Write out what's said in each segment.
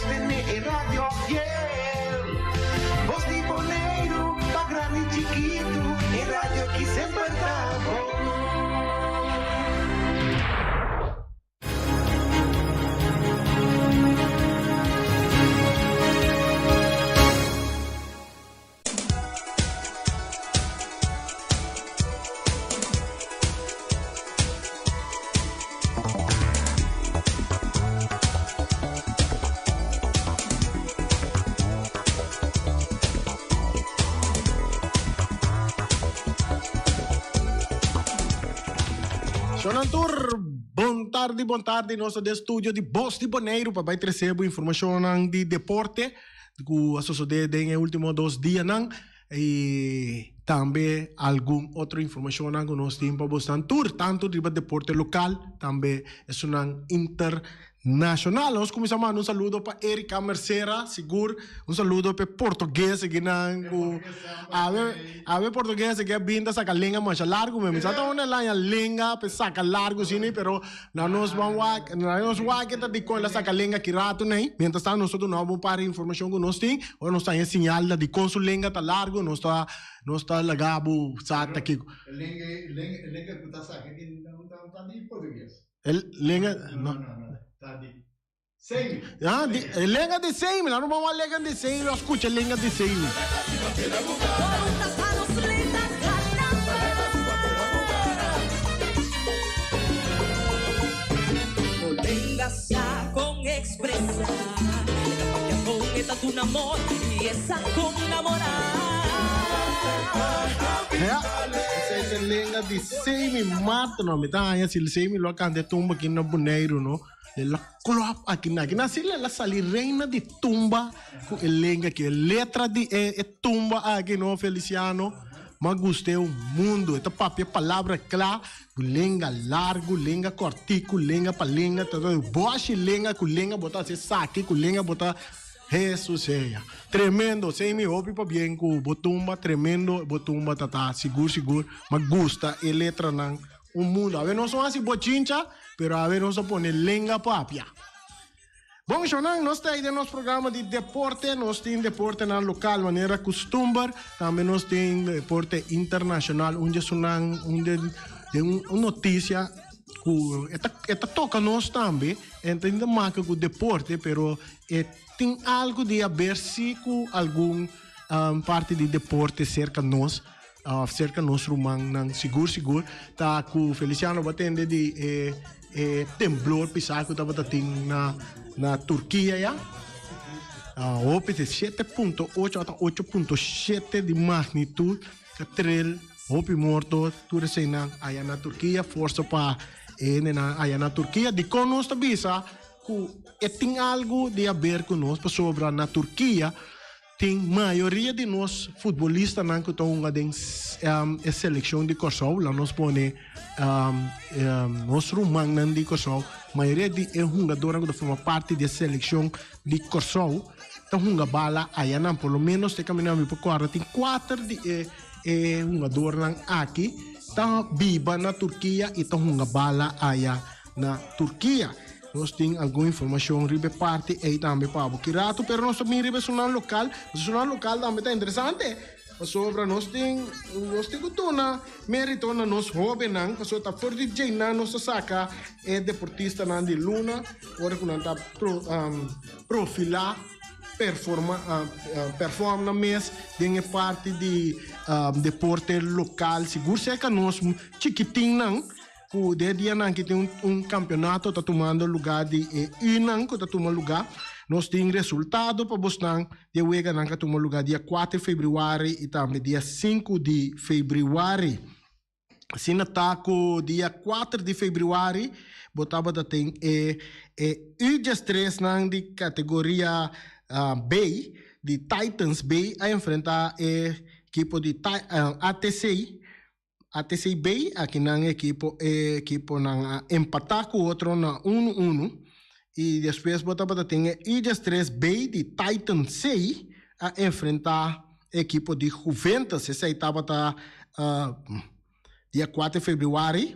Sostene e radio fiel. Bos di Boneiru, pa grandi chikitu, e radio ki semper ta bon. Shonan tur, bon tardi, bon tardi. Nos ta den studio di Bos di Boneiru pa bai trese bo informashonnan di deporte ku a sosodé den e último dos dianan. I tambe algun otro informashonnan ku nos tin pa bosnan tur, tantu riba deporte lokal, tambe esunnan internashonal. Nos kuminsá manda un saludo pa Erika Mercera, sigur un saludo pa e portugues ekinan ku awe awe portugues eki a bin ta saka lenga masha largu mi sa ta unda el haña lenga pa e saka largu asina pero Na nos ban wak, na nos wak e ta dikon el a saka lenga ki ratu nei. Mientras tanto nos ta duna bo un par di informashon ku nos tin. Ora nos ta haña siñal ta dikon su lenga ta largu, nos ta nos ta laga bo sa ta kiko. E lenga e lenga e lenga ku ta saka aki no ta ta di portugues. E lenga No no no ta di Seimi. Ah, di, e lenga di Seimi. Laat nos ban wak lenga di Seimi, nos skucha lenga di Seimi. Ja, esei ta e lenga di Seimi Marta. No, mi ta haña si Seimi lo a kanta e tumba aki na Boneiru, no. El a klòp aki na aki. Na asina el a sali reina di tumba ku e lenga aki. E letra di e e tumba aki no Feliciano, m'a gust'é un mundu. E ta papia palabra kla ku lenga largu, lenga kòrtiku, lenga pa lenga, ta ta bòshi lenga ku lenga bo ta hasi esaki, ku lenga bo ta Hesus sea. Tremendo, Semi hopi pabien ku bo tumba, tremendo bo tumba ta ta sigur sigur. M'a gusta e letranan Un mundo. Awe nos no hasi bochincha, pero awe nos a pone lenga papia. Bon, shownan, nos ta ei den nos programa di deporte. Nos tin deportenan lokal manera kustumber. Tambe nos tin deporte internashonal. Un di esunnan, un di den un notisia ku e ta e ta toka nos tambe. E ta tin te maka ku deporte, pero e tin algu di haber si ku algun parti di deporte serka nos. Of cerca nos rumannan sigur sigur ta cu Feliciano bo a tende di e e temblor pisa cu tabata tin na na Turkia ya. Hopi te 7.8 ata 8.7 di magnitud ta trel hopi morto tur eseinan aya na Turkia forsa pa e hendenan aya na Turkia. Dicon nos ta bisa cu e tin algo di haber cu nos pasobra na Turkia Tin mayoria di nos futbolistanan ku ta hunga den e selekshon di Kòrsou, laat nos pone nos rumannan di Kòrsou, mayoria di e hungadornan ku ta forma parti di e selekshon di Kòrsou ta hunga bala ayanan. Por lo menos te kaminda mi por kòrda tin kuater di e e hungadornan aki ta biba na Turkia i ta hunga bala aya na Turkia. Nos tin algun informacion riba e parti ey tambe pa bo ki rato, pero nos ta bin riba esunnan local. Esunnan local tambe ta interesante, pasobra nos tin, nos tin cu duna merito na nos hobennan, pasobra ta for di djeinan nos ta saca e deportistanan di luna ora cu nan ta profila, performa, perform nan mes den e parti di deporte local. Sigur cerca nos chikitinnan. Ku den e dianan aki tin un kampionato ta tumando lugá di e Unan ku ta tuma lugá. Nos tin resultado pa bosnan di e weganan ku a tuma lugá dia kuater febrüari i tambe dia sinku di febrüari. Asina ta ku dia kuater di febrüari bo tabata tin e e U diestresnan di kategoria B di Titans B a enfrentá e ekipo di ATC. ATCB, aki nan ekipo e ekiponan a empatá ku otro na unu unu i despues bo tabata tin e Ides 3 B di Titan C a enfrentá e ekipo di Juventus. Esei tabata dia kuater febrüari.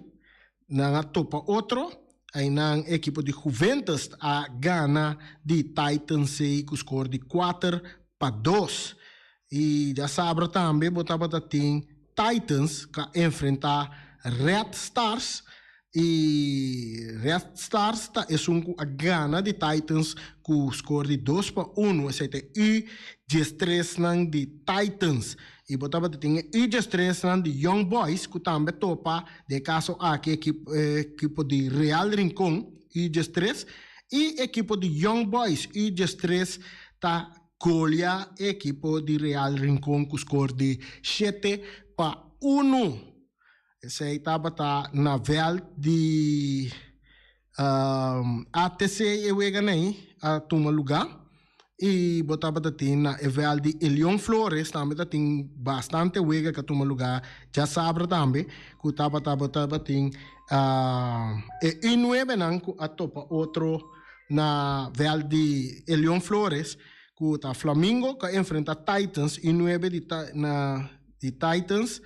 Nan a topa otro. Einan ekipo di Juventus a gana di Titans C ku skor di 4-2. I djasabra tambe bo tabata tin Titans ku a enfrentá Red Stars i Red Stars ta esun ku a gana di Titans ku skor di 2-1. Esei ta e U 13 nan di Titans. I bo tabata tin e U 13 nan di Young Boys ku tambe topa den e kaso aki ekipo di Real Rincon U 13 i ekipo di Young Boys U 13 ta golia e ekipo di Real Rincon ku skor di 7-1. Esei tabata na vèlt di ATC e weganan ei a tuma lugá i bo tabata tin na e vèlt di Elion Flores tambe ta tin bastante wega ku a tuma lugá djasabra tambe ku tabata bo tabatin e U nuebenan ku a topa otro na vèlt di Elion Flores ku ta Flamingo ku a enfrentá Titans U nuebe di na di Titans.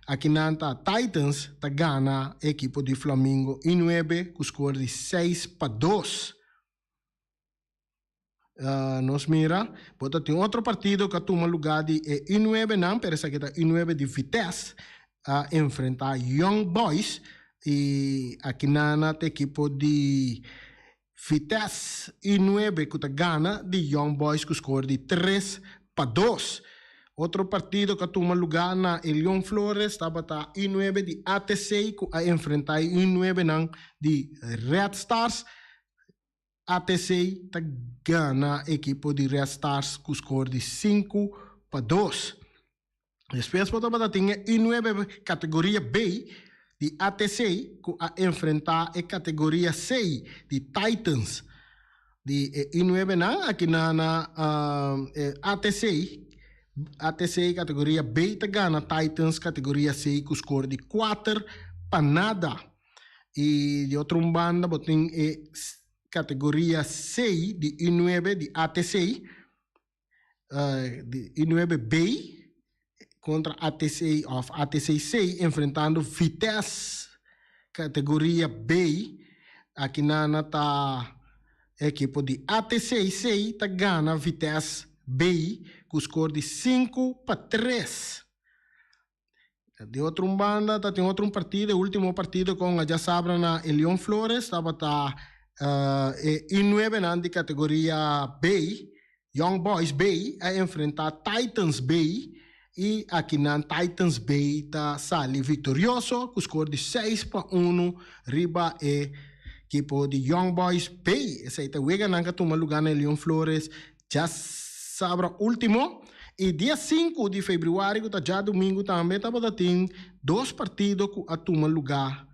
Akinan ta Titans ta gana e ekipo di Flamingo I nuebe ku skor di 6-2. Nos mira bo ta tin otro partido ku a tuma lugá di e I nuebe nan, pero esaki ta I nuebe di Vitesse a enfrentá Young Boys i akinan ta ekipo di Vitesse I nuebe ku ta gana di Young Boys ku skor di 3-2. Otro partido ku a tuma lugá na Elion Flores tabata I nuebe di ATC ku a enfrentá e I nuebenan di Red Stars. ATC ta gana ekipo di Red Stars ku skor di 5-2. Despues bo tabata tin e U nuebe kategoria B di ATC ku a enfrentá e kategoria C di Titans. Di e U nuebe nan aki na na e ATC, ATC kategoria B ta gana Titans kategoria C ku skor di 4-0. I di otro un banda bo tin e kategoria C di U nuebe di ATC. Di U nuebe B kontra ATC òf ATC C enfrentando Vitesse kategoria B. Aki nan ta ekipo di ATC C ta gana Vitesse B ku skor di 5-3. Di otro un banda ta tin otro un partido, e ultimo partido con djasabra na Elion Flores tabata e U nuebenan di categoria B, Young Boys B a enfrenta Titans B y akinan Titans B ta sali victorioso cu score di 6-1 riba e ekipo di Young Boys B. Esey ta weganan cu a tuma luga na Elion Flores Djasabra ultimo y dia 5 di februari cu ta djadumingu tambe tabata tin dos partido cu a tuma luga,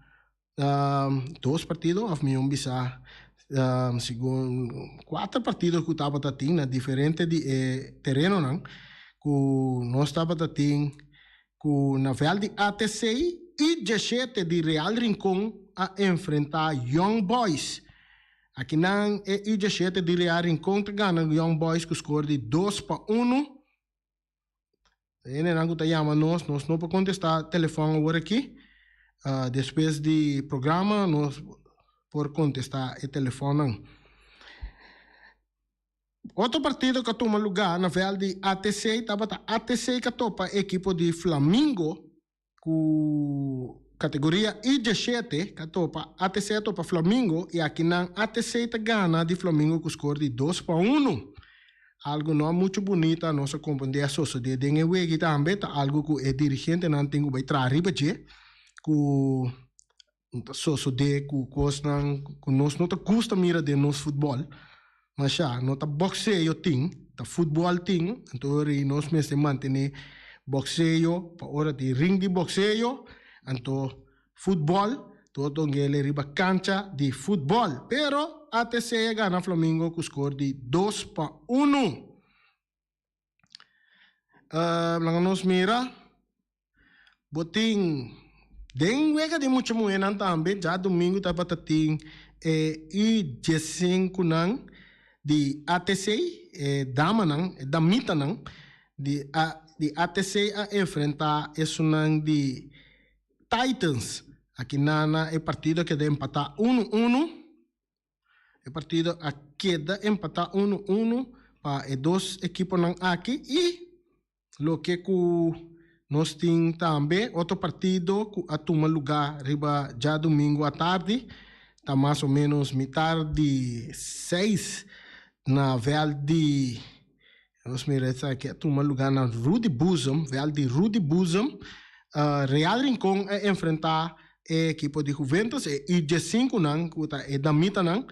dos partido of mion bisa segun cuater partido cu tabata tin na diferente di e terenonan cu nos tabata tin cu na veld di ATC y 17 di Real Rincon a enfrenta Young Boys. Akinan e U 17 di Real Rincon ta gana Young Boys ku skor di 2-1. Hendenan ku ta yama nos, nos no por kontestá telefòn awor aki. Despues di programa nos por kontestá e telefònnan. Otro partido ku a tuma lugá na vèlt di ATC tabata ATC ku a topa e ekipo di Flamingo Ku kategoria I 17 ka topa ATC a topa Flamingo i akinan ATC ta gana di Flamingo ku skor di 2-1. Algu no muchu bunita nos a komprendé a sosodé den e wegi tambe ta algu ku e dirigentenan tin ku bai traha riba dje ku ta sosodé ku kosnan ku nos no ta gusta mira den nos futbòl. Masha, no ta boxeo tin, ta futbòl tin, anto ora nos mester mantené boxeo pa ora tin ring di boxeo, anto futbòl tur dongele riba kancha di futbòl. Pero ATC a gana Flamingo ku skor di 2-1. Laga nos mira. Bo tin den wega di mucha muhernan tambe djadumingu tabata tin e U 15 nan di ATC e damanan e damitanan di a di ATC a enfrenta esunnan di Titans aki nan na e partido a keda empata 1-1. E partido a keda empatá unu unu pa e dos ekiponan aki i loke ku nos tin tambe otro partido ku a tuma lugá riba djadumingu atardi ta mas o ménos mitar di seis na vèlt di nos mira esaki a tuma lugá na Rudy Boezem, vèlt di Rudy Boezem. Real Rincon a enfrentá e ekipo di Juventus, e U diesinku nan ku ta e damitanan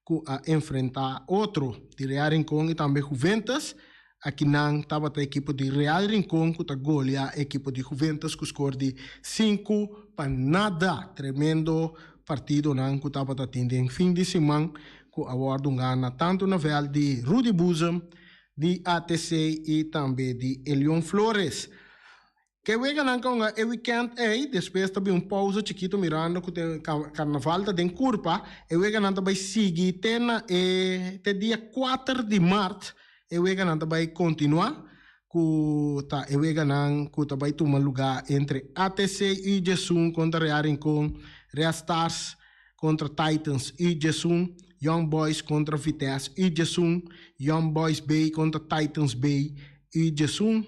ku a enfrentá otro di Real Rincon i tambe Juventus. Akinan tabata ekipo di Real Rincon ku ta golia ekipo di Juventus ku skor di 5-0. Tremendo partidonan ku tabata tin den fin di siman ku a wòrdu gana tantu na vèlt di Rudy Boezem, di ATC i tambe di Elion Flores. Ke weganan ka hunga e wikènt ei, despues ta bin un pousa chikitu mirando ku te karnaval ta den kurpa, e weganan ta bai sigui te na e te dia kuater di mart e weganan ta bai kontinuá ku ta e weganan ku ta bai tuma lugá entre ATC U diesun kontra Real Rincon, Real Stars kontra Titans U diesun, Young Boys kontra Vitesse U diesun, Young Boys B kontra Titans B U diesun.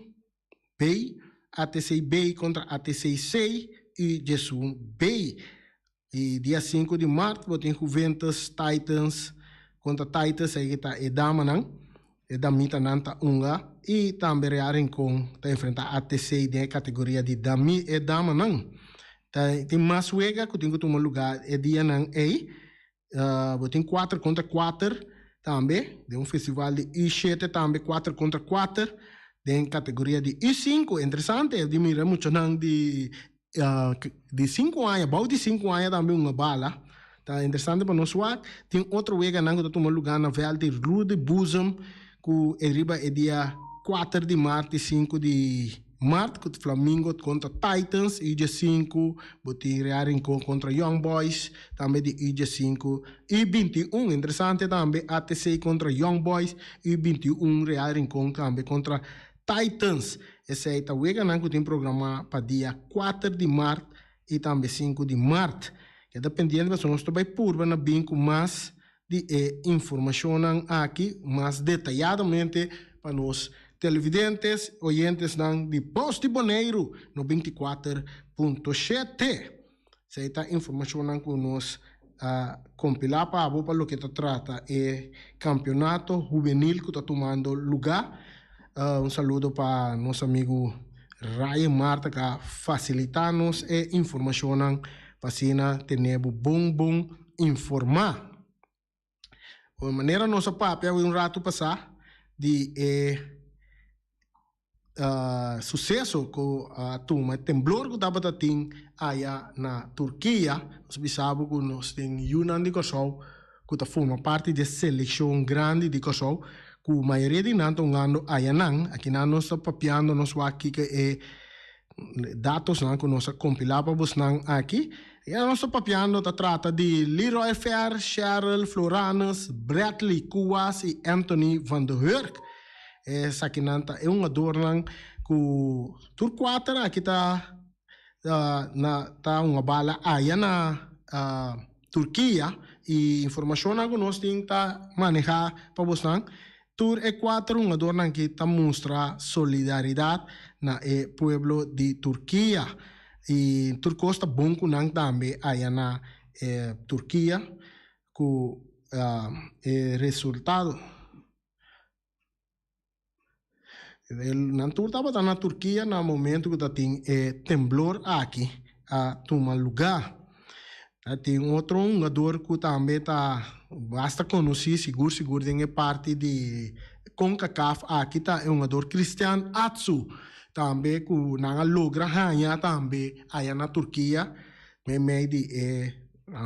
B, ATC B kontra ATC C i 11 B. I dia 5 di mart bo tin Juventus Titans kontra Titans, ei ta e damanan, e damitanan ta unga i tambe Real Rincon ta enfrenta ATC den e kategoria di dami e damanan. Ta tin mas wega ku tin ku tuma luga e dianan ei. Bo tin kuater kontra kuater tambe den un festival di U shete tambe kuater kontra kuater den kategoria di U sinku. Interesante di mira muchanan di di sinku aña bou di sinku aña tambe hunga bala. Ta interesante pa nos wak. Tin otro weganan ku ta tuma lugá na vèlt di Rudy Boezem ku e riba e dia kuater di mart i sinku di mart ku Flamingo kontra Titans U diesinku, bo tin Real Rincon kontra Young Boys tambe di U diesinku U 21. Interesante tambe ATC kontra Young Boys U 21, Real Rincon tambe kontra Titans. Esei ta weganan ku tin programá pa dia kuater di mart i tambe sinku di mart. Keda pendiente pasobra nos ta bai purba na bin ku mas di e informashonnan aki mas detayadamente pa nos televidentes, oyentesnan di Bos di Boneiru no 24.7. Esei ta informashonnan ku nos a kompilá pa bo pa loke ta trata e kampionato hubenil ku ta tumando lugá. Un saludo pa nos amigu Ryan Marta ku a fasilitá nos e informashonnan pa asina tene bo bon bon informá. Por manera nos a papia un ratu pasá di e suseso ku a tuma, e temblor ku tabata tin aya na Turkia, nos a bisa bo ku nos tin yunan di Kòrsou ku ta forma parti di e selekshon grandi di Kòrsou, ku mayoria di nan ta hungando ayanan. Akinan nos ta papiando, nos wak kiko e Datosnan ku nos a kompilá pa bosnan aki. E nos ta papiando ta trata di Leroy Fer, Sheryl Floranus, Bradley Kuwas i Anthony van de Hurk. Esakinan ta e hungadornan ku tur kuater aki ta na ta hunga bala aya na Turkia i informashonnan ku nos tin ta manehá pa bosnan. Tur e kuater hungadornan aki ta mustra solidaridat na e pueblo di Turkia i tur kos ta bon ku nan tambe aya na Turkia ku e resultado. Nan tur tabata na Turkia na momento ku ta tin e temblor aki a tuma lugá. Ta tin otro hungador ku tambe ta basta konosí sigur sigur den e parti di Concacaf aki ta e hungador Christian Atsu tambe ku nan a logra haña tambe aya na Turkia meimei di e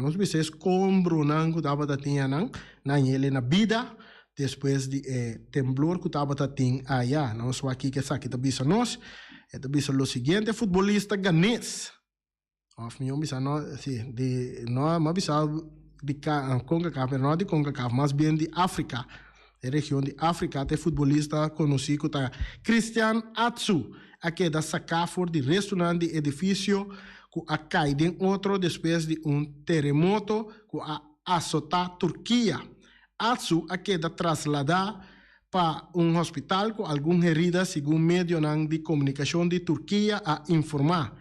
nos bisa eskombronan ku tabata tin anan nan yele na bida Despues di e temblor ku tabata tin aya, nos wak kiko esaki ta bisa nos. E ta bisa lo siguiente, futbolista ganes, òf mihó bisa no, si, di, no, mi a bisa di Concacaf, pero no di Concacaf, mas bien di Afrika, e region di Afrika, ta e futbolista konosí ku ta Christian Atsu, a keda saká for di restunan di edifisio ku a kai den otro despues di un teremoto ku a. asotá Turkia. Atsu a keda trasladá pa un hospital ku algun herida segun medionan di komunikashon di Turkia a informá.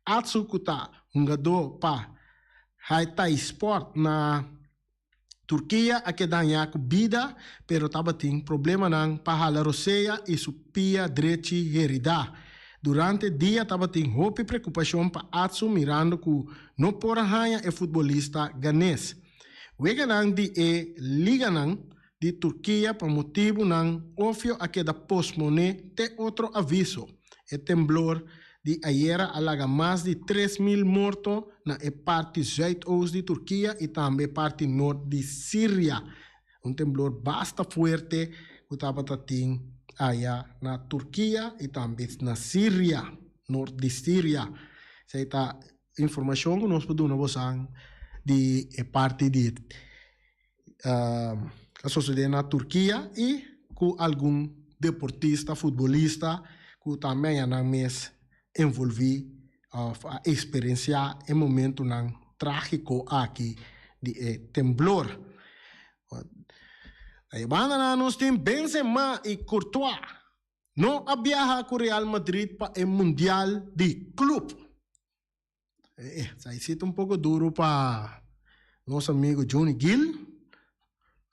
Atsu ku ta hungadó pa Hatayspor na Turkia a keda hañá ku bida pero tabatin problemanan pa hala rosea i su pia drechi heridá. Durante dia tabatin hopi preokupashon pa Atsu mirando ku no por a haña e futbolista ganes. Weganan di e liganan di Turkia pa motibunan ofio a keda posponé te otro aviso. E temblor di ayera a laga mas di 3000 morto na e parti zuidoost di Turkia i tambe parti nort di Siria. Un temblor basta fuerte ku tabata tin aya na Turkia i tambe na Siria, nort di Siria. Esei ta informashon ku nos por duna bosan di e parti di a sosode na Turkia i ku algun deportista, futbolista ku tambe a nan mes envolví òf a eksperensiá e momentunan trágiko aki di e temblor. Na e bandanan nos tin Benzema i Courtois no a biaha ku Real Madrid pa e Mundial di Club. Esei si ta un poko duru pa nos amigo Juni Gil.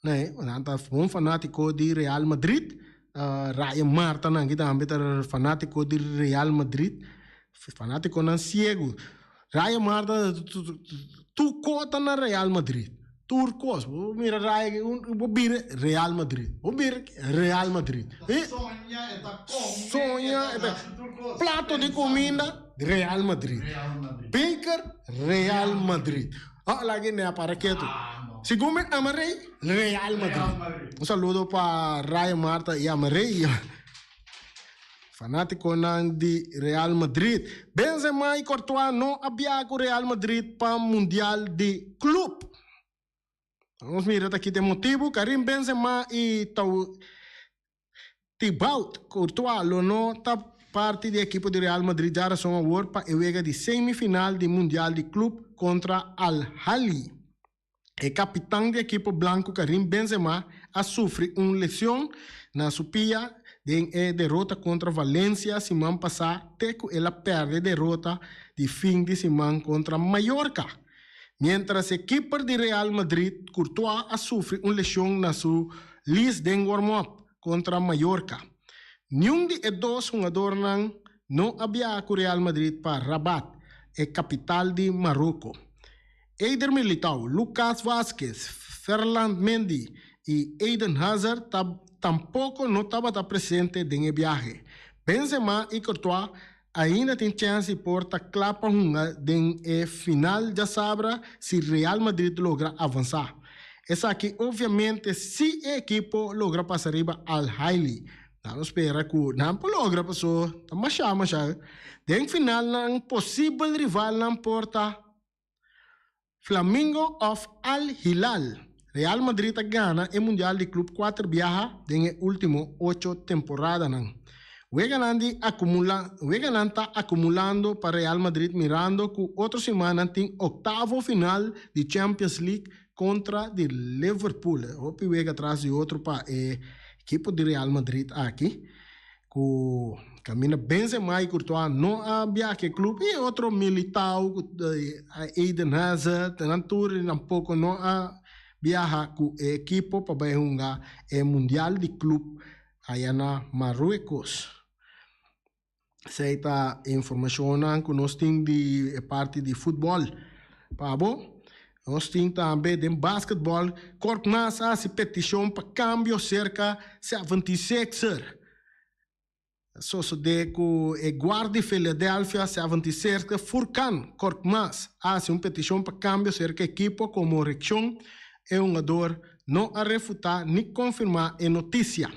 Nee, nan ta bon fanátiko di Real Madrid. Ryan Marta nan aki tambe ta fanátiko di Real Madrid. Fanátikonan siegu. Ryan Marta tur kos ta na Real Madrid. Tur kos. Bo mira Ryan, bo bira Real Madrid. Bo bira Real Madrid. Ta soña, e ta come, Soña, e ta hasi tur kos. Plato di kuminda, Real Madrid. Real Madrid. Beker, Real Madrid. Oh, laga e para ketu. Ah, no. Segun mi Amarey, Real Madrid. Real Madrid. Un saludo pa Ryan Marta i Amarey. Fanátikonan di Real Madrid. Benzema i Courtois no a biaha ku Real Madrid pa Mundial di Club. Nos mira ta kita e motibu. Karim Benzema i Thibaut Courtois lo no ta parti di e ekipo di Real Madrid djarason awor pa e wega di semifinal di Mundial di Club kontra Al Ahly. E kapitan di ekipo blanku Karim Benzema a sufri un lesion na su pia den e derota kontra Valencia siman pasá te ku el a pèrdè derota di fin di siman kontra Mallorca. Miéntras e kiper di Real Madrid Courtois a sufri un lesion na su lis den warm-up kontra Mallorca. Niun di e dos hungadornan no a biaha ku Real Madrid pa Rabat, e kapital di Maroko. Eder Militao, Lucas Vazquez, Ferland Mendy i Eden Hazard ta tampoko no tabata presente den e biahe. Benzema i Courtois ainda tin chèns di por ta kla pa hunga den e final djasabra si Real Madrid logra avansá. Esaki obviamente si e ekipo logra pasa riba Al Ahly. Nan lo spera ku nan por logra paso ta mashá mashá. Den final nan posibel rivalnan por ta Flamingo of Al Hilal. Real Madrid a gana e Mundial di Club kuater biaha den e ultimo ocho temporadanan. Weganan di akumula weganan ta akumulando pa Real Madrid mirando ku otro siman nan tin oktavo final di Champions League kontra di Liverpool. Hopi wega tras di otro pa e ekipo di Real Madrid aki. Ku kaminda Benzema i Courtois no a biaha ku e club i e otro Militao ku Eden Hazard nan tur tampoko no a biaha ku e ekipo pa bai hunga e mundial di club aya na Marruecos. Esei ta e informashonnan ku nos tin di e parti di futbòl pa bo. Nos tin tambe den basketball, Korkmaz a hasi petishon pa kambio serka 76er. A sosodé ku e guard di Philadelphia 76er Furkan Korkmaz a hasi un petishon pa kambio serka ekipo komo reakshon e hungador no a refutá ni konfirmá e notisia.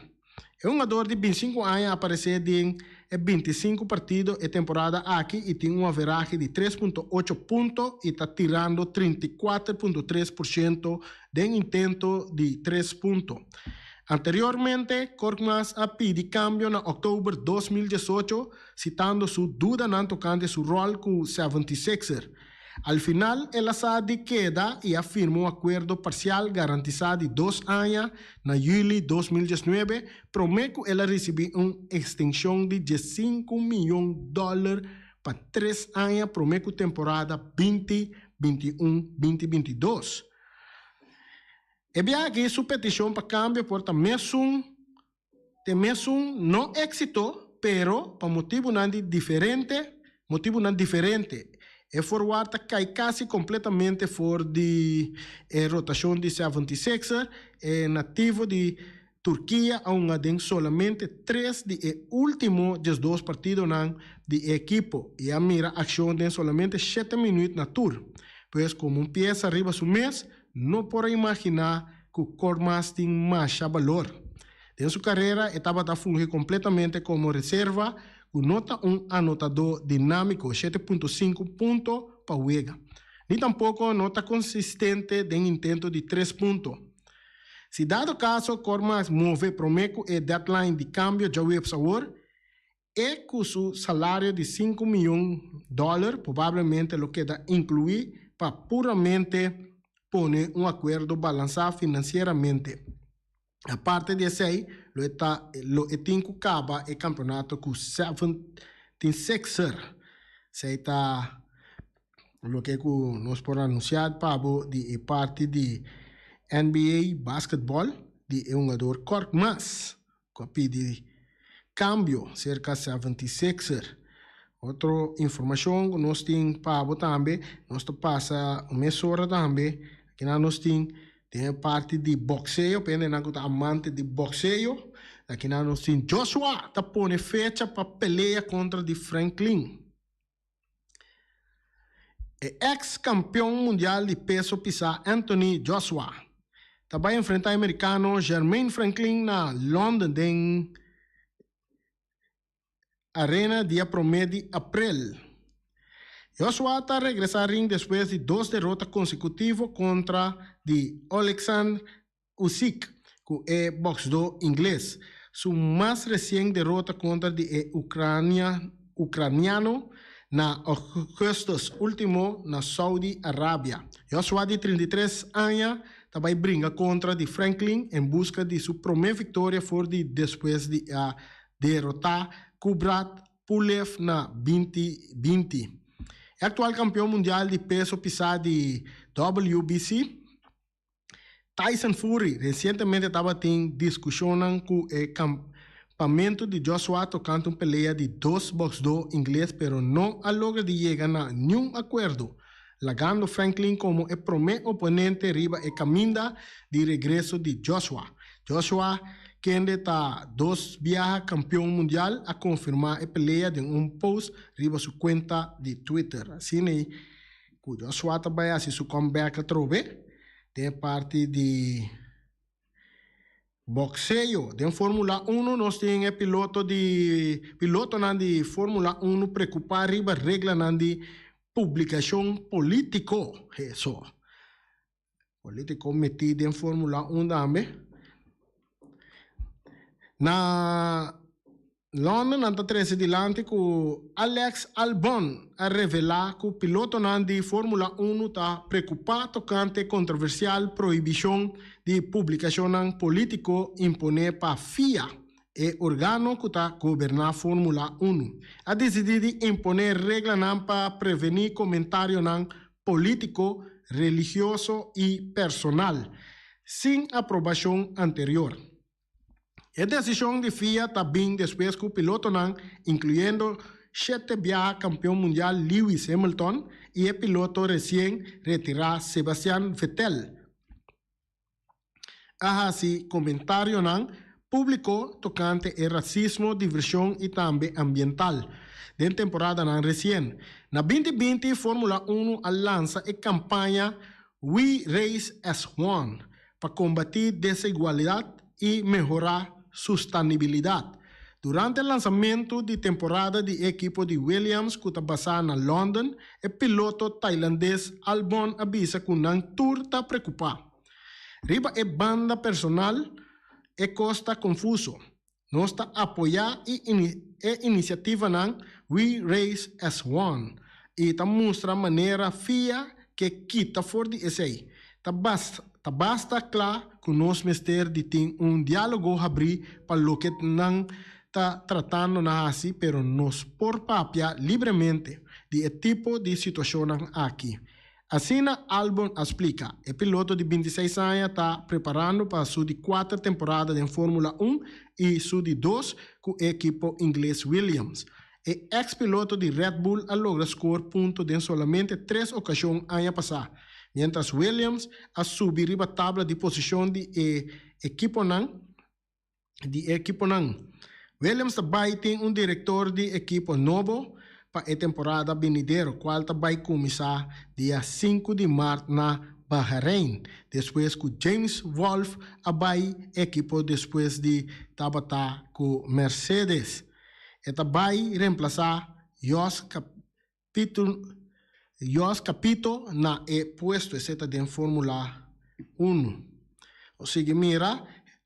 E hungador di 25 aña a aparesé den e 25 partido e temporada aki i tin un averahe di 3.8 punto i ta tirando 34.3% den intento di 3 punto. Anteriormente, Korkmaz a pidi kambio na òktober 2018, sitando su dudanan tokante su ròl ku 76er. Al final el a sa di keda y a firma un acuerdo parcial garantisa di dos aña na juli 2019 prome cu el a ricibi un extension di diescinco miyon dollar pa tres aña prome cu temporada 2021, 2022. E biaha aki su peticion pa cambio por ta mesun Te mesun no éxito, pero pa motibunan di diferente motibunan diferente, e forward ta kai kasi kompletamente for di e rotashon di 76er. E nativo di Turkia a hunga den solamente tres di e último 12 partidonan di e ekipo i a mira akshon den solamente shete minuut na tur. Pues komo un piesa riba su mes, no por a imaginá ku Korkmaz tin masha balor. Den su karera e tabata fungi kompletamente komo reserva ku no ta un anotadó dinámiko, 7.5 punto pa wega, ni tampoko no ta konsistente den intento di tres punto. Si dado kaso Korkmaz move promé ku e deadline di kambio djaweps awor, e ku su salario di 5 miyon dòler probablemente lo keda inkluí pa puramente pone un akuerdo balansá finansieramente. Aparte di esei, lo e ta lo e tin ku kaba e kampeonato ku 76er. Esei ta loke ku nos por anunsiá pa bo di e parti di NBA basketball di e hungador Korkmaz ku a pidi kambio serka 76er. Otro informashon ku nos tin pa bo tambe, nos ta pasa mesora tambe, akinan nos tin den e parti di boxeo, pa hendenan ku ta amante di boxeo, akinan nos tin Joshua ta pone fecha pa pelea kontra di Franklin. E eks kampeon mundial di peso pisá Anthony Joshua ta bai enfrentá e merikano Jermaine Franklin na London den Arena dia promé di aprel. Joshua ta regresá ring despues di dos derota konsekutivo kontra di Oleksandr Usyk ku e bòksdó ingles. Su mas resien derota kontra di e ukraniano na ougùstùs último na Saudi Arabia. Joshua di 33 aña ta bai bringa kontra di Franklin en buska di su promé viktoria for di despues di a derotá Kubrat Pulev na 2020. E aktual kampeon mundial di peso pisá di WBC, Tyson Fury resientemente tabatin diskushonnan ku e kampamentu di Joshua tokante un pelea di dos bòksdó ingles pero no a logra di yega na niun akuerdo, lagando Franklin komo e promé oponente riba e kaminda di regreso di Joshua. Joshua, kende ta dos biaha kampion mundial, a konfirmá e pelea den un post riba su kuenta di Twitter. Asina ei ku Joshua ta bai hasi su comeback atrobe den e parti di boxeo. Den Formula Uno nos tin e piloto di pilotonan di Formula Uno preocupa riba reglanan di publicacion politico. Eso. Politico meti den Formula 1 tambe. Na London nan ta trece dilanti cu Alex Albon a revela cu pilotonan di Formula 1 ta preocupa tocante controversial prohibicion di publicacionnan politico impone pa FIA, e organo cu ta goberna Formula 1. A dicidi di impone reglanan pa preveni comentarionan polítiko, religioso i personal, sin aprobashon anterior. E desishon di FIA ta bin despues ku pilotonan, inkluyendo shete biaha kampeon mundial Lewis Hamilton i e piloto resien retirá Sebastian Vettel, a hasi komentarionan públiko tokante e rasismo, divershon i tambe ambiental den temporadanan resien. Na 2020 Formula Uno a lansa e kampaña We Race as One pa kombatí desigualidat i mehorá sustanibilidat. Durante lansamentu di temporada di e ekipo di Williams ku ta basá na London, e piloto tailandes Albon a bisa ku nan tur ta preokupá. Riba e banda personal e kos ta konfuso. Nos ta apoyá e inisiativanan We Race as One. i ta mustra manera fia ke kita for di esei. Ta ta basta kla ku nos mester di tin un diálogo habrí pa loke nan ta tratando na hasi pero nos por papia libremente di e tipo di situashonnan aki. Asina Albon a splika. E piloto di bintiseis aña ta preparando pa su di kuater temporada den Formula Un i su di dos ku e ekipo ingles Williams. E eks piloto di Red Bull a logra skor punto den solamente tres okashon aña pasá, miéntras Williams a subi riba tabla di posishon di e ekiponan di e ekiponan. Williams ta bai tin un direktor di ekipo nobo pa e temporada binidero, kual ta bai kuminsá dia sinku di mart na Bahrein, despues ku James Wolff a bai e ekipo despues di tabata ku Mercedes. E ta bai remplasá Jos Jos Capito na e puesto, esei ta den Formula Uno. Nos sigui mira,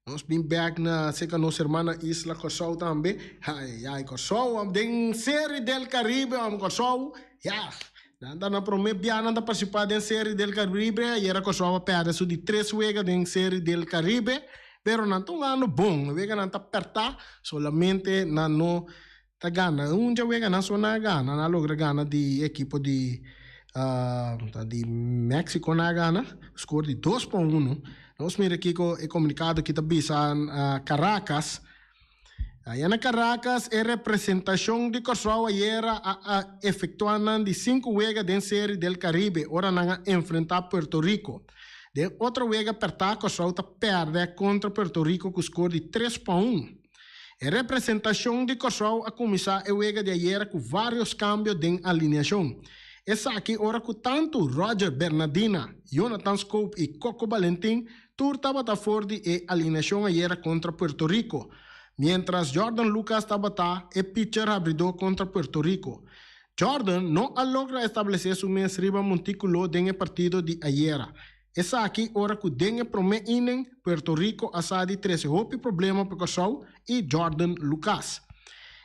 nos bin bek na serka nos hermana isla Kòrsou tambe. Ai ai Kòrsou den Serie del Caribe amo Kòrsou ya nan ta na promé bia nan ta partisipá den Serie del Caribe ayera Kòrsou a pèrdè su di tres wega den Serie del Caribe pero nan ta hungando bon e weganan ta pèrtá solamente nan no Ta gana un dja wega nan so nan a gana nan a logra gana di ekipo di di Mexico nan a gana score di dos pa uno nos mira kiko e komunikado aki ta bisa Caracas aya na Caracas e representashon di Kòrsou ayera a a efektua nan di sinku wega den Serie del Caribe ora nan a enfrenta Puerto Rico den otro wega pèrtá Kòrsou ta pèrdè kontra Puerto Rico ku score di tres pa un. E representashon di Kòrsou a kuminsá e wega di ayera ku vários kambio den alineashon. Esaki ora ku tantu Roger Bernadina, Jonathan Schoop i Coco Balentin tur tabata for di e alineashon ayera kontra Puerto Rico, miéntras Jordan Lucas tabata e pitcher habridó kontra Puerto Rico. Jordan no a logra establesé su mes riba montíkulo den e partido di ayera. Esaki ora ku den e promé inning Puerto Rico a sa di trese hopi problema pa Kòrsou i Jordan Lucas.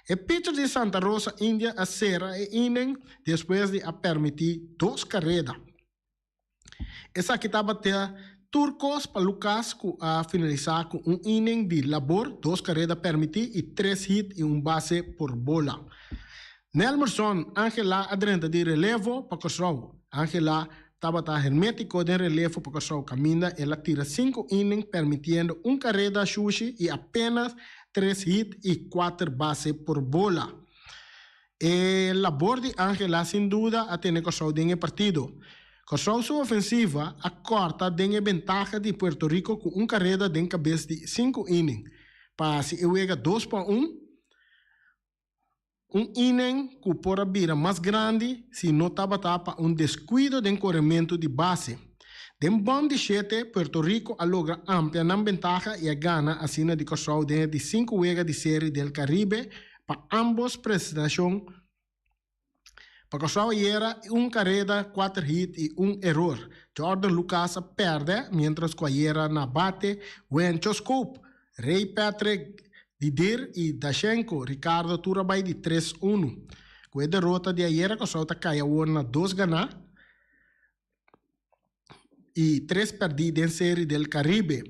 E pitcher di Santa Rosa India a sera e inning despues di a permití dos kareda. Esaki tabata tur kos pa Lucas ku a finalisá ku un inning di labor, dos kareda permití i tres hit i un base por bola. Nelmerson Angela a drenta di relevo pa Kòrsou. Angela tabata hermétiko den relevo pa Kòrsou kaminda el a tira sinku inning permitiendo un kareda shushi i apenas tres hit i kuater base por bola. E labor di Angela sin duda a tene Kòrsou den e partido. Kòrsou su ofensiva a kòrta den e bentaha di Puerto Rico ku un kareda den kabes di sinku inning pa hasi e wega dos pa un. Un inning ku por a bira mas grandi si no tabata pa un deskuido den korementu di base. Den bòm di shete, Puerto Rico a logra amplia nan bentaha i a gana asina di Kòrsou den e di sinku wega di Serie del Caribe pa ámbos presentashon. Pa Kòrsou ayera un kareda, kuater hit i un eror. Jordan Lucas a pèrdè, miéntras ku ayera na bate Wencho Scoop, Ray Patrick Didir i Dashenko Ricardo tur a bai di tres unu. Ku e derota di ayera Kòrsou ta kai awor na dos ganá i tres pèrdí den Serie del Caribe.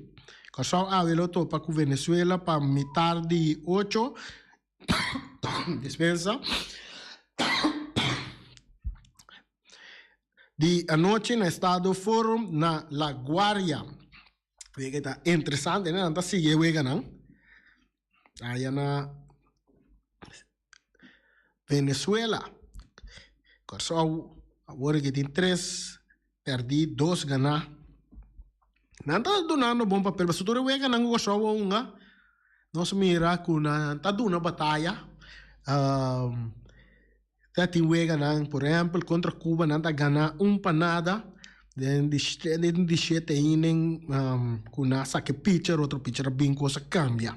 Kòrsou awe lo topa ku Venezuela pa mitar di ocho. Dispensa. Di anochi na Estado Forum na La Guardia. Wega ta interesante, nan ta sigui e weganan. Aya na Venezuela. Kòrsou awor ke tin tres pèrdí, dos ganá. Nan ta dunando bon papel pasobra tur e weganan ku Kòrsou a hunga nos mira ku nan ta duna bataya. Ta tin weganan por ehèmpel kontra Cuba nan ta gana un pa nada den di shete inning ku nan a saka e picher otro picher a bin kos a kambia.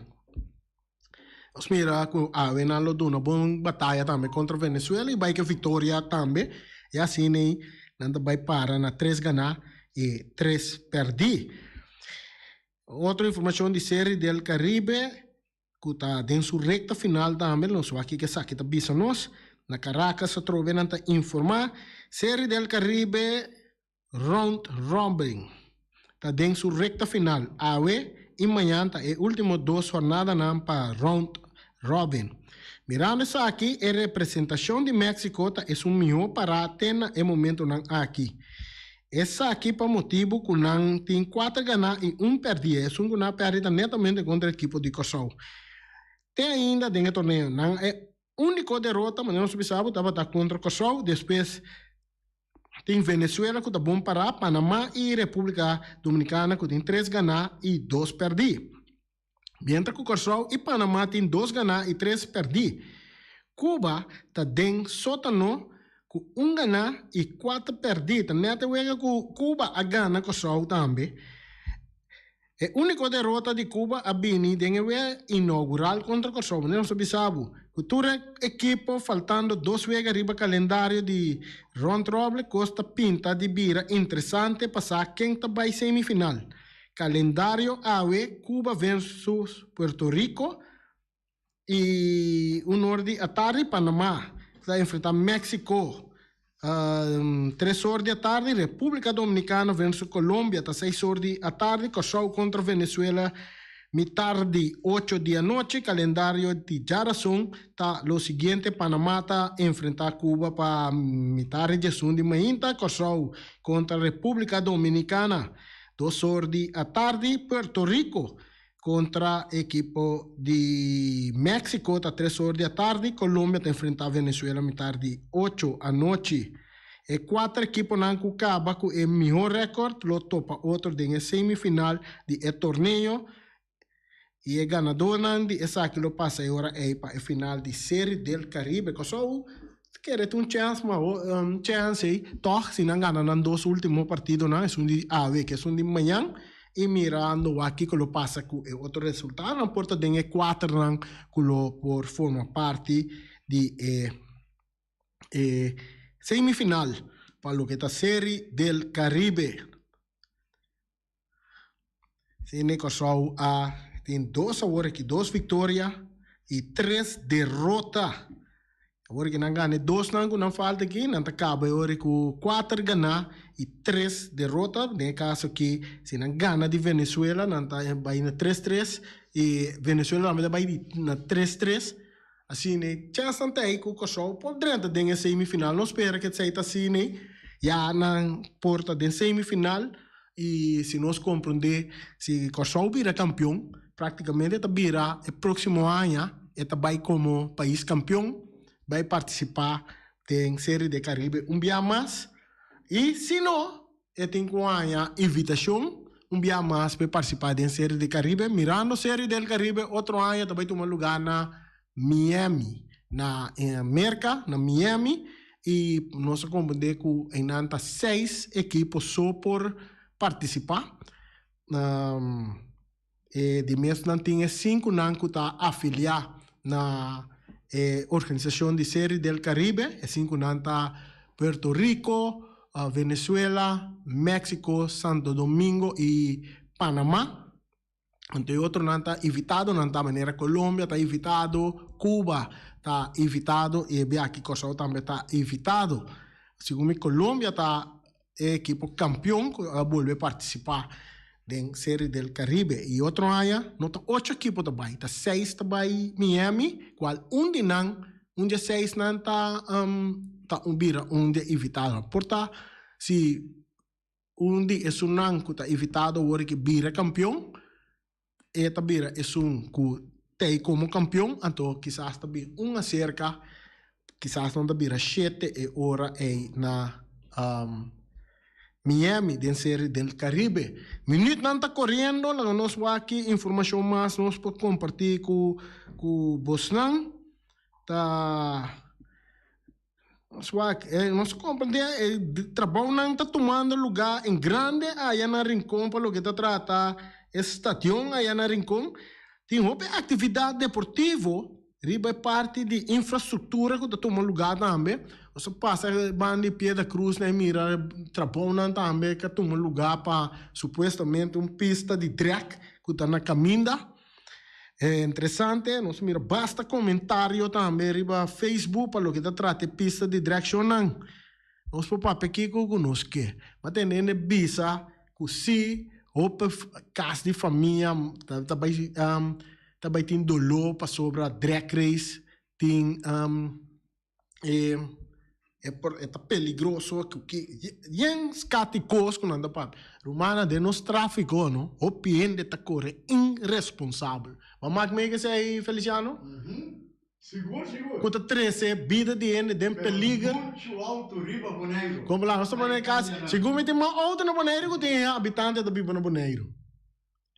Nos mira ku awe nan lo duna bon bataya tambe kontra Venezuela i bai ku e viktoria tambe. I asina ei nan ta bai para na tres ganá i tres pèrdí. Otro informashon di Serie del Caribe ku ta den su rekta final tambe, nos wak kiko esaki ta bisa nos. Na Caracas atrobe nan ta informá Serie del Caribe Round Robin ta den su recta final. Awe y mañan ta e ultimo dos hornadanan pa Round Robin. Mirando esaki e representacion di Mexico ta esun miho para te na e momentonan aki. Esaki pa motibu ku nan tin kuater ganá i un pèrdí. Esun ku nan a pèrdí ta netamente kontra ekipo di Kòrsou. Te ainda den e torneo nan e úniko derota, manera nos a bisa bo, tabata kontra Kòrsou. Despues tin Venezuela ku ta bon pará, Panamá i Repúblika Dominikana ku tin tres ganá i dos pèrdí. Mientra ku Kòrsou i Panamá tin dos ganá i tres pèrdí. Cuba ta den sótano ku un ganá i kuater pèrdí. Ta nèt e wega ku Cuba a gana Kòrsou tambe. E úniko derota di Cuba a bini den e wega inougural kontra Kòrsou. Manera nos a bisa bo, ku tur e ekipo faltando dos wega riba kalendario di Rond Roble, kos ta pinta di bira interesante pa sa ken ta bai semifinal. Calendario awe Cuba versus Puerto Rico y un or di atardi Panama ta enfrenta Mexico. Tres or di atardi Republica Dominicana versus Colombia ta seis or di atardi Corsou contra Venezuela mitar di ocho di anochi. Calendario di djarason ta lo siguiente Panama ta enfrenta Cuba pa mitar di diesun di mainta Corsou contra Republica Dominicana Dos or di atardi Puerto Rico kontra ekipo di Mexico ta tres or di atardi, Colombia ta enfrenta Venezuela mitar di ocho anochi. E kuater ekiponan ku kaba ku e mihó rèkòrt lo topa otro den e semifinal di e torneo i e ganadónan di esaki lo pasa e ora ei pa e final di Serie del Caribe. Kòrsou kere ta un chèns ma un chèns ei tòg si nan gana nan dos último partidonan, esun di awe ku esun di mañan i mirando wak kiko lo pasa ku e otro resultadonan por ta den e kuaternan ku lo por forma parti di e e semifinal pa loke ta Serie del Caribe. Sine Kòrsou a tin dos awor aki, dos viktoria i tres derota. Awor ki nan gana e dosnan ku nan falta aki, nan ta kaba e ora ku kuater ganá i tres derota. Den e kaso aki, si nan gana di Venezuela, nan ta bai na tres tres i Venezuela tambe ta bai na tres tres. Asina e chènsnan ta ei ku Kòrsou por drenta den e semifinal. No spera ku esei ta asina ei. Ya nan por ta den semifinal i si nos komprondé si Kòrsou bira kampion, praktikamente ta bira e próksimo aña e ta bai komo pais kampion bai partisipá den Serie de Caribe un bia mas. I si no, E tin cu haña invitacion un bia mas p'e participa den Serie del Caribe. Mirando Serie del Caribe otro aña ta bay tuma lugar na Miami, na Merca, na Miami, y nos a comprende cu eynan ta seis ekipo so por participa. E di mes nan tin e sinkunan ku ta afiliá na e organisashon di Serie del Caribe. E sinkunan ta Puerto Rico, Venezuela, Mexico, Santo Domingo i Panamá. Anto e otronan ta invitadonan ta manera Colombia ta invitado, Cuba ta invitado i e biaha aki Kòrsou tambe ta invitado. Segun mi Colombia ta E ekipo kampion ku a bolbe partisipá den Serie del Caribe i otro aña no ta ocho ekipo ta bai, ta seis ta bai Miami, kual un di nan, un di e seisnan ta ta un bira un di e invitadonan. Por ta si un di esunnan ku ta invitado awor ke bira kampion, e ta bira esun ku t'ei komo kampion, anto kisas ta bin un aserka, kisas nan ta bira shete e ora ei na Miami den Serie del Caribe. Minütnan ta koriendo, laga nos wak ki informashon mas nos por kompartí ku ku bosnan. Ta. Nos wak, e nos comprende e trabounan ta tumando lugar en grande aya na Rincon pa loke ta trata e stadion aya na Rincon. Tin hopi actividad deportivo riba e parti di infrastructura cu ta tuma lugar tambe. Nos a pasa banda di Piedra Cruz na e mira trabounan tambe cu a tuma lugar pa supuestamente un pista di drag cu ta na caminda. Interesante, nos mira basta komentario tambe riba Facebook pa loke ta trata e pista di drekshonnan. Nos por papia kiko ku nos ke. Bo a tende hende bisa ku si hopi kas di famia ta bai ta bai tin doló pasobra drag race tin e e por e ta peligroso ku ki yen skat di kos ku nan ta papia. Rumannan den nos trafiko no hopi hende ta kore iresponsabel. Bo a mak mee esei Feliciano? Sigur sigur. Ku ta trese bida di hende den peliger. Pero muchu outo riba Boneiru. Komo la nos ta pone kas, sigur mi tin mas outo na Boneiru ku tin habitante ta biba na Boneiru.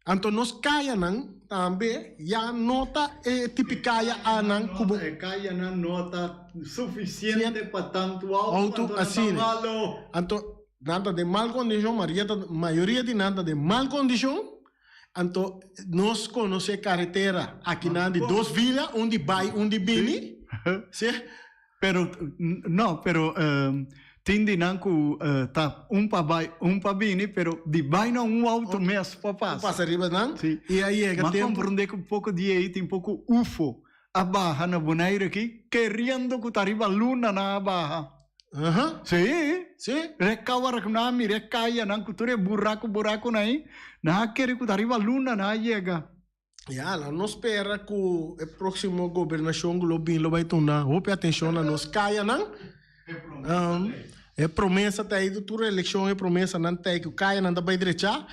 Anto nos kayanan tambe ya no ta e tipi kaya anan ku bo. E kayanan no ta sufisiente pa tantu outo, anto nan ta malo. Anto nan ta den mal kondishon, maria ta mayoria di nan ta den mal kondishon. Anto nos conoce carretera akinan di dos villa, un di bai, un di bini. Si. Pero no, pero tin di nan cu ta un pa bai, un pa bini, pero di bai na un auto mes por pasa. Pasa riba nan. Si. Y a yega Ma tempo. comprende cu poco di ey tin poco ufo a baha na Bonaire aki, keriendo cu ta riba luna nan a baha. Aha. Sí. Sí. Rekawar ku nan a mira e kayanan ku tur e buraku burakunan ei, nan a kere ku ta riba luna nan a yega. Ya, laat nos spera ku e próksimo gobernashon ku lo bin lo bai tuna hopi atenshon na nos kayanan. E promesa ta ei, tur elekshon e promesanan ta ei ku kayanan ta bai drechá.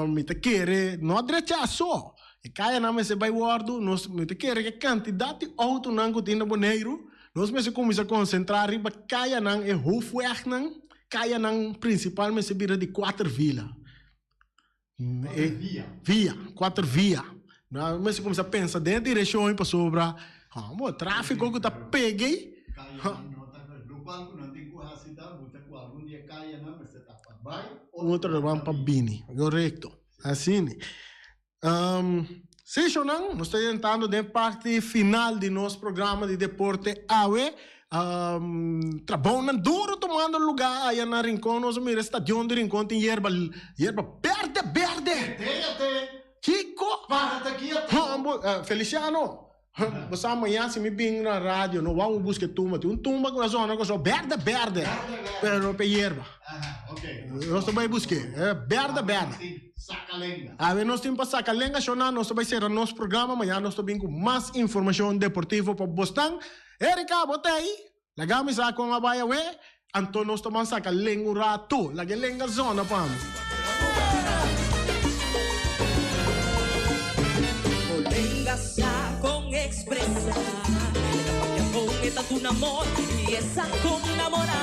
Mi ta kere no a drechá so, e kayanan mester bai wòrdu, nos mi ta kere ku e kantidat di outonan ku tin na Boneiru Nos mester kuminsá konsentrá riba kayanan, e hoofdwegnan, kayanan prinsipal mester bira di kuater vila. Kuater via. Via, kuater via. Nos mester kuminsá pensa den e direkshon ei pasobra, bo tráfiko ku ta pega ei. Kayanan no ta, lokual ku nan tin ku hasi ta buta ku algun di e kayanan mester ta pa bai, otro pa bini. Korekto, asina. Sí, shownan, nos ta entrando den parti final di nos programa di deporte awe. Trabounan duro tomando lugar aya na Rincon. Nos a mira e stadion di Rincon tin yerba, yerba berde, berde. Kiko? Hombo, Feliciano, bo sa mañana si mi bin na radio no wou buska e tumba. Tin un tumba ku na zona ku so berde, berde, pero no pe yerba. Nos ta bai busk'é. Berde, berde. Saca lenga. Awe nos tin pa saca lenga shona, nos ta bai cera nos programa, mañana nos ta bin cu mas informacion deportivo pa bosnan. Erika, bo ta ey? Laga mi sa con a bai awe, anto nos ta ban saca lenga un rato. Laga e lenga zona pa mi. Bo lenga sa con expresa. E ta papia con, e ta duna amor y e sa con namora.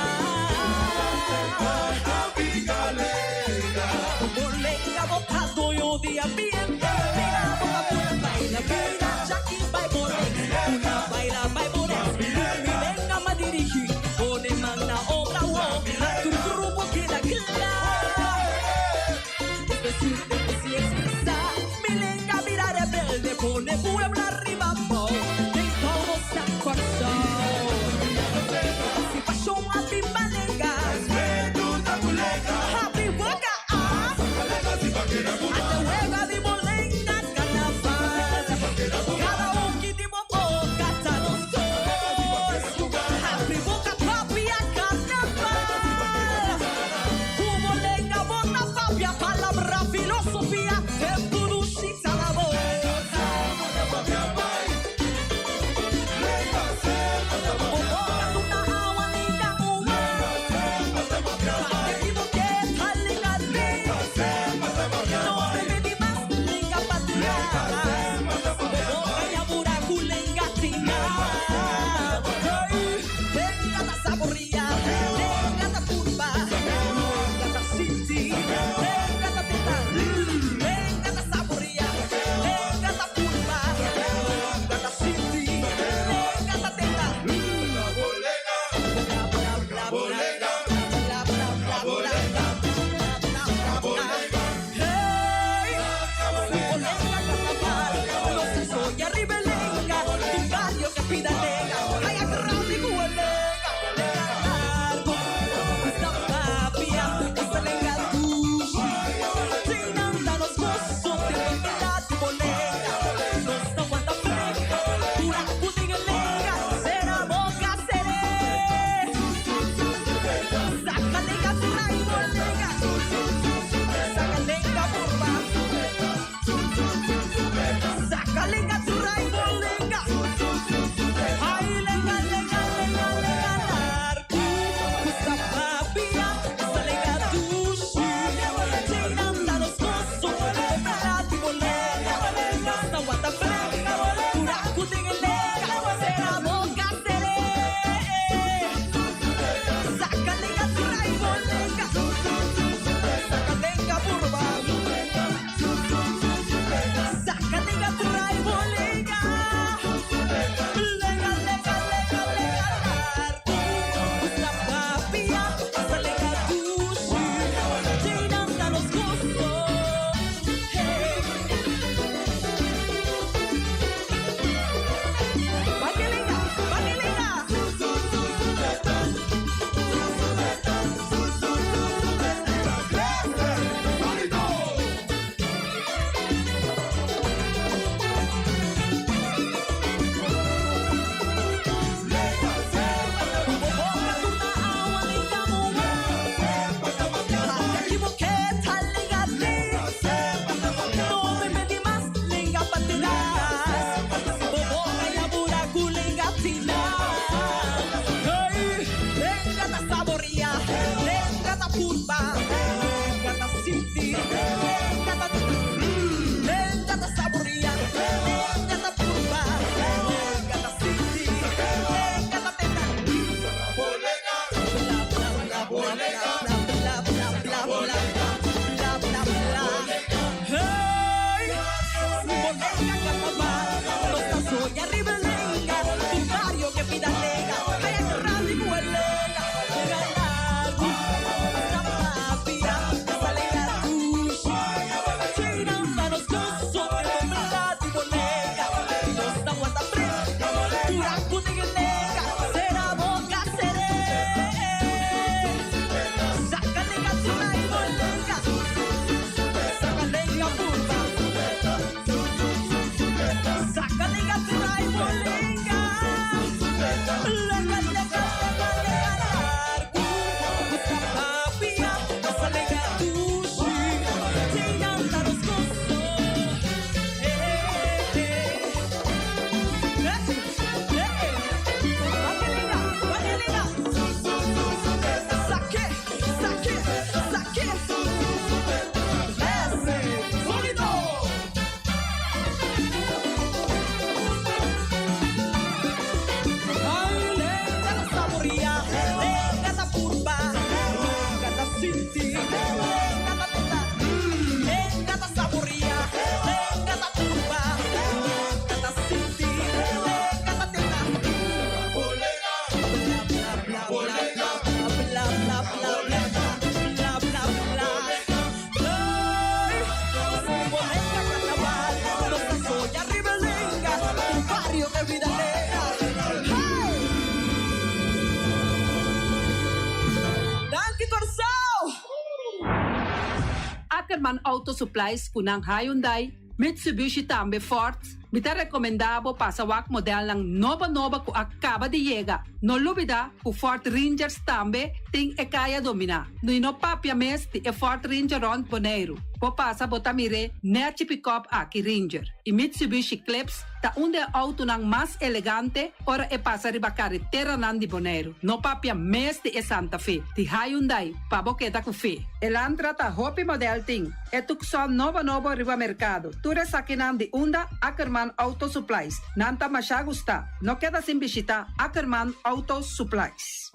Ackerman Auto Supplies ku nan Hyundai, Mitsubishi tambe Ford. Mi ta rekomendá bo pasa wak modelnan nobo nobo ku a kaba di yega. No lubidá ku Ford Rangers tambe tin e kaya dominá. Nui no papia mes di e Ford Ranger rònt Boneiru. Bo pasa bo ta mir'é nèchi pikòp aki Ranger i Mitsubishi Eclipse ta un di e outonan mas elegante ora e pasa riba kareteranan di Boneiru. No papia mes di e Santa Fe di Hyundai pa bo keda ku fe. Elantra ta hopi model tin. E Tucson nobo nobo riba merkado. Tur esakinan di unda Ackerman Auto Supplies. Nan ta masha gusta. No keda sin bishita Ackerman Auto Supplies.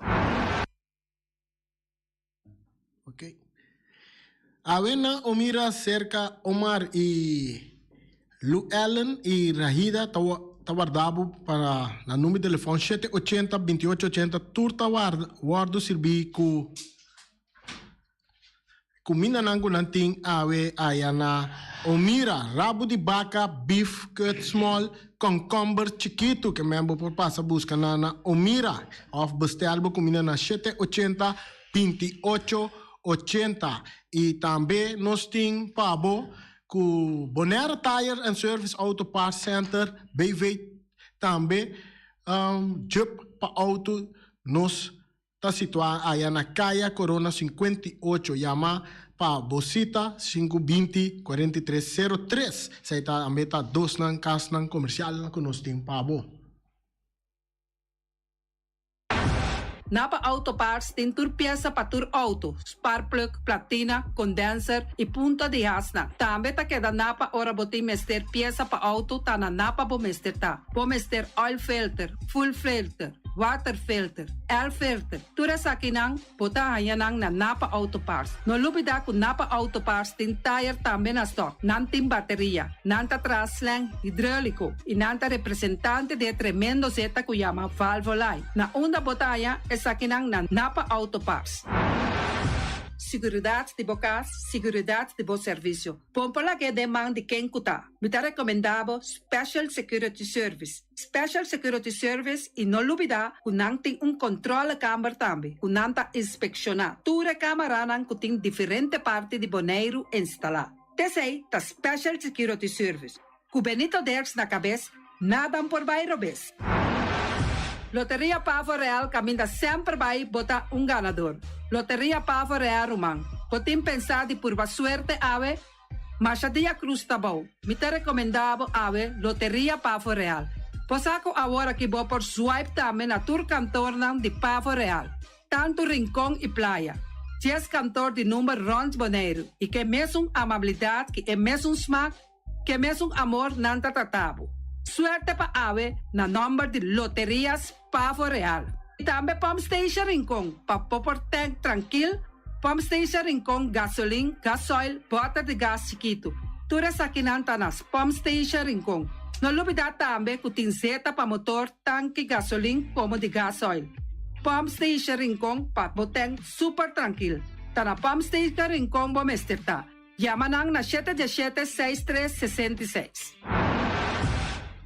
Ok. Awe nan o mira serka Omar y Lu Ellen y Rahida ta ta warda bo pa nan number di telefon shete ochenta binti ocho ochenta tur ta warda wordo sirbi ku Kumindanan ku nan tin awe aya na Omira, rabu di baka, beef cut small, konkomber chikitu ke men bo por pasa buska nan na Omira òf bestel bo kuminda na shete ochenta, binti ocho ochenta. I tambe nos tin pa bo ku Bonaire Tire and Service Auto Parts Center BV tambe djup pa outo nos Ta situá aya na Kaya Corona 58, yama pa bo sita 5 20 43 03. Esei ta tambe ta dosnan kasnan komersialnan ku nos tin pa bo. Napa Auto Parts tin tur piesa pa tur auto, sparkplug, platina, condenser y punta di hasnan. Tambe ta keda Napa ora bo tin mester piesa pa auto ta na Napa bo mester ta. Bo mester oil filter, fuel filter, water filter, air filter, tur esakinan bo ta haña nan na Napa Auto Parts. No lubida ku Napa Auto Parts tin tayer tambe na stock, nan tin bateria, nan ta traha slang hidroliko i nan ta representante di e tremendo zeta ku yama Valvoline. Na unda bo ta haña esakinan na Napa Auto Parts. Siguridat di bo kas, siguridat di bo servisio. Bon por lag'é den man di ken ku ta. Mi ta rekomendá bo Special Security Service. Special Security Service i no lubida ku nan tin un kontrolekamber tambe ku nan ta inspekshoná tur e kamaranan ku tin diferente parti di Boneiru instalá. T'esei ta Special Security Service. Ku Benito Dirks na kabes, nadan por bai robes. Loteria Pavo Real kaminda semper bai bo ta un ganador. Loteria Pavo Real ruman, bo tin pensá di purba suerte awe? Masha dia cruz ta bou. Mi ta recomenda bo awe Loteria Pavo Real. Bo sa cu awor aki bo por swipe tambe na tur kantornan di Pavo Real, tanto Rincon y Playa. Dies kantor di number rond Boneiru y ke mesun amabilidad ki e mesun smaak, ke mesun amor nan ta trata bo. Suerte pa awe na nomber di Loterias Pavo Real. Y tambe Pump Station Rincon pa bo por tank trankil, Pump Station Rincon gasolin, gasoil, boter di gas chikitu. Tur esakinan ta na Pump Station Rincon. No lubida tambe cu tin zeta pa motor, tanki gasolin como di gasoil. Pump Station Rincon pa bo tank super trankil. Ta na Pump Station Rincon bo mester ta. Yama nan na shete diashete seis tres sesenta i seis.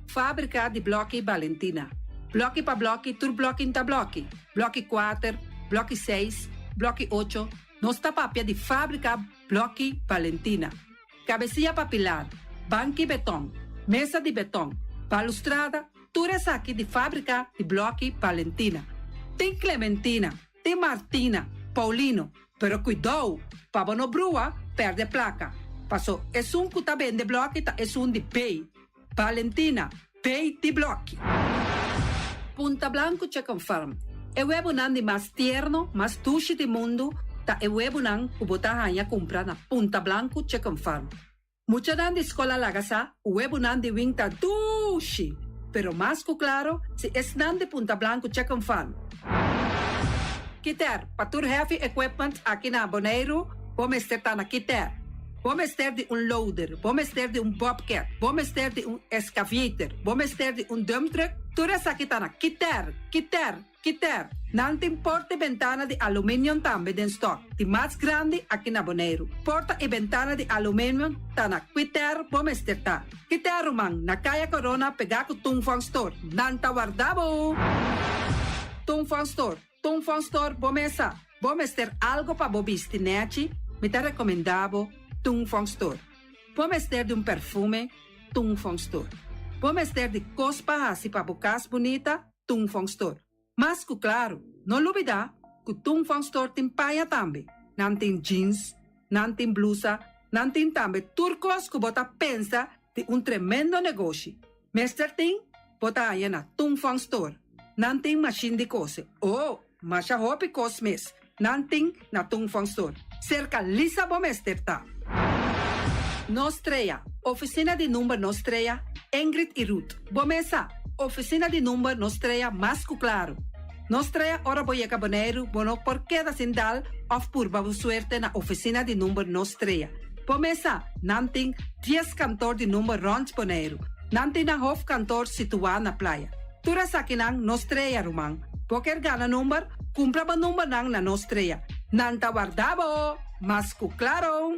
Fábrika di blòki Balentina. Blòki pa blòki tur blòki n'ta blòki. Blòki kuater, blòki seis, blòki ocho, nos ta papia di fábrika blòki Balentina. Kabesia pa pilar, banki betòn, mesa di betòn, balustrada, tur esaki di fábrika di blòki Balentina. Tin Clementina, tin Martina, Paulino, Pero kuidou pa bo no brua perde plaka, paso esun ku ta bende bloki ta esun di Bay. Valentina, Bay di bloki. Punta Blanco Chicken Farm, E webunan di mas tierno, mas dushi di mundu ta e webunan ku bo ta haña kumpra na Punta Blanco Chicken Farm. Muchanan di skol a laga sa ku webunan di wing ta dushi, pero mas ku klaro si esnan di Punta Blanco Chicken Farm. Kiter, pa tur heavy equipment aki na Boneiru, bo mester ta na Kiter. Bo mester di un loader, bo mester di un bobcat, bo mester di un excavator, bo mester di un dump truck, tur esaki ta na Kiter, Kiter, Kiter, Nan tin porta i bentana di aluminium tambe den stock, di mas grandi aki na Boneiru. Porta i bentana di aluminium ta na Kiter bo mester ta. Kiter ruman, na Kaya Corona pegá ku Tung Fong Store. Nan ta warda bo! Tung Fong Store, Tung Fong Store bo mesa. Bo mester algo pa bo bisti nechi? Mi ta rekomendá bo. Tung Fong Store. Bo mester di un perfume, Tung Fong Store. Bo mester di kos pa hasi pa bo kas bunita, Tung Fong Store. Mas ku klaru, no lubidá ku Tung Fong Store tin paña tambe. Nan tin jeans, nan tin blusa, nan tin tambe tur kos ku bo ta pensa di un tremendo negoshi. Mester tin, bo ta haña na Tung Fong Store. Nan tin mashin di kose. Oh, masha hopi kos mes nan tin na Tung Fong Store. Serka Lisa bo mester ta. Nos Trea, Ofisina di number Nos Trea, Ingrid i Ruth. Bo mes sa, ofisina di number Nos Trea mas ku klaru. Nos Trea ora bo yega Boneiru bo no por keda sin dal òf purba bo suerte na ofisina di number Nos Trea. Bo mes sa, nan tin dies kantor di number rònt Boneiru. Nan tin nan hofkantor situá na Playa. Tur esakinan Nos Trea, ruman. Bo kier gana number? Kumpra bo numbernan na Nos Trea. Nan ta warda bo! Mas ku klaro!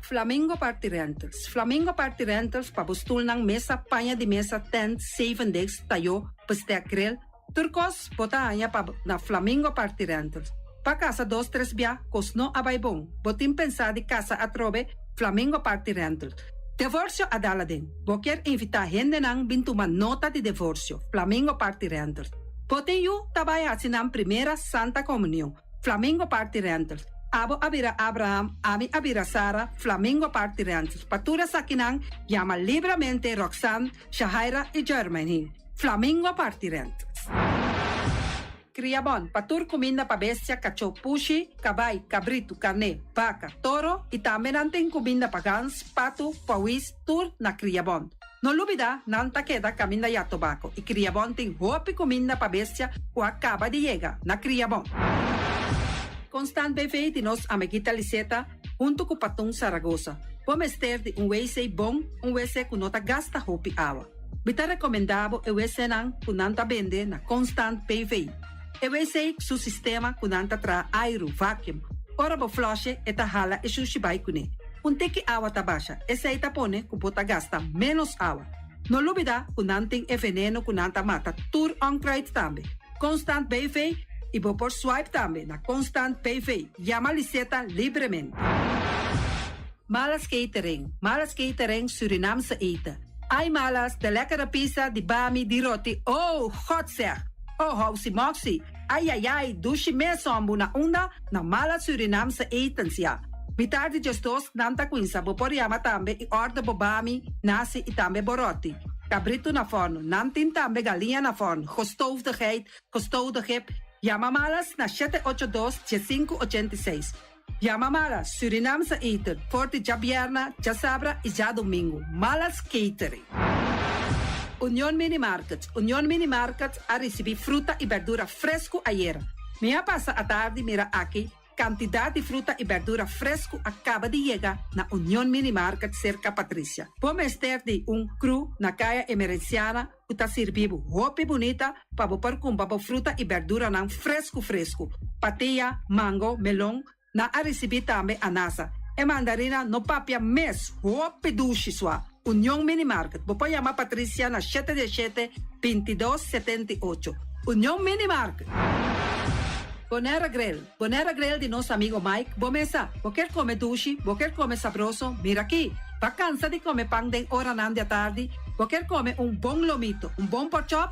Flamingo Party Rentals Flamingo Party Rentals pa bo stulnan, mesa, paña di mesa, tent, zeven desk, tayó, bestek, grill, Tur kos bo ta haña pa na Flamingo Party Rentals. Pa kasa dos tres bia, kos no a bai bon. Bo tin pensá di kasa atrobe? Flamingo Party Rentals. Devorsio a dal aden. Bo kier invitá hendenan bin tuma nota di devorsio? Flamingo Party Rentals. Bo tin yu ta bai hasi nan primera Santa Komunion? Flamingo Party Rentals. Abo a bira Abraham, ami a bira Sara, Flamingo Party Rentals. Pa tur esakinan, yama libramente Roxanne, Shahaira i Jermaine. Flamingo Party Rentals. Kriabon, pa tur kuminda pa bestia, kachó, pushi, kabai, kabritu, karné, baka, toro i tambe nan tin kuminda pa gans, patu, pawis, tur na Kriabon. No lubida, nan ta keda kaminda ya tobako i Kriabon tin hopi kuminda pa bestia ku a kaba di yega na Kriabon. Constant BV di nos amiguita Liseta huntu ku Patun Saragosa. Bo mester di un wc bon, un wc ku no ta gasta hopi awa. Mi ta rekomendá bo e wcnan ku nan ta bende na Constant BV. E wc ku su sistema ku nan ta traha airu, vacuum. Ora bo flush'e e ta hala e shushi bai kuné. Un tiki awa ta basha, esei ta pone ku bo ta gasta ménos awa. No lubidá ku nan tin e veneno ku nan ta mata tur onkruid tambe. Constant BV i bo por swipe tambe na Constant BV. Yama Liseta libremente. Malas Catering, Malas Catering Surinaamse eten. Ai Malas, de lekkere pizza, di bami, di roti, oh, God zeg! Oh, housi moxi, ai ai ai, dushi mes hombu na unda? Na Malas Surinaamse etens ya. Mitar di djesdos nan ta cuinsa, bo por yama tambe y order bo bami, nasi y tambe bo roti. Cabrito na forno, nan tin tambe galiña na forno, gestoofde geit, gestoofde gip, yama Malas na shete ocho dos, diesinku ochenta i seis. Yama Malas Surinaamse eten for di djabierna, djasabra y djadomingo. Malas Catering. Union Mini Market Union Mini Market a ricibi fruta y berdura fresco ayera. Mi a pasa atardi mira aki cantidad di fruta y berdura fresco a caba di yega na Union Mini Market cerca Patricia. Bo mester di un cru na Caya Emerenciana ku ta sirbi bo hopi bunita pa bo por kumpra bo fruta i berduranan fresku fresku. Patia, mango, melon, nan a risibí tambe anasa. E mandarina no papia mes, hopi dushi sua. Union Mini Market, bo por yama Patricia na shete dieshete, bintidos, setenta i ocho. Union Mini Market. Bonaire Grill, Bonaire Grill di nos amigo Mike, bo mesa, bo kier come dushi, bo kier come sabroso, mira aki. Bo a cansa di come pan den oranan di atardi, bo kier come un bon lomito, un bon porkchop,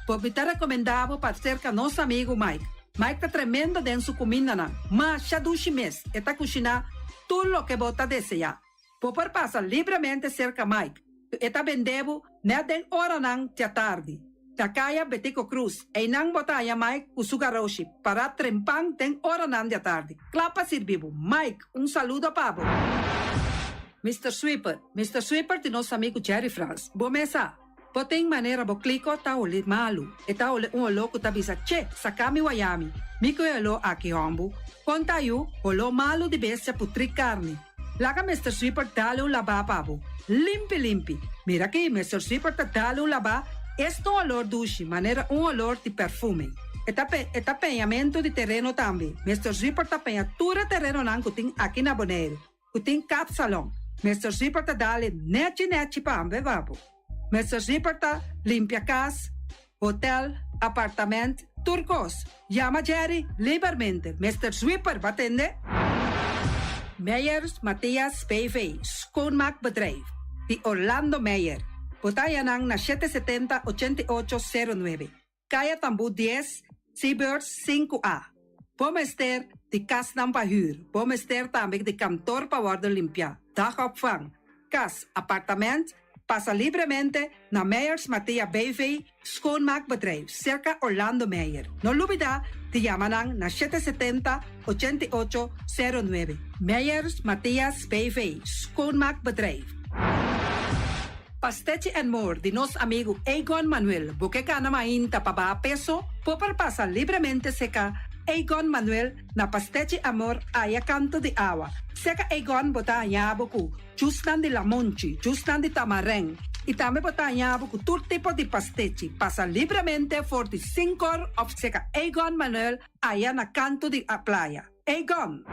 bo mi ta recomenda bo pa cerca nos amigo Mike. Mike ta tremendo den su cumindanan, masha dushi mes, e ta cushina tur loke bo ta desea. Bo por pasa libremente cerca Mike, e ta bende bo net den oranan di atardi. Na Caya Betico Croes, einan bo ta haya Mike cu su garoshi, para trempan den oranan di atardi. Cla pa sirbi bo. Mike, un saludo pa bo. Mister Sweeper, Mister Sweeper di nos amigo Jerry Frans. Bo mesa, bo tin manera bo clico ta holi malu. E ta holi un oló cu ta bisa, Che, saca mi wayami. Mi cu e oló aki hombu. Con ta yu, oló malu di bestia putri carni. Laga Mister Sweeper dale un labá pa bo. Limpi limpi. Mira aki, Mister Sweeper ta dale un labá. Esta un olor dushi, manera un olor di perfume. E ta pe, e ta peñamento di tereno tambe. Mister Sweeper ta peña tur e terenonan cu tin aki na Bonaire, cu tin kapsalon. Mister Sweeper ta dale nechi nechi pa bo bo. Mister Sweeper ta limpia cas, hotel, apartamento, tur cos. Yama Jerry liberamente. Mister Sweeper, bo a tende? Meijers Mathias BV, schoonmaakbedrijf, di Orlando Meijer. Bo ta haña nan na 770 8809, Kaya Tambú 10, Seabirds 5A. Bo mester di kasnan pa hür, bo mester tambe di kantor pa wòrdu limpiá, dagopvang, kas, apartament, pasa libremente na Meijers Mathea BV, Schoonmaakbedrijf, serka Orlando Meijer. No lubidá di yama nan na 770 88 09. Meijers Mathias BV, Schoonmaakbedrijf. Pastechi and More di nos amigu Egon Manuel. Bo ke gana mainta pa baha peso? Bo por pasa libremente seka Egon Manuel na Pastechi Amor aya kanto di awa. Seka Egon bo ta haña bo ku jusnan di lamonchi, jusnan di tamarèn i tambe bo ta haña bo ku tur tipo di pastechi. Pasa libremente for di sinkor òf seka Egon Manuel aya na kanto di playa. Egon!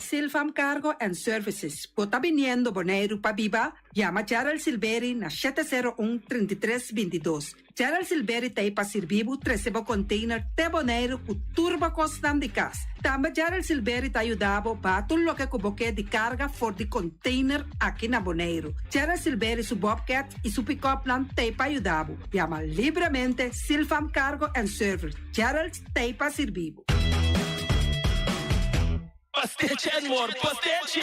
Silvam Cargo and Services, bo ta biniendo Boneiru pa biba? Yama Gerald Silberi na 701 33 22. Gerald Silberi ta ei pa sirbi bo trese bo container te Boneiru ku tur bo kosnan di kas. Tambe Gerald Silberi ta yuda bo baha tur loke ku bo ke di karga for di container aki na Boneiru. Gerald Silberi su bobcat i su pick-upnan ta ei pa yuda bo. Yama libremente Silvam Cargo and Service. Gerald ta ei pa sirbi bo. Pastechi and more pastechi!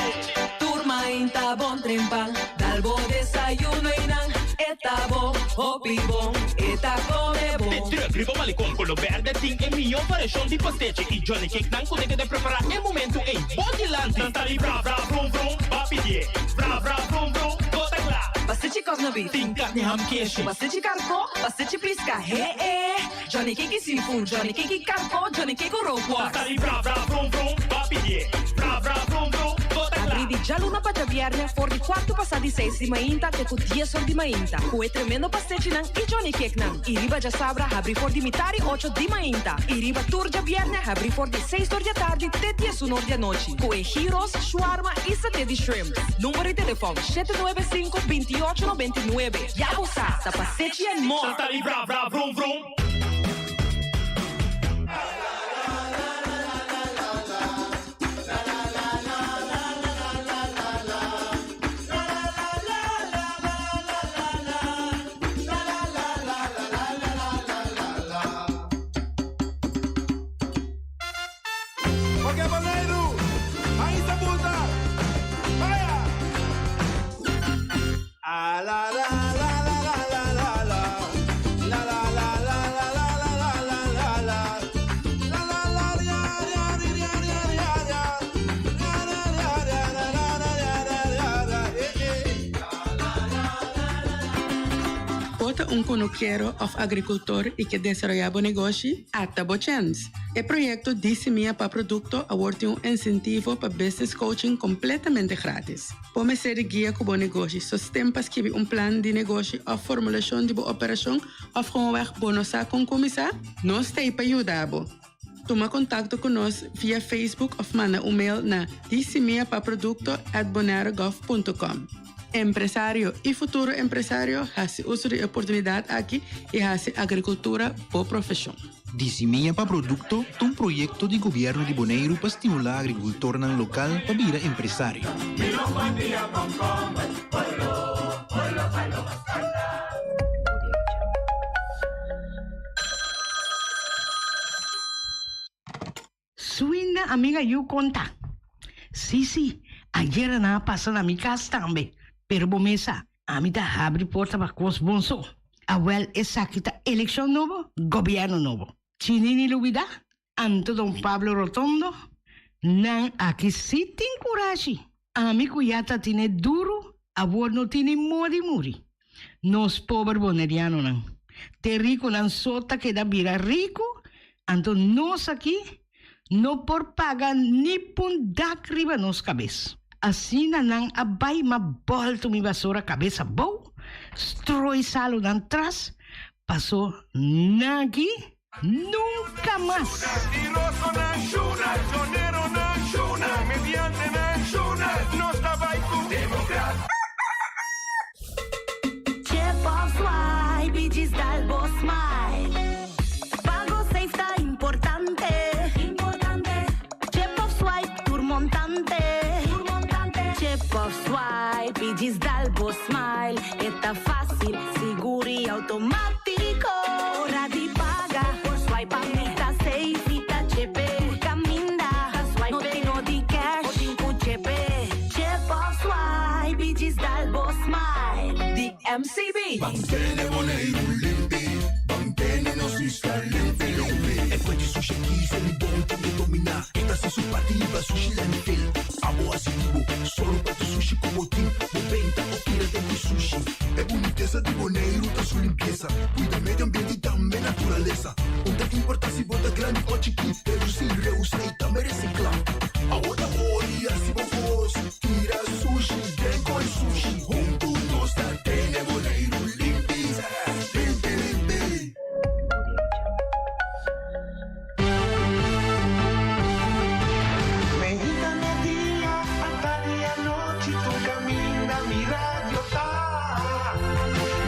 Tur mainta bon trempan, dal bo desayuno y nan e ta bon, hopi bon, e ta come bon. De truck riba malecon color berde tin e miyo variacion di pastechi y Johnny Cake nan cu ta keda prepara e momento ey bo dilanti. Nan ta di bra bra brum brum, ba pidie, bra bra brum brum, bo ta cla. Pastechi cosna beef. Tin carni ham keshi. Pastechi carco, pastechi pisca, he e. Johnny Cake seafood, Johnny Cake carco, Johnny Cake rookworst. Tata di bra bra vrum vrum, ba pidié. Bra bra vrum vrum, bo ta kla. Abrí di djaluna pa djabièrnè for di kuartu pasá di seis di mainta te ku dies or di mainta, ku e tremendo pastechinan i Johnny Cakenan. I riba djasabra habrí for di mitar i ocho di mainta. I riba tur djabièrnè habrí for di seis or di atardi te diesun or di anochi, ku e gyros, shawarma i saté di shrimp. Number di telefòn, 795 28 99. Ya bo sa, ta pastechi and more! Tata di bra bra vrum vrum. Oke Boneiru, ahí sa buta. Vaya. A la la la la la la la la. La la la la la la la la la la la. La la la ria ria ria ria ria ria. Ria ria ria ria ra ra ra ria ra ria ra. Eh eh. Bo ta un kunukero òf agrikultor i ke desaroyá bo negoshi? Ata bo chèns! E proyekto Di Simia pa Produkto awor tin un insentivo pa business coaching kompletamente grátis. Bo mester di guia ku bo negoshi, sosten pa skibi un plan di negoshi òf formulashon di bo operashon òf gewoonweg bo no sa kon kuminsá? Nos ta ei pa yuda bo! Tuma kontakto ku nos via Facebook òf manda un mail na disimiapaprodukto@bonairogov.com. Empresario i futuro empresario, hasi uso di e oportunidat aki i hasi agrikultura bo profeshon. Di Simia pa Produkto ta un proyekto di gobièrnu di Boneiru pa stimulá agrikultornan lokal pa bira empresario. Swinda amiga yu konta. Sí sí, ayera nan a pasa na mi kas tambe, pero bo mes sa, ami ta habri porta pa kos bon so. Awel esaki ta elekshon nobo, gobièrnu nobo. Chinini lubidá? Anto don Pablo Rotondo, Nan aki sí tin kurashi. Ami ku ya ta tine duru, awor no tini modi muri. Nos pober bonerianonan. Te rikunan so ta keda bira riku, anto nos aki no por paga ni pun dak riba nos kabes. Asina nan a bai ma bòltu mi basora kabes abou, stroi salu nan tras, paso nan aki nunka mas. Chip of swipe y djis dal bo smile. Pago safe ta importante. Chip of swipe tur montante. ei. Ban tene Boneiru limpi, ban tene nos isla limpi limpi. E fuente sushi aki Selibon tin ke dominá. E ta hasi su parti liba sushi landfill. Abo hasi di bo, sòru pa tur sushi ku bo tin. Bo benta òf tira den ku sushi. E bunitesa di Boneiru ta su limpiesa. Kuida medio ambiente i tambe naturalesa. Un ta importá si bo ta grandi òf chikí, redusí, reusá i tambe resiklá. Awor ta ora di hasi bo kos. Tira sushi den koi sushi. Huntu nos ta tene Boneiru limpi, limpi, limpi. Meinta media, atardi anochi, tur caminda mi radio ta.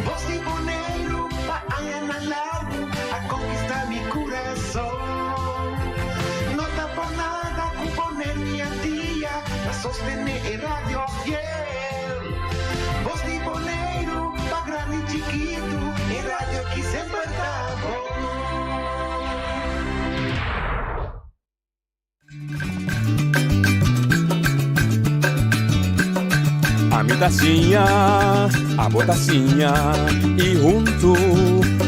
Voz di Boneiru pa añanan largu a conquista mi curason. No ta por nada cu Bonaire mi Antia ta sostene e radio fiel. Voz di Boneiru pa grandi y chikitu, e radio ki semper ta bon. Ami ta siña, abo ta siña y huntu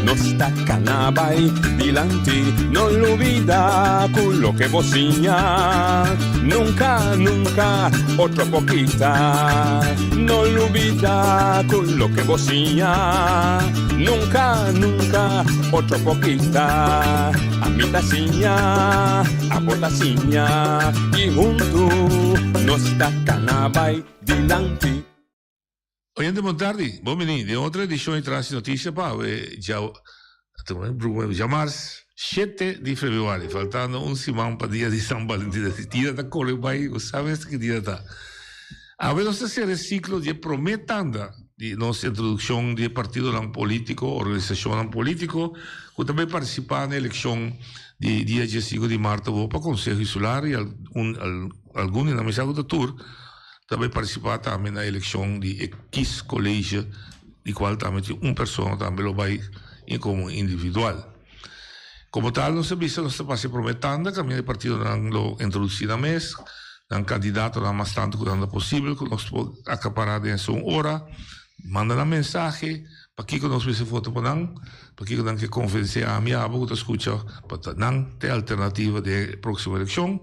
nos ta cana bay dilanti. No lubida cu loke bo siña nunca, nunca otro por kita. No lubida cu loke bo siña nunca, nunca otro por kita. Ami ta siña, abo ta siña y huntu nos ta cana bay dilanti. Oyente bon tardi, bon bini den otro edicion di Tras di Noticia pa awe djamars shete di februari, faltando un siman pa dia di San Valentin. Dia ta core bay, bo sa mes ki dia ta. Awe nos ta cera e ciclo di e prome tanda di nos introduccion di e partidonan politico, organisacionnan politico cu ta bay participa na eleccion di dia diesinco di maart awo pa Conseho Insular y algun di nan, mi sa cu ta tur, ta bay participa tambe na eleccion di e kiescollege di cual tambe tin un persona tambe lo bay como individual. Como tal nos a bisa nos ta pasa e prome tanda caminda e partidonan lo introduci nan mes, nan candidatonan mas tanto cu nan ta posibel cu nos por acapara den esun ora, manda nan mensahe pakico nos mester vota pa nan, pakico nan ke convence ami abo cu ta scucha pa ta nan ta e alternativa den e proximo eleccion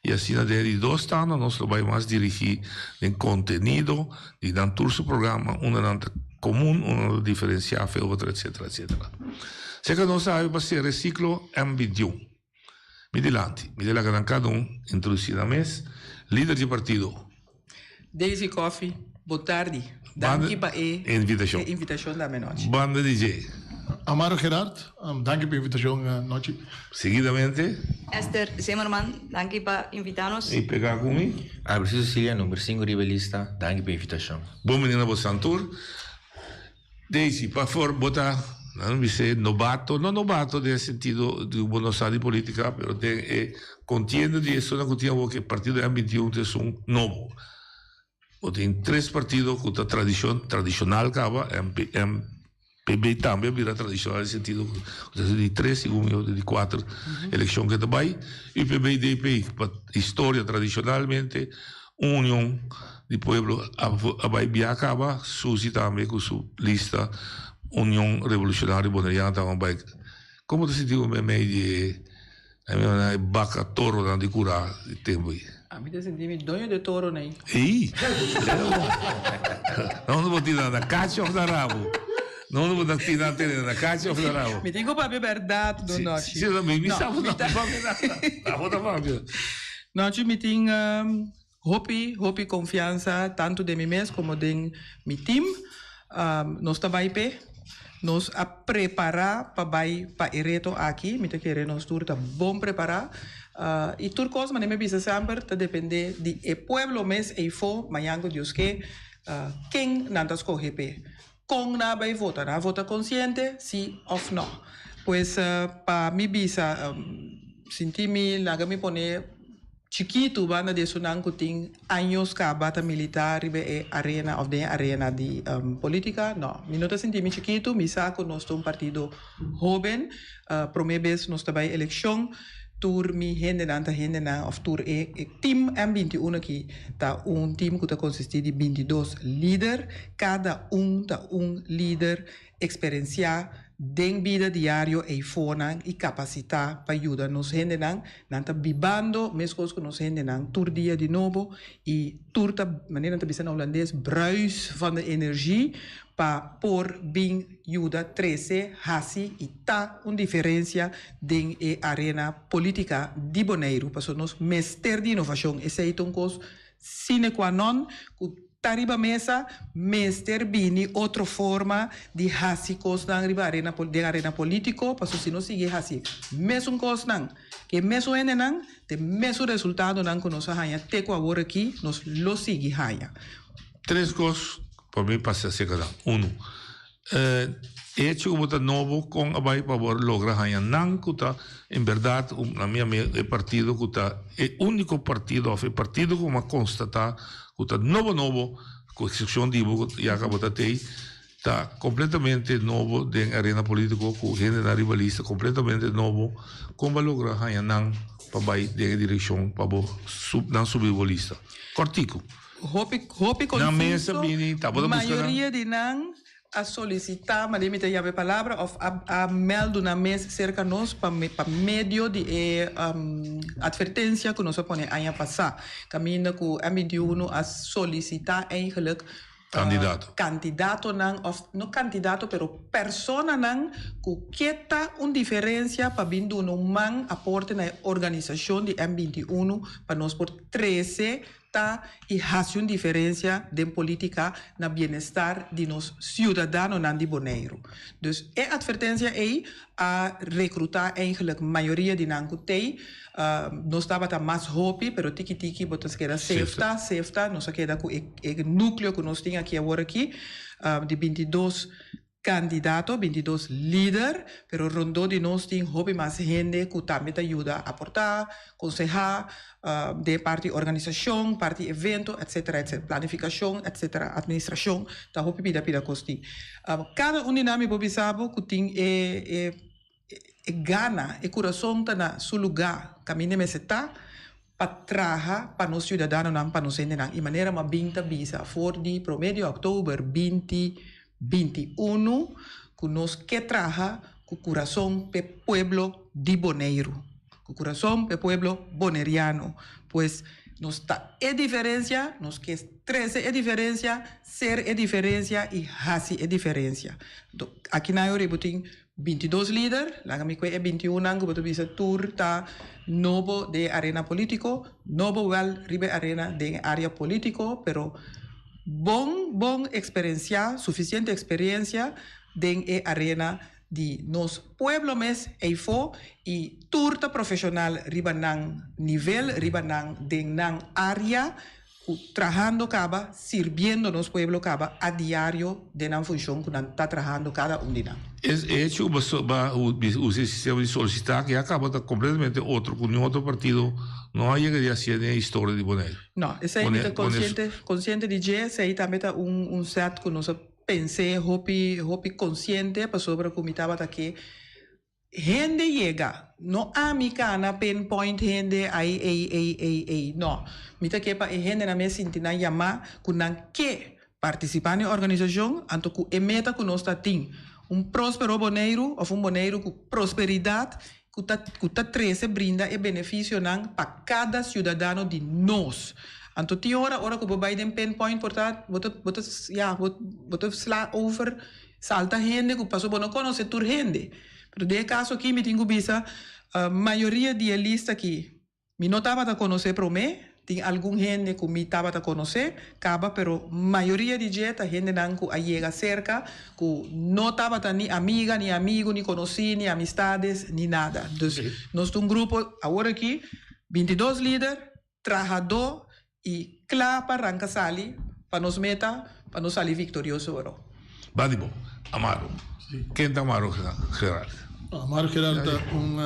y asina den e di dos tanda nos lo bay mas dirigi den contenido di nan tur su programa unda nan ta comun, unda nan ta diferencia fe otro etcetera etcetera. Seca nos sabi pa cera e ciclo M 21. Mi dilanti, mi ta laga nan cada un introduci nan mes, lider di partido. Daisy Coffie, bo tardi. Danki pa e invitacion. E invitacion di amenochi. Banda di dje. Amaro Gerard, danki pa e invitacion anochi. Seguidamente. Esther Zimmerman, danki pa invita nos. Y pega cu mi. Albert Cecilia, number cinco riba e lista, danki pa e invitacion. Bon bini na bo Santur. Daisy, pa for bo ta, nan bis'é nobato, no nobato den e sentido di bo no sa di politica, pero den e contienda di esunnan cu tin awor cu e partido M 21 ta esun nobo. Bo tin tres partido cu ta tradicion, tradicional caba, MP, MPB tambe a bira tradicional den sentido cu ta di tres segun mi di cuater eleccion cu e ta bay, UPB y DP pa historia tradicionalmente un union di pueblo a bay bia caba, Susi tambe cu su lista Union Revolucionario Boneriano tambe a bay. Como ta sinti bo meimei di e e baca toronan di cura di tempo ei? Ami ta sinti mi doño di e toro nei. Ei! Na unda bo tin nan? Na cachi of na rabo? Na unda bo ta tin nan tene? Na cachi of na rabo? Mi tin cu papia berdad do nochi. Si, mi sa bo ta papia nada. Abo ta papia. Nochi mi tin hopi, hopi confiansa tanto den mi mes como den mi team. Nos ta bay p'e. Nos a prepara pa bay pa e reto aki. Mi ta kere nos tur ta bon prepara. Y tur cos, manera mi a bisa semper, ta depende di e pueblo mes eyfo, mañan cu Dios ke, ken nan ta scoge p'e. Con nan a bay vota? Nan a vota consciente, si of no? Pues pa mi bisa, sinti mi laga mi pone chikitu banda di esunnan cu tin años caba ta milita riba e arena of den e arena di politica, no. Mi no ta sinti mi chikitu, mi sa cu nos ta un partido hoben, prome bes nos ta bay eleccion. Tur mi hendenan ta hendenan òf tur e e tim M 21 aki ta un tim ku ta konsistí di 22 lider. Kada un ta un lider eksperensiá den bida diario eifonan i kapasitá pa yuda nos hendenan. Nan ta bibando meskos ku nos hendenan tur dia di nobo i tur ta, manera nan ta bisa na hulandes, bruis van de energie pa por bin yuda trese, hasi i ta un diferensia den e arena politica di Boneiru, pasobra nos mester di inovashon. Esei ta un kos sine qua non ku ta riba mesa, mester bini otro forma di hasi kosnan riba arena den arena politico, pasobra si nos sigui hasi mesun kosnan ku e mesun hendenan, ta e mesun resultadonan ku nos a haña te ku awor aki nos lo sigui haña. Tres kos pa mi pasa aserka nan. Unu, e hecho ku bo ta nobo kon a bai pa bo logra haña nan ku ta en bèrdat na mi amigo e partido ku ta e úniko partido òf e partido ku mi a konstatá ku ta nobo nobo ku eksepshon di bo ku ya ka bo ta tei ta kompletamente nobo den arena polítiko ku hendenan riba lista kompletamente nobo kon bo a logra haña nan pa bai den e direkshon pa bo nan subi bo lista. Kòrtiku. Hopi, hopi Nan mes a confuso. bini, tabata busca nan. Mayoria di nan a solicita, manera mi ta yama e palabra, of a, a meldu nan mes cerca nos pa, pa medio di e advertencia cu nos a pone aña pasa. Caminda cu M 21 a solicita eigenlijk Candidato. candidatonan, of no candidato, pero personanan cu ke ta un diferencia pa bin duna un man aporte na e organisacion di M 21 pa nos por trece ta i hasi un diferensia den politica na bienestar di nos ciudadanonan di Boneiru. Dus e advertencia ei a recruta eigenlijk mayoria di nan cu tei. Nos tabata mas hopi, pero tiki tiki bo ta keda sefta, sefta, nos a keda cu e nucleo cu nos tin aki awor aki di 22 Kandidato, 22 lider, pero rondó di nos tin hopi mas hende ku tambe ta yuda aportá, konsehá, den parti organisashon, parti evento, etcetera, etcetera, planifikashon, etcetera, administrashon, ta hopi pida pida kos tin. Kada un di nan mi por bisa bo ku tin e e e gana, e kurason ta na su lugá kaminda e mester ta pa traha pa nos siudadanonan, pa nos hendenan. I manera mi a bin ta bisa for di promé di òktober 2021 ku nos ke traha ku kurason p'e pueblo di Boneiru, ku kurason p'e pueblo boneriano. Pues nos ta e diferensia, nos ke trese e diferensia, ser e diferensia i hasi e diferensia. Aki nan yori bo tin 22 lider, laga mi kue e 21 nan ku bo ta bisa tur ta nobo den e arena politiko, nobo wèl riba e arena den e area politiko, pero bon bon eksperensiá, sufisiente eksperensia den e arena di nos pueblo mes eifó i tur ta profeshonal riba nan nivel, riba nan den nan area. Ku trahando kaba, sirbiendo nos pueblo kaba a diario den nan funshon ku nan ta trahando kada un di nan. E hecho ku bo a usa e sistema di solisitá ya kaba ta kompletamente otro ku niun otro partido no a yega di hasié den e historia di Boneiru. No, esei mi ta konsiente konsiente di dje, esei tambe ta un un sèt ku nos a pens'é hopi hopi konsiente pasobra ku mi tabata ke Hende yega, no ami kana pinpoint hende ai ei ei ei ei, no. Mi ta ke pa e hendenan mes sinti nan yamá ku nan ke partisipá na e organisashon, anto ku e meta ku nos ta tin, un próspero Boneiru òf un Boneiru ku prosperidat ku ta ku ta trese brinda e benefisionan pa kada siudadano di nos. Anto tin ora, ora ku bo bai den pinpoint por ta bo ta bo ta ya bo ta sla over Salta hende ku paso bo no konosé tur hende. Pero den e kaso aki mi tin ku bisa mayoria di e lista aki mi no tabata konosé promé, tin algun hende ku mi tabata konosé kaba pero mayoria di dje ta hendenan ku a yega serka ku no tabata ni amiga ni amigu ni konosí ni amistades ni nada. Dus nos ta un grupo awor aki 22 lider trahadó i kla pa ranka sali pa nos meta pa nos sali viktorioso oro. Bandi bo, Amaro. Ken ta Amaro Gerard? Amaro Gerard ta un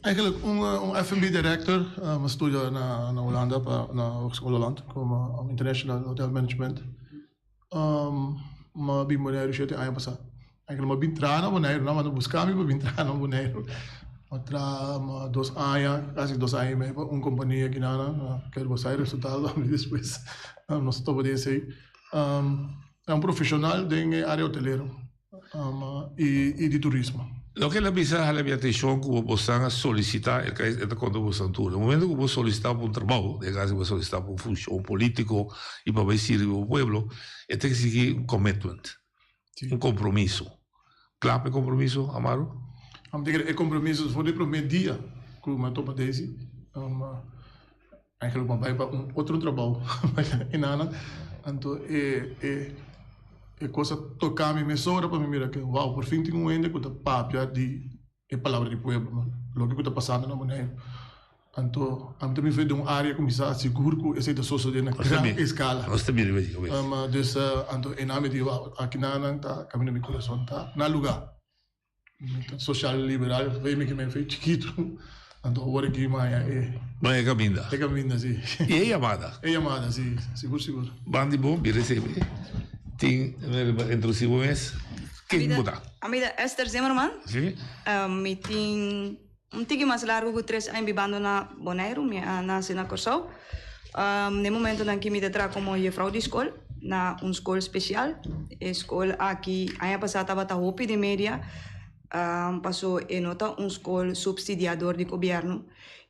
eigenlijk un un F&B director. Mi a studia na na Hulanda pa na Hogeschool Holland como International Hotel Management. Mi a bin Boneiru shete aña pasá. Eigenlijk mi a bin traha na Boneiru, nan manda buska mi pa bin traha na Boneiru. Mi a traha dos aña, casi dos aña y medio pa un compania aki nan. Kere bo sa e resultado ami despues nos topa den esey. Ta un profesional den e area hotelero y di turismo. Loke el a bisa hala mi atencion cu bosan a solicita, el e ta conta bosan tur, na momento cu bo solicita pa un trabao, den caso bo solicita pa un funcion politico y pa bay sirbi bo pueblo, e ta exigi un commitment, un compromiso. Cla pa e compromiso, Amaro? Ami ta kere e compromiso for di prome dia cu mi a topa Daisy. Eigenlijk mi a bai pa un otro trabou enanan. Anto e e e cos a toca mi mesora pa mi mira ke wow por fin tin un hende cu ta papia di e palabra di pueblo, loke cu ta pasando na Boneiru. Anto ami ta mira den un area cu mi sa sigur cu esey ta sosode na gran escala. Nos ta mira riba dje. Dus anto enan mi di wow akinanan ta caminda mi curason ta na luga. Mi ta social liberal, vei mi ke men fei chikitu. Anto awor aki mi haña e. Ban e kaminda. E kaminda, si. I e yamada. E yamada, si. Sigur, sigur. Ban di bo, mi resibi. Tin introdusi bo mes. Ken bo ta? Ami ta Esther Zimmerman. Si. Mi tin un tiki mas largu ku tres aña bibando na Boneiru. Mi a nase na Kòrsou. Den momentonan aki mi ta traha komo jefrou di skol na un skol spesial. E skol aki aña pasá tabata hopi den media paso e no ta un skol supsidiá dor di gobièrnu.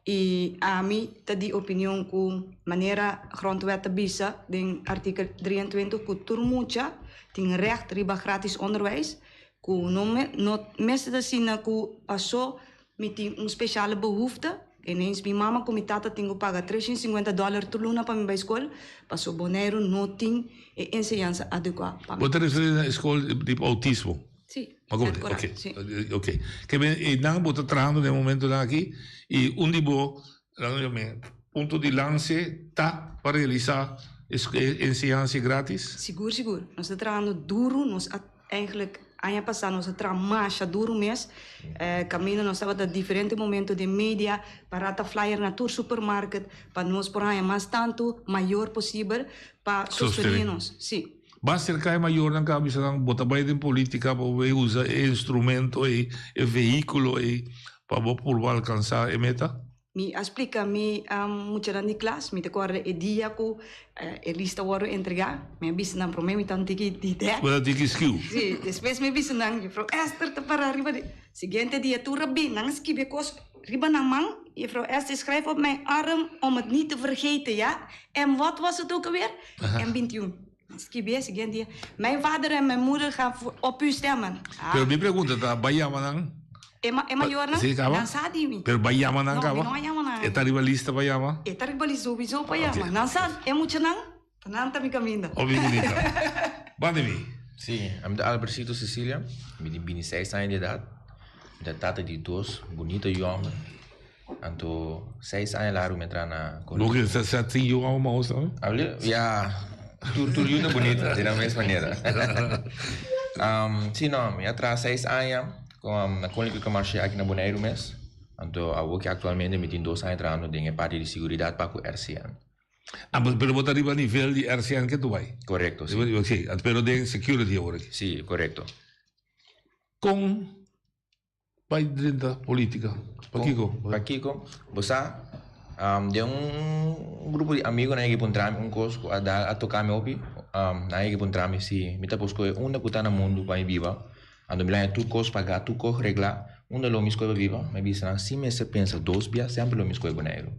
I ami ta di opinion ku manera grondwet ta bisa den artikel 23 ku tur mucha tin règt riba gratis onderwijs ku no no mester ta asina ku paso Mi tin un speciale behoefte, ineens mi mama cu mi tata tin cu paga 350 dollar tur luna pa mi bay school, paso Boneiru no tin e enseñansa adecua pa mi. Bo ta referi na e school di autismo? Si, Ma net como? correcto, Ok, si. ok. Ke men einan bo ta trahando den e momentonan aki y un di bo, laga mi yam'e, punto di lanse ta pa realisa e enseñansa gratis? Sigur, sigur. Nos ta trahando duro, nos a Eigenlijk aña pasá nos a traha masha duru mes. Kaminda nos tabata diferente momento den media pa rata flyer na tur supermarket pa nos por haña mas tantu mayor posibel pa sostené nos. Sí. Ba serka e mayornan ka bisa nan bo ta bai den politica pa bo bai usa e instrumento ei, e vehiculo ei pa bo purba alcansa e meta? Mi a splika mi muchanan di klas, mi ta kòrda e dia ku e lista wòrdu entregá, mi a bisa nan promé mi ta un tiki di dèk. Bo ta tiki skiu. Sí, despues mi a bisa nan, Jufrou Esther ta pará riba di. Siguiente dia tur a bin, nan a skibi e kos riba nan man, Jufrou Esther schrijf op mijn arm om het niet te vergeten, ja? En wat was het ook alweer? En bintiun. Nan skibi e siguiente dia, Mijn vader en mijn moeder gaan op u stemmen. Ah. Pero mi pregunta ta, bai yama nan? E ma e mayornan? Sí, caba? Nan sa di mi. Pero bai yama nan No, caba? mi no a yama nan. E ta riba lista pa yama? E ta riba lista sowieso pa yama. Ok. Nan sa, e muchanan, ta nan ta mi caminda. Hopi bunita. Banda mi. Sí, ami ta Albercito Cecilia, mi tin bintiseis aña di edat, mi ta tata di dos bunita yu homber. Anto seis aña largu mi a traha na Bo ke sa sa tin yu homber maos tambe? Abli? Ya, tur tur yu ta bunita di nan mes manera. Si no, mi a traha seis aña na Koninklijke Marché aki na Boneiru mes. Anto awor ki aktualmente mi tin dos aña trahando den e parti di seguridat pa ku RCN. Ah, pero bo ta riba nivel di RCN ke tu bai? Korekto, si. Si, pero den security awor aki? Si, korekto. Kon Bai drenta politica. Pakiko? Pakiko? Bo sa, den un grupo di amigonan yega puntra mi un kos ku a da a toka mi hopi. Nan yega puntra mi si mi ta por skohe unda ku ta na mundu pa mi biba. Anto mi laña tur kos pagá, tur kos reglá, unda lo mi skohe pa biba? Mi a bisa nan, si mester pensa dos bia, semper lo mi skohe Boneiru.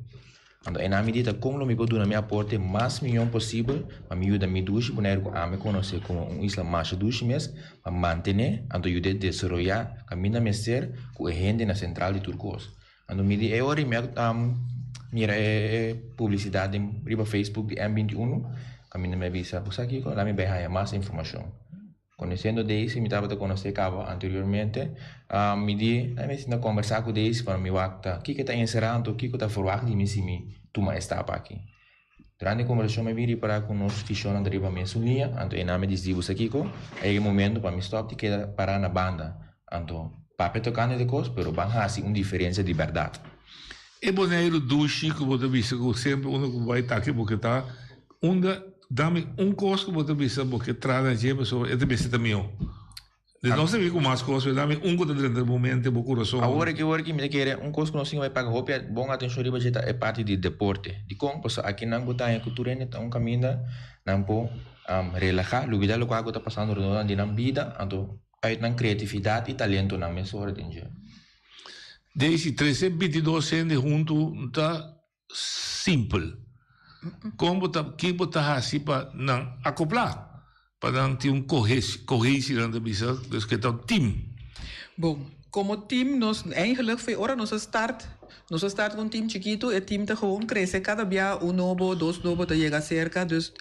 Anto e nan mi di ta kon lo mi por duna mi aporte mas mion posibel pa mi yuda mi dushi Boneiru ku ami konosé komo un isla masha dushi mes pa mantené anto yud'é desaroyá kaminda mester ku e hende na sentral di tur kos. Anto mi di e ora mi a mira e publisidat den riba Facebook di M 21 kaminda mi a bisa bo sa kiko laat mi bai haña mas informashon. Conociendo Daisy, mi tabata conoce caba anteriormente, mi di, mi sinta conversa cu Daisy pa mi wak ta kiko ta encera anto kiko ta verwagt di mi si mi tuma e stap aki. Durante e conversacion mi a bin ripara cu nos visionnan ta riba mesun liña, anto e nan mi disdi bo sa kiko, a yega e momento pa mi stop di keda para na banda, anto papia tocante di cos pero ban haci un diferencia di berdad. E Boneiru dushi cu bo ta bisa cu semper unda cu bo bai ta aki bo ke ta Unda dami un kos ku bo ta bisa bo ke traha na dje pasobra e ta mester ta mihó. Dus nos ta bin ku mas kos, pero dame un ku ta drenta bo mente, bo kurason. Awor aki, awor aki mi ta kere un kos ku nos tin ku bai paga hopi bon atenshon riba dje ta e parti di deporte. Dikon? Pasobra aki nan ku ta haña ku tur hende ta un kaminda nan por relahá, lubidá lokual ku ta pasando rondó nan di nan bida, anto uit nan kreatividat i talentonan mesora den dje. Daisy, trese bintidos hende huntu no ta simpel. Kon bo ta, ki bo ta hasi pa nan akoplá? Pa nan tin un kohesie nan ta bisa, dus ke ta un team. Bon, komo team nos eigenlijk for ora nos a start, nos a start ku un team chikitu, e team ta gewoon krese kada bia un nobo, dos nobo ta yega serka, dus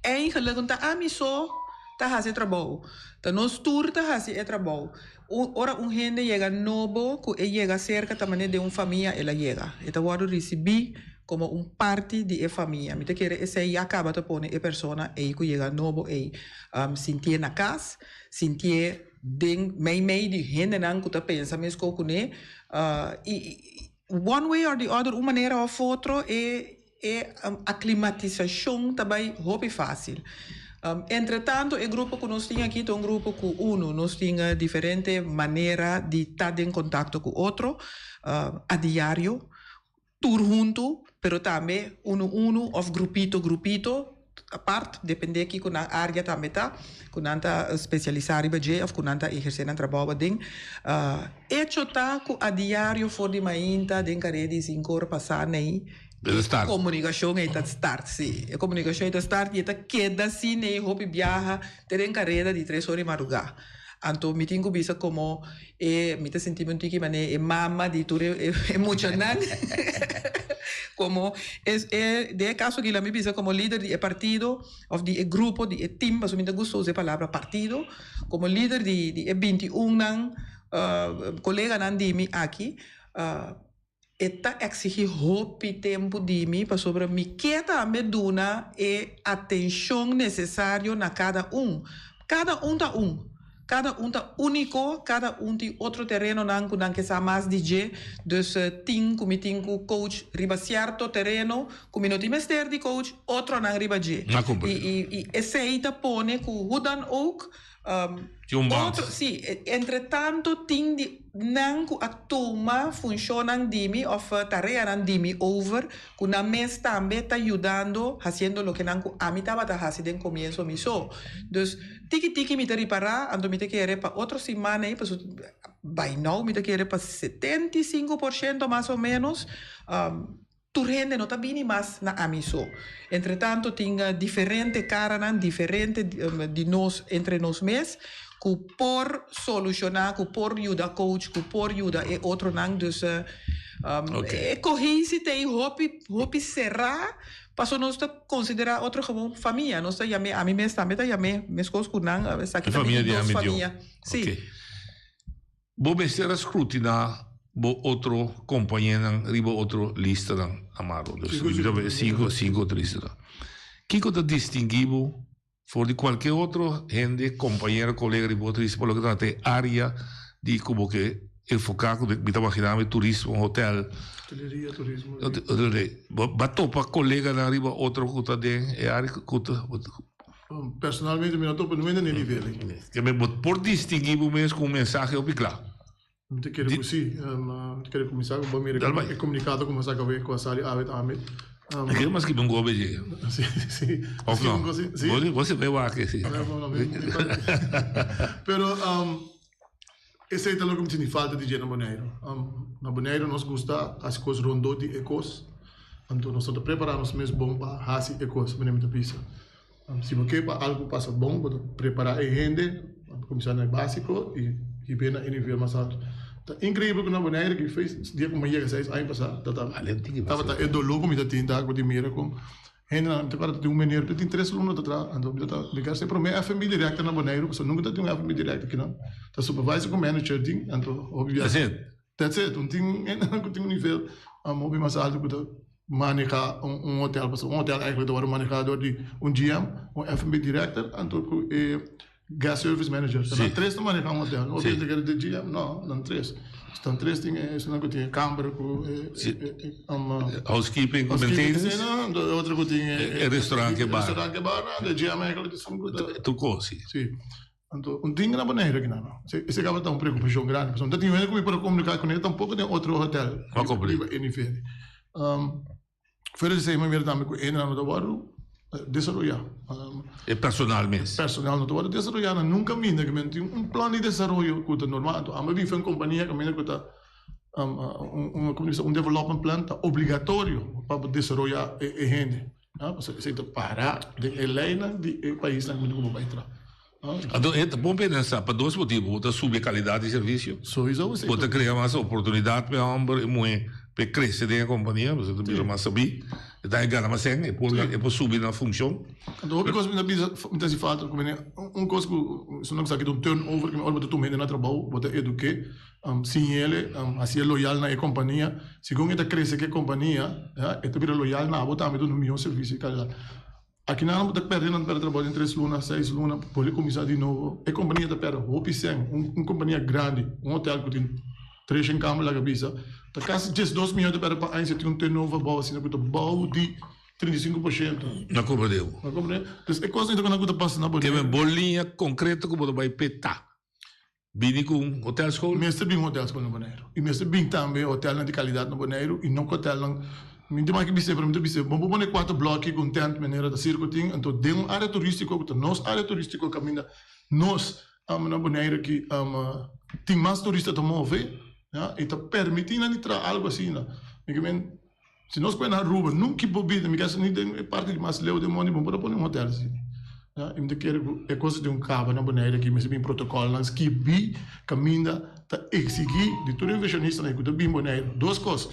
eigenlijk no ta ami so ta hasi e trabou, ta nos tur ta hasi e trabou. Un ora un hende yega nobo ku e yega serka ta manera den un famia el a yega. E ta wòrdu risibí komo un parti di e famia. Mi ta kere esei ya kaba ta pone e persona ei ku yega nobo ei sintié na kas, sintié den meimei di hendenan ku ta pensa meskos kuné. I one way or the other, un manera òf otro e E aklimatisashon ta bai hopi fásil. Entretanto e grupo ku nos tin aki ta un grupo ku unu nos tin diferente manera di ta den kontakto ku otro a diario, tur huntu, pero tambe unu unu òf grupito grupito apart, depende kiko nan área tambe ta, ku nan ta spesialisá riba dje òf ku nan ta ehersé nan trabou aden. Echo ta ku a diario for di mainta den kare di sinku ora pasá nei E komunikashon ei ta start, sí. E komunikashon ei ta start i e ta keda asina ei hopi biaha te den kareda di tres ora di madrugá. Anto mi tin ku bisa komo e mi ta sinti mi un tiki manera e mama di tur e e muchanan. Komo es e den e kaso aki la mi bisa komo lider di e partido òf di e grupo di e tim pasobra mi ta gusta usa e palabra partido, komo lider di di e binti un nan koleganan di mi aki. E ta exigí hopi tempu di mi pasobra mi ke tambe duna e atencion necesario na cada un. Cada un ta un. Cada un ta unico, cada un tin otro terenonan cu nan ke sa mas di dje. Dus tin cu mi tin cu coach riba cierto tereno cu mi no tin mester di coach otronan riba dje. I i esey ta pone cu hoe dan ook Tin un band. Otro, sí, entretanto tin di nan ku a tuma funshonnan di mi òf tareanan di mi over, ku nan mes tambe ta yudando hasiendo loke nan ku ami tabata hasi den komienso mi so. Dus, tiki tiki mi ta ripará, anto mi ta kere pa otro siman ei, pasobra by now mi ta kere pa 75% mas o ménos, Tur hende no ta bini mas na ami so. Entretanto tin diferente karanan, diferente di nos entre nos mes ku por solushoná, ku por yuda coach, ku por yuda e otronan. Dus e kohensia ta ei hopi hopi será pasobra nos ta konsiderá otro gewoon famia. Nos ta yam'é, ami mes tambe ta yam'é meskos ku nan, esaki ta mi dos famia. Sí. Bo mester a scrutiná bo otro compañenan riba otro listanan, Amaro. Dus cinco, cinco otro listanan. Kico ta distinguí bo for di cualkier otro hende, compañero, colega riba otro lista pa loke ta trata e area di cu bo ke enfoca, cu mi ta imagina mi turismo, hotel. Hoteleria, turismo. Bo a topa coleganan riba otro cu ta den e area cu ta. Personalmente mi no topa nunca den e nivel ei. Ke men bo por distinguí bo mes ku un mensahe hopi kla. Mi ta kere ku si. Mi ta kere kuminsá ku bo mira e komunikado ku mi a saka awe ku a sali awe tambe. Mi kere mas skibi un gobe dje. Si, si. Of no? Bo bo si bai wak si. Pero esei ta loke mi sinti falta di dje na Boneiru. Na Boneiru nos gusta hasi kos rondó di e kos. Anto nos no ta prepará nos mes bon pa hasi e kos, manera mi ta bisa. Si bo ke pa algu pasa bon, bo ta prepará e hende, kuminsá na e básiko i hib'é na e nivel mas altu. Ta inkreibel ku na Bonaire ki feis dia ku mi a yega seis aña pasá ta tabata e doló ku mi ta tin ta ku di mira kon hendenan mi ta kòrda ta tin un meneer ta tin tres luna ta traha anto mi ta mi kere ser promé FNB director na Boneiru pasobra nunka ta tin un FNB director kinan ta supervisor ku manager tin anto hopi biaha That's it. That's it. Un tin hendenan ku tin un nivel hopi mas altu ku ta maneha un hotel pasobra un hotel eigenlijk ta wòrdu maneha dor di un GM, un F&B director anto ku e guest service manager. So nan tres ta maneha un hotel. No piensa ku e GM, no, nan tres. So nan tres tin e esunnan ku tin e kamber ku e Housekeeping ku maintenance. Anto e otro ku tin e restaurant ku e bar. Restaurant ku e bar, anto e GM eigenlijk ta esun ku ta. Tur kos, si. Si. Anto, un tin na Boneiru aki nan. Esei tabata un preokupashon grandi. Pasobra no ta tin hende ku mi por a komuniká kuné tampoko den otro hotel riba e nivel. Fuera di esei mi mira tambe ku e hendenan no ta wòrdu desaroyá. E personal mes. Personal no ta wòrdu desaroyá na nunka kaminda. Ku men tin un plan di desaroyo ku ta normal. Anto amba bin for un kompania kaminda ku ta un komo di bisa un development plan ta obligatorio pa bo desaroyá e hende. Pasobra esei ta para den e leinan di e paisnan kaminda ku bo bai traha. Anto e ta bon pensa pa dos motibu, bo ta subi e kalidat di servisio, bo ta krea mas oportunidat pa e hòmber i muhé pa e krese den e kompania, pasobra e ta bira mas sabí, e ta gana mas sèn, e por subi na funshon. Anto hopi kos mi ta bisa, mi ta hasi falta ku mene, un kos ku su nan sa ki ta un turnover, ora bo ta tuma hende na trabou, bo ta eduk'é, siñ'el, hasié loyal na e kompania, segun e ta krese ku e kompania, e ta bira loyal na abo tambe duna un mihó servisio di kalidat. Aki nan bo ta perde nan ta perde trabou den tres luna, seis luna, bolbe kuminsá di nobo. E kompania ta perde hopi sèn. Un kompania grandi, un hotel ku tin treshen kamer laga bisa, ta kasi diesdos miyon ta perde pa aña si tin un turnover bou asina ku ta bou di 35%. Na komprendé bo. Na komprendé. Dus e kosnan ku ta pasa na Boneiru. Ke men bo liña konkreto ku bo ta bai peta. Bini ku un hotelschool? Mester bin hotelschool na Boneiru. I mester bin tambe hotelnan di kalidat na Boneiru i no ku hotelnan, mi ta maki bis'é pero mi ta bis'é bo por pone kuater blòki ku un tènt manera ta sirko tin, anto den un área turístiko ku ta nos área turístiko kaminda nos na Boneiru aki tin mas turista ta move ya i ta permití nan di traha algu asina. Mi ke men Si nos pone na Aruba, nunca bo bida, mi kasa ni den e parti di mas leu den mondi, bo por a pone un hotel asina. Ya, i mi ta kere ku e kos di un kaba na Bonaire aki mester bin protokolnan skibi kaminda ta eksigí di tur invershonistanan ku ta bin Bonaire dos kos,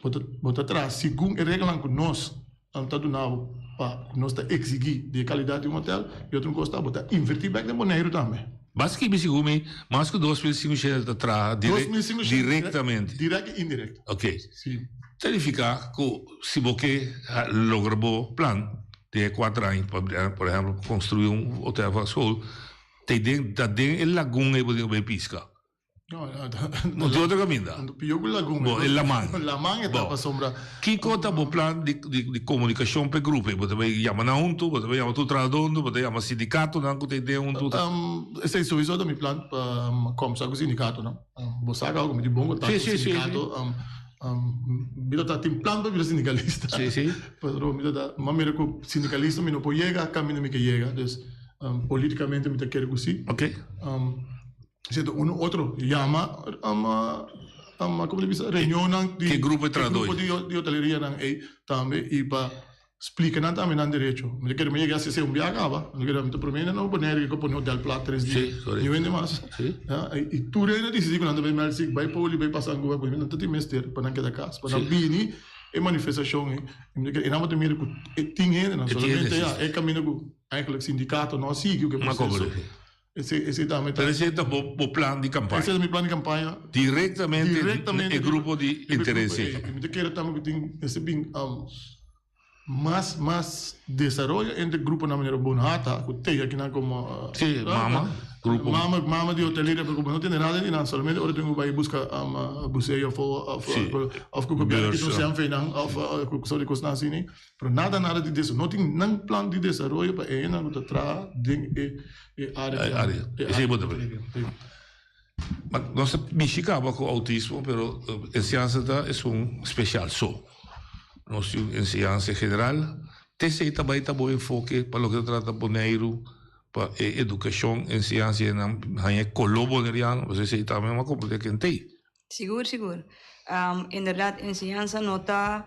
bo ta bo ta traha segun e reglanan ku nos ta duna bo pa ku nos ta eksigí di e kalidat di un hotel i otro kos ta bo ta invertí bèk den Boneiru tambe. Bas skibi segun mi mas ku 2500 ta traha direktamente. Dirèkt i indirèkt. Ok. Ta nifiká ku si bo ke logra bo plan den e kuater aña, por ehèmpel konstruí un hotel pa skol, ta den ta den e lagun ei bo tin ku bai piska. No tin otro kaminda. Bo, e laman. Bo, kiko ta bo plan di di komunikashon pa e grupo ei? Bo ta bai yama nan huntu, bo ta bai yama tur trahadó huntu, bo ta yama sindikatonan ku ta ei den huntu? Esei souiso ta mi plan pa kòmsa ku sindikatonan. Bo sa kaba ku mi tin bon kontakto ku sindikato. Mi ta ta tin plan pa bira sindikalista. Pero mi ta ta, mi a mira ku sindikalista mi no por yega kaminda mi ke yega. Dus politikamente mi ta kere ku si. Cierto, uno otro yama um, como te bisa, reunionnan di Ke grupo de trahador? grupo di, di hotelerianan ei tambe y pa splica nan tambe nan derecho. Mi ta kere mi yega haci un biaha caba, mi ta kere mi ta prome nan Bonaire cu pone hotel plat tres dia. Sí, correcto. Ni wende mas. Sí. Ja, y, y tur hende a dicidi cu nan ta bay Melzik, bay Poli, bay Pasango, bay nan ta tin mester pa nan keda cas, pa nan Sí. bini e manifestacion ei. Y mi ta kere, e nan bo ta mira cu e tin hendenan, E tin solamente hende, ja, sí. e caminda cu eigenlijk sindicato no a sigui cu e Ma proceso. como sí. Esei, esei tambe ta. Pero esei ta bo, bo plan di campaña. Esei ta mi plan di campaña. Directamente, Directamente e grupo di riba e interes grupo ei. ei. I mi ta kere tambe ku tin mester bin mas, mas desaroyo entre gruponan manera Bonhata ku te akinan komo. Sí, mama, grupo. Mama, mama di hoteleria pero ku bo no tende nada di nan solamente ora tin ku bai buska buseo afo of Sí. of ku gobièrnu kita un Beurs, sèn fei nan of ku sort di kosnan asina. Pero nada nada di desaroyo. No tin nan plan di desaroyo pa e hendenan ku ta traha den e e área. E área. Esei bo ta papia. Ma nos ta mishi kaba ku outismo pero enseñansa ta esun spesial so. Nos tin un enseñansa general. Te esei ta bai ta bo enfoke pa loke ta trata Boneiru pa e edukashon enseñansa i nan haña e koló boneriano pasobra esei tambe a komprende kentei. Sigur, sigur. Inderdaad, enseñansa no ta.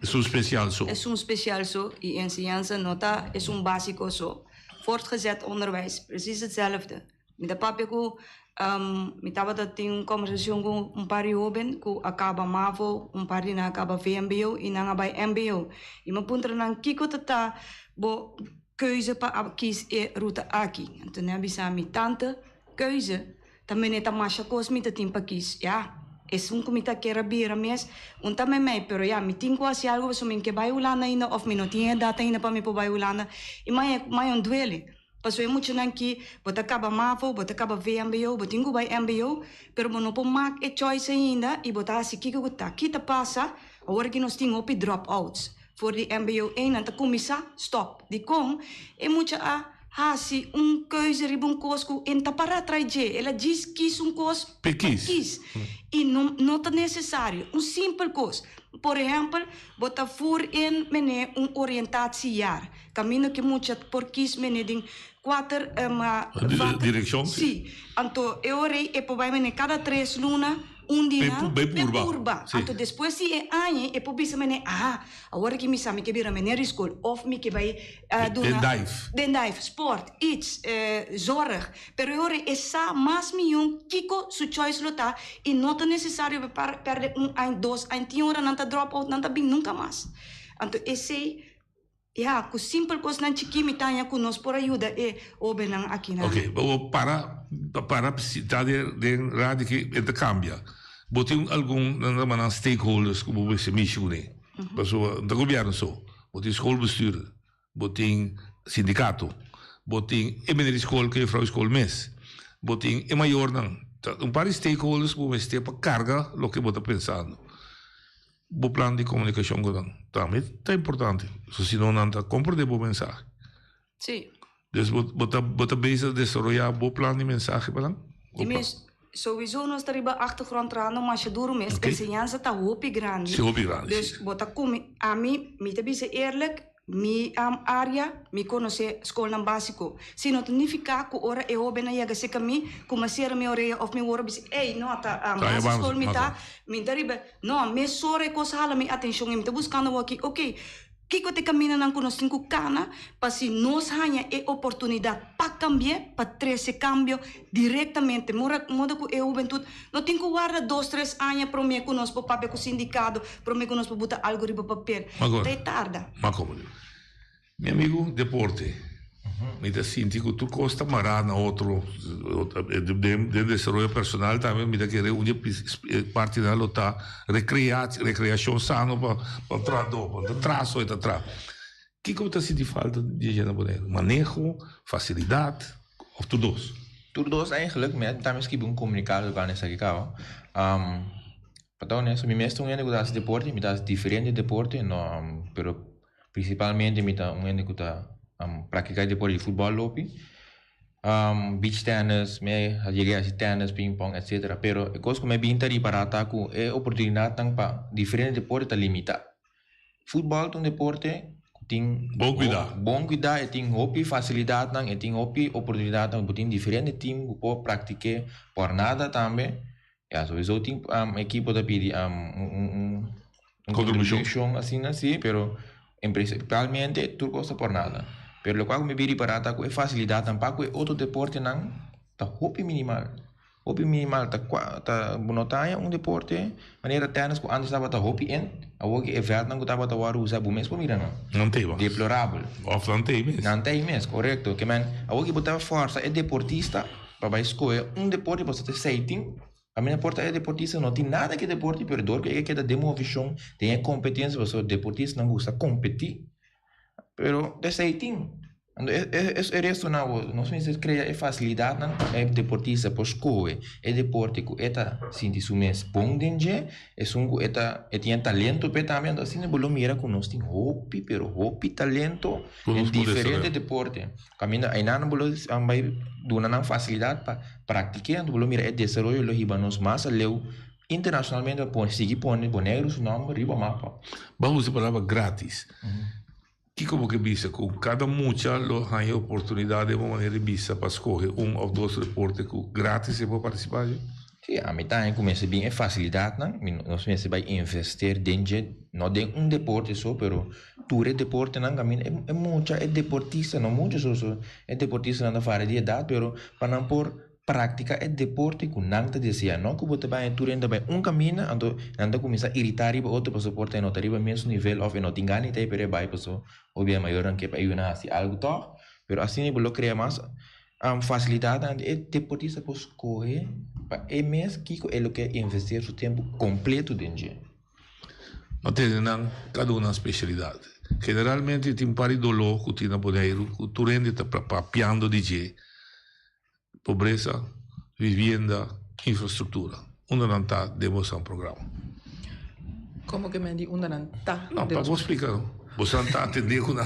Esun special so. Esun special so y enseñansa no ta esun basico so. Voortgezet onderwijs, precies hetzelfde. Mi ta papia cu mi tabata tin un conversacion cu un par di hoben cu a caba mavo, un par di nan a caba vmbo y nan a bay mbo. Y mi a puntra nan kico ta ta bo keuze pa a kies e ruta aki. Anto nan a bisa mi, tante, keuze? Ta mene ta masha kos mi ta tin pa kis. Ya, esun ku mi ta kier a bira mes, un ta memei, pero ya, mi tin ku hasi algu pasobra mi no ke bai Hulanda ainda òf mi no tin e edat ainda pa mi por bai Hulanda. I maña, maña un duele. Pasobra e muchanan ki, bo ta kaba mavo, bo ta kaba vmbo, bo tin ku bai mbo, pero bo no por mak e choice ainda i bo ta hasi kiko ku ta. Ki ta pasa? Awor ki nos tin hopi drop outs for di mbo ei, nan ta kuminsá stòp. Dikon? E mucha a. hasi un keuze riba un kos ku e no ta para trai dje. El a djis kis un kos pa kis. I no no ta nesesario. Un simpel kos. Por ehèmpel, bo ta voer in mene un oriëntatiejaar. Kaminda ku e mucha por kis mene den kuater vakken. Direkshon? Sí. Anto e ora ei e por bai mene kada tres luna. Un di nan Bay p'e purba. purba. Sí. Anto despues di e aña e por bisa mene, aha, awor aki mi sa mi ke bira meneer di skol of mi ke bai Den duna dive. den dive, sport, iets, zorg. Pero e ora e sa mas mion kiko su choice lo ta i no ta nesesario pa e perde un aña, dos aña, tin ora nan ta drop out, nan ta bin nunka mas. Anto esei Ya, ku simpel kosnan chikí mi ta haña ku nos por a yuda e hóbennan akinan. Ok, bo bo para para ta den den radio ki e ta kambia. Bo tin algun nan ta nan stakeholders ku bo mester mishi kuné. Pasobra no ta gobièrnu so. Bo tin schoolbestuur, bo tin sindikato, bo tin e meneer di skol ku e juffrouw di skol mes, bo tin e mayornan. Ta un par di stakeholders ku bo mester pa karga loke bo ta pensando. Bo plan di komunikashon ku nan tambe ta importante, so si no nan ta komprende bo mensahe. Sí. Dus bo bo ta bo ta bezig desaroyá bo plan di mensahe pa nan? Di mes, souiso nos ta riba achtergrond trahando masha duru mes, Oké. enseñansa ta hopi grandi. Sí, hopi grandi, Dus sí. bo ta kumi, ami, mi ta bisa eerlijk, Mi área, mi konosé skolnan básiko. Si no ta nifiká ku ora e hóbennan yega serka mi, ku mi a sera mi orea òf mi wòrdu bisa, Ey, no, ta basisskol mi ta, mi ta riba. No, mesora e kos hala mi atenshon i mi ta buskando awor aki, oke, kiko ta e kamindanan ku nos tin ku kana pa si nos haña e oportunidat pa kambi'é, pa trese kambio direktamente. Mora moda ku e hubentut no tin ku warda dos, tres aña promé ku nos por papia ku sindikado, promé ku nos por buta algu riba papel. Ta e tarda. Ma komo di. Mi amigu, deporte. Mi ta sinti ku tur kos ta mará na otro. Den desaroyo personal tambe mi ta kere un di e partinan lo ta rekreashon sano pa trahadó. Pa traso e ta traha. Kiko bo ta sinti falta di dje na Boneiru? Maneho, fasilidat òf tur dos? Tur dos eigenlijk. Mi a tambe skibi un komunikado tokante esaki kaba. Pa ta honesto, mi mes ta un hende ku ta hasi deporte, mi ta hasi diferente deporte, no, pero prinsipalmente mi ta un hende ku ta praktiká e deporte di futbòl lopi, beach tennis, mi a yega hasi tennis, ping pong, etsetera. Pero e kos ku mi a bin ta ripará ta ku e oportunidatnan pa diferente deporte ta limitá. Futbòl ta un deporte ku tin Bon kuidá. Bon kuidá, e tin hopi fasilidatnan, e tin hopi oportunidatnan, bo tin diferente tim ku por praktik'é por nada tambe. Ya, souiso tin ekipo ta pidi un un kontribushon asina si, pero en prinsipalmente tur kos ta por nada. Pero lokual ku mi biri pará ta ku e fasilidatnan pa ku e otro deportenan ta hopi minimal. Hopi minimal ta kua ta bo no ta haña un deporte manera tènis ku antes tabata hopi in, awor ki e vèltnan ku tabata wòrdu usá bo mes por mira nan. Nan t'ei mas. Deplorabel. Òf nan t'ei mes. Nan t'ei mes, korekto. Ke men awor ki bo ta fòrsa e deportista pa bai skohe un deporte pasobra ta esei tin. Pa mi por ta e deportista no tin nada ke deporte pero dor ku e ke keda den movishon, den e kompetensia pasobra deportistanan gusta kompetí. Pero esei tin. Anto e e e restonan awor nos mester krea e fasilidatnan pa e deportista por skohe e deporte ku e ta sinti su mes bon den dje, esun ku e ta e tin e talento p'e tambe. Anto asina bo lo mira ku nos tin hopi pero hopi talento den diferente deporte. Kaminda einan bo lo bai duna nan fasilidat pa praktik'é, anto bo lo mira e desaroyo lo hiba nos mas aleu internashonalmente pa pone sigui pone Boneiru su nòmber riba mapa. Bo a usa e palabra gratis. Kiko bo ke bisa? Ku kada mucha lo haña oportunidat den bo manera di bisa pa skohe un òf dos deporte ku gratis e por partisipá dje? Sí, ami ta haña ku mester bin e fasilidatnan. Mi nos mester bai invester den dje, no den un deporte so, pero tur e deportenan kaminda e mucha, e deportista, no mucha so so, e deportistanan ta fara di edat, pero pa nan por Practica e deporte cu nan ta desea, no cu bo ta bay tur hende ta bay un camina, anto nan ta cuminsa irita riba otro pasobra por ta e no ta riba mes nivel of e no tin gana di ta pero e bay pasobra hopi e mayornan ke pa e yunan haci algo toch, pero asina bo lo crea mas facilidadnan e deportista por scoge pa e mes kico e lo ke investeer su tempo completo den dje. No tene nan kada un nan spesialidat. Generalmente tin un par di doló ku tin na Boneiru ku tur hende ta papiando di dje. Pobresa, vivienda, infrastruktura. Unda nan ta den boso programa? Komo ke men di unda nan ta? No, pa bo splika no. Boso nan ta atendé ku nan.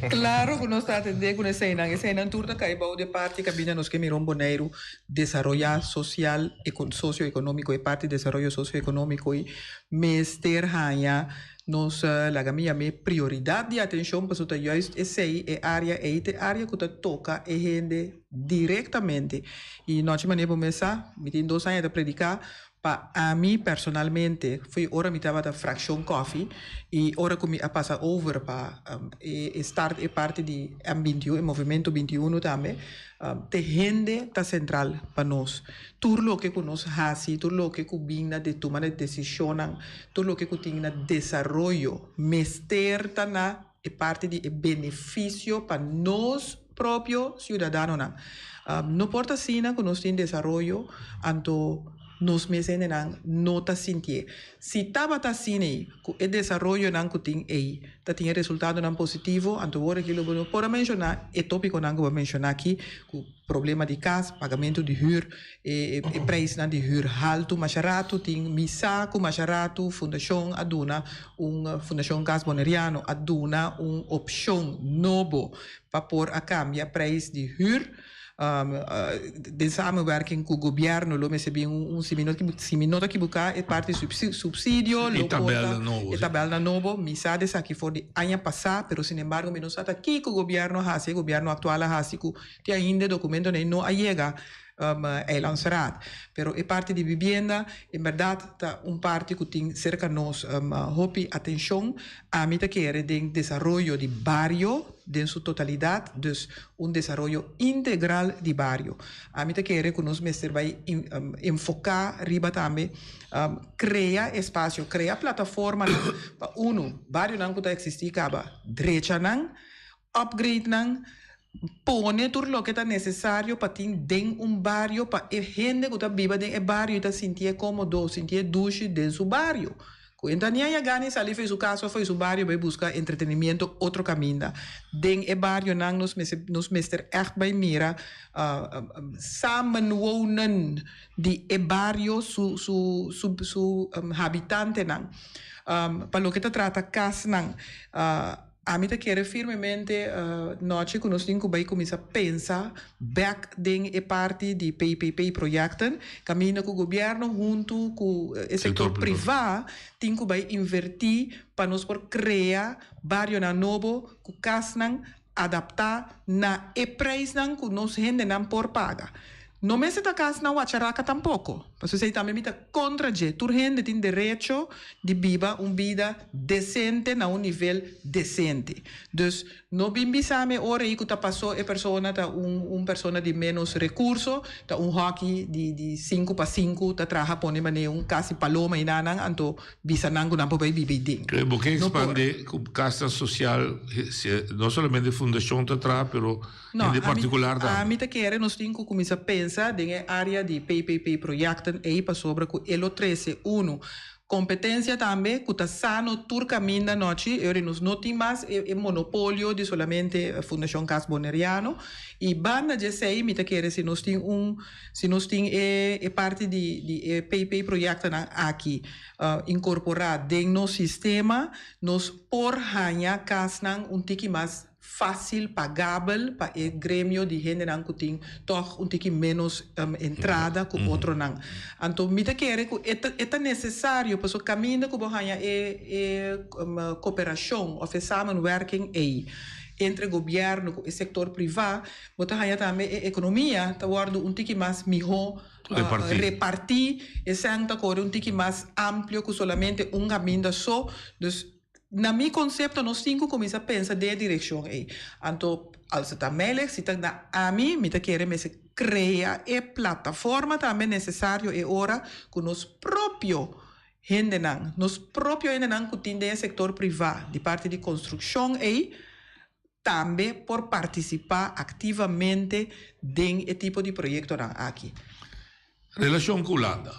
Klaro ku nos ta atendé ku eseinan. Eseinan tur ta kai bou di e parti kaminda nos ke mira un Boneiru desaroyá sosial, sosioekonómiko. E parti desaroyo sosioekonómiko ei mester haña nos laga mi yam'é prioridat di atenshon pasobra ta juist esei e área ei ta e área ku ta toka e hende direktamente. I nochi manera bo mes sa, mi tin dos aña ta prediká Pa ami personalmente foi ora mi tabata fraccion koffie y ora cu mi a pasa over pa e start e parti di M 21, e movimento 21 tambe, te hende ta central pa nos. Tur loke cu nos haci, tur loke cu bin na de tuma de decisionnan, tur loke cu tin na desaroyo mester ta na e parti di e beneficio pa nos propio ciudadanonan. No por ta asina cu nos tin desaroyo anto nos mes hendenan no ta sintié. Si tabata asina ei cu e desaroyonan cu tin ei ta tin e resultadonan positivo anto wor aki lo bo no por a menciona e topiconan cu bo a menciona aki cu Problema di kas, pagamentu di hür, e e preisnan di hür haltu masha ratu tin mi sa ku masha ratu fundashon a duna un Fundashon Kas Boneriano a duna un opshon nobo pa por a kambia preis di hür den samenwerking ku gobièrnu lo mester bin un si mi no si mi no ta kibuká e parti supsidio lo por ta e tabèlnan nobo mi sa di esaki for di aña pasá pero sinembargo mi no sa ta kiko gobièrnu a hasi e gobièrnu aktual a hasi ku Te ainda e documentonan ei no a yega Eilandsraad. Pero e parti di bibienda en berdad ta un parti cu tin cerca nos hopi atencion. Ami ta kere den desaroyo di bario den su totalidad, dus un desaroyo integral di bario. Ami ta kere cu nos mester bay enfoca riba tambe crea espacio, crea plataformanan pa uno, barionan cu ta existi caba drecha nan, upgrade nan, pone tur loke ta nesesario pa tin den un bario pa e hende ku ta biba den e bario ta sintié kómodo, sintié dushi den su bario. Ku e ta ni a yagá ni sali fo'i su kas òf fo'i su bario bai buska entretenimiento otro kaminda. Den e barionan nos mester nos mester ègt bai mira samenwonen di e bario su su su su habitantenan. Pa loke ta trata kasnan. Ami ta kere firmemente nochi ku nos tin ku bai kuminsá pensa bèk den e parti di PPP projecten, kaminda ku gobièrnu huntu ku e sektor privá tin ku bai invertí pa nos por krea barionan nobo ku kasnan adaptá na e preisnan ku nos hendenan por paga. No mester ta kas na wacharaka tampoko, pasobra esei tambe mi ta kontra dje. Tur hende tin derecho di biba un bida desente na un nivel desente. Dus no bin bisa mi ora ei ku ta paso e persona ta un un persona di menos rekurso, ta un hòki di di sinku pa sinku ta traha pone manera un kasi paloma einanan anto bisa nan ku nan por bai biba ei den. Kre bo ke No por. ekspandé ku kasnan sosial, no solamente fundashon ta traha pero No, Hende ami, particular tambe. ami ta kere nos tin cu cuminsa pensa den e area di PPP projecten ey pasobra cu e lo trece uno competencia tambe cu ta sano tur caminda nochi e ora nos no tin mas e e monopolio di solamente Fundacion Cas Boneriano y banda dje esey mi ta kere si nos tin un si nos tin e e parti di di e PP projectennan aki incorpora den nos sistema nos por haya casnan un tiki mas fácil pagabel pa e gremio di hendenan ku tin tòg un tiki ménos entrada ku otronan. Anto mi ta kere ku e ta e ta nesesario pasobra kaminda ku bo haña e e koperashon òf e samenwerking ei entre gobièrnu ku e sektor privá bo ta haña tambe e ekonomia ta wòrdu un tiki mas mihó repartí, e sèn ta kore un tiki mas amplio ku solamente un kaminda so. Dus Na mi konsepto nos tin ku kuminsá pensa den e direkshon ei. Anto als e ta meilig, si ta na ami, mi ta kere mester krea e plataforma tambe nesesario e ora ku nos propio hendenan, nos propio hendenan ku tin den e sektor privá di parti di konstrukshon ei tambe por partisipá aktivamente den e tipo di proyektonan aki. Relashon ku Hulanda.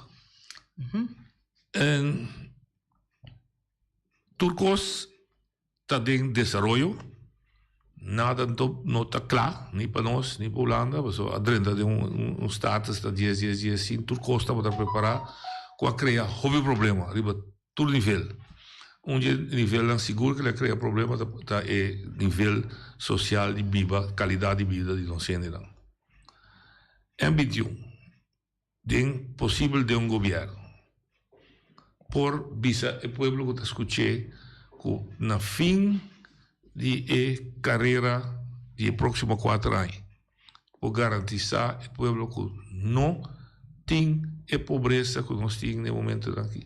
En. Tur kos ta den desaroyo, nada no ta kla, ni pa nos ni pa Hulanda, pasobra a drenta den un status ta dies dies dies sin tur kos tabata prepará ku a krea hopi problema riba tur nivel. Un di e nivelnan sigur ku lo krea problema ta e nivel sosial di biba, kalidat di bida di nos hendenan. M 21, Den posibel den un gobièrnu por bisa e pueblo ku ta skuch'é ku na fin di e karera di e próksimo kuater aña por garantisá e pueblo ku no tin e pobresa ku nos tin na e momentonan aki.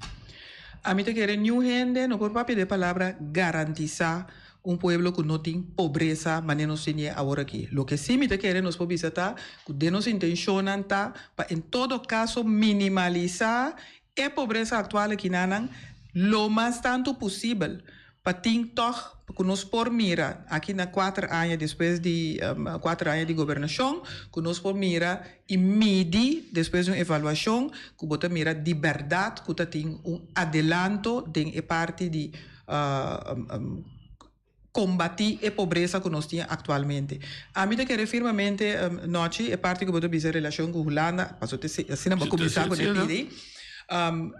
Ami ta kere niun hende no por papia di e palabra garantisá un pueblo ku no tin pobresa manera nos tin e awor aki. Loke sí mi ta kere nos por bisa ta ku den nos intenshonnan ta pa en todo kaso minimalisá e pobresa aktual akinanan lo mas tantu posibel pa tin tòg ku nos por mira aki na kuater aña despues di kuater aña di gobernashon ku nos por mira i midi despues di un evaluashon ku bo ta mira di bèrdat ku ta tin un adelanto den e parti di kombatí e pobresa ku nos tin aktualmente. Ami ta kere firmemente Nochi e parti ku bo ta bisa en relashon ku Hulanda pasobra asina bo a kuminsá ku e pidi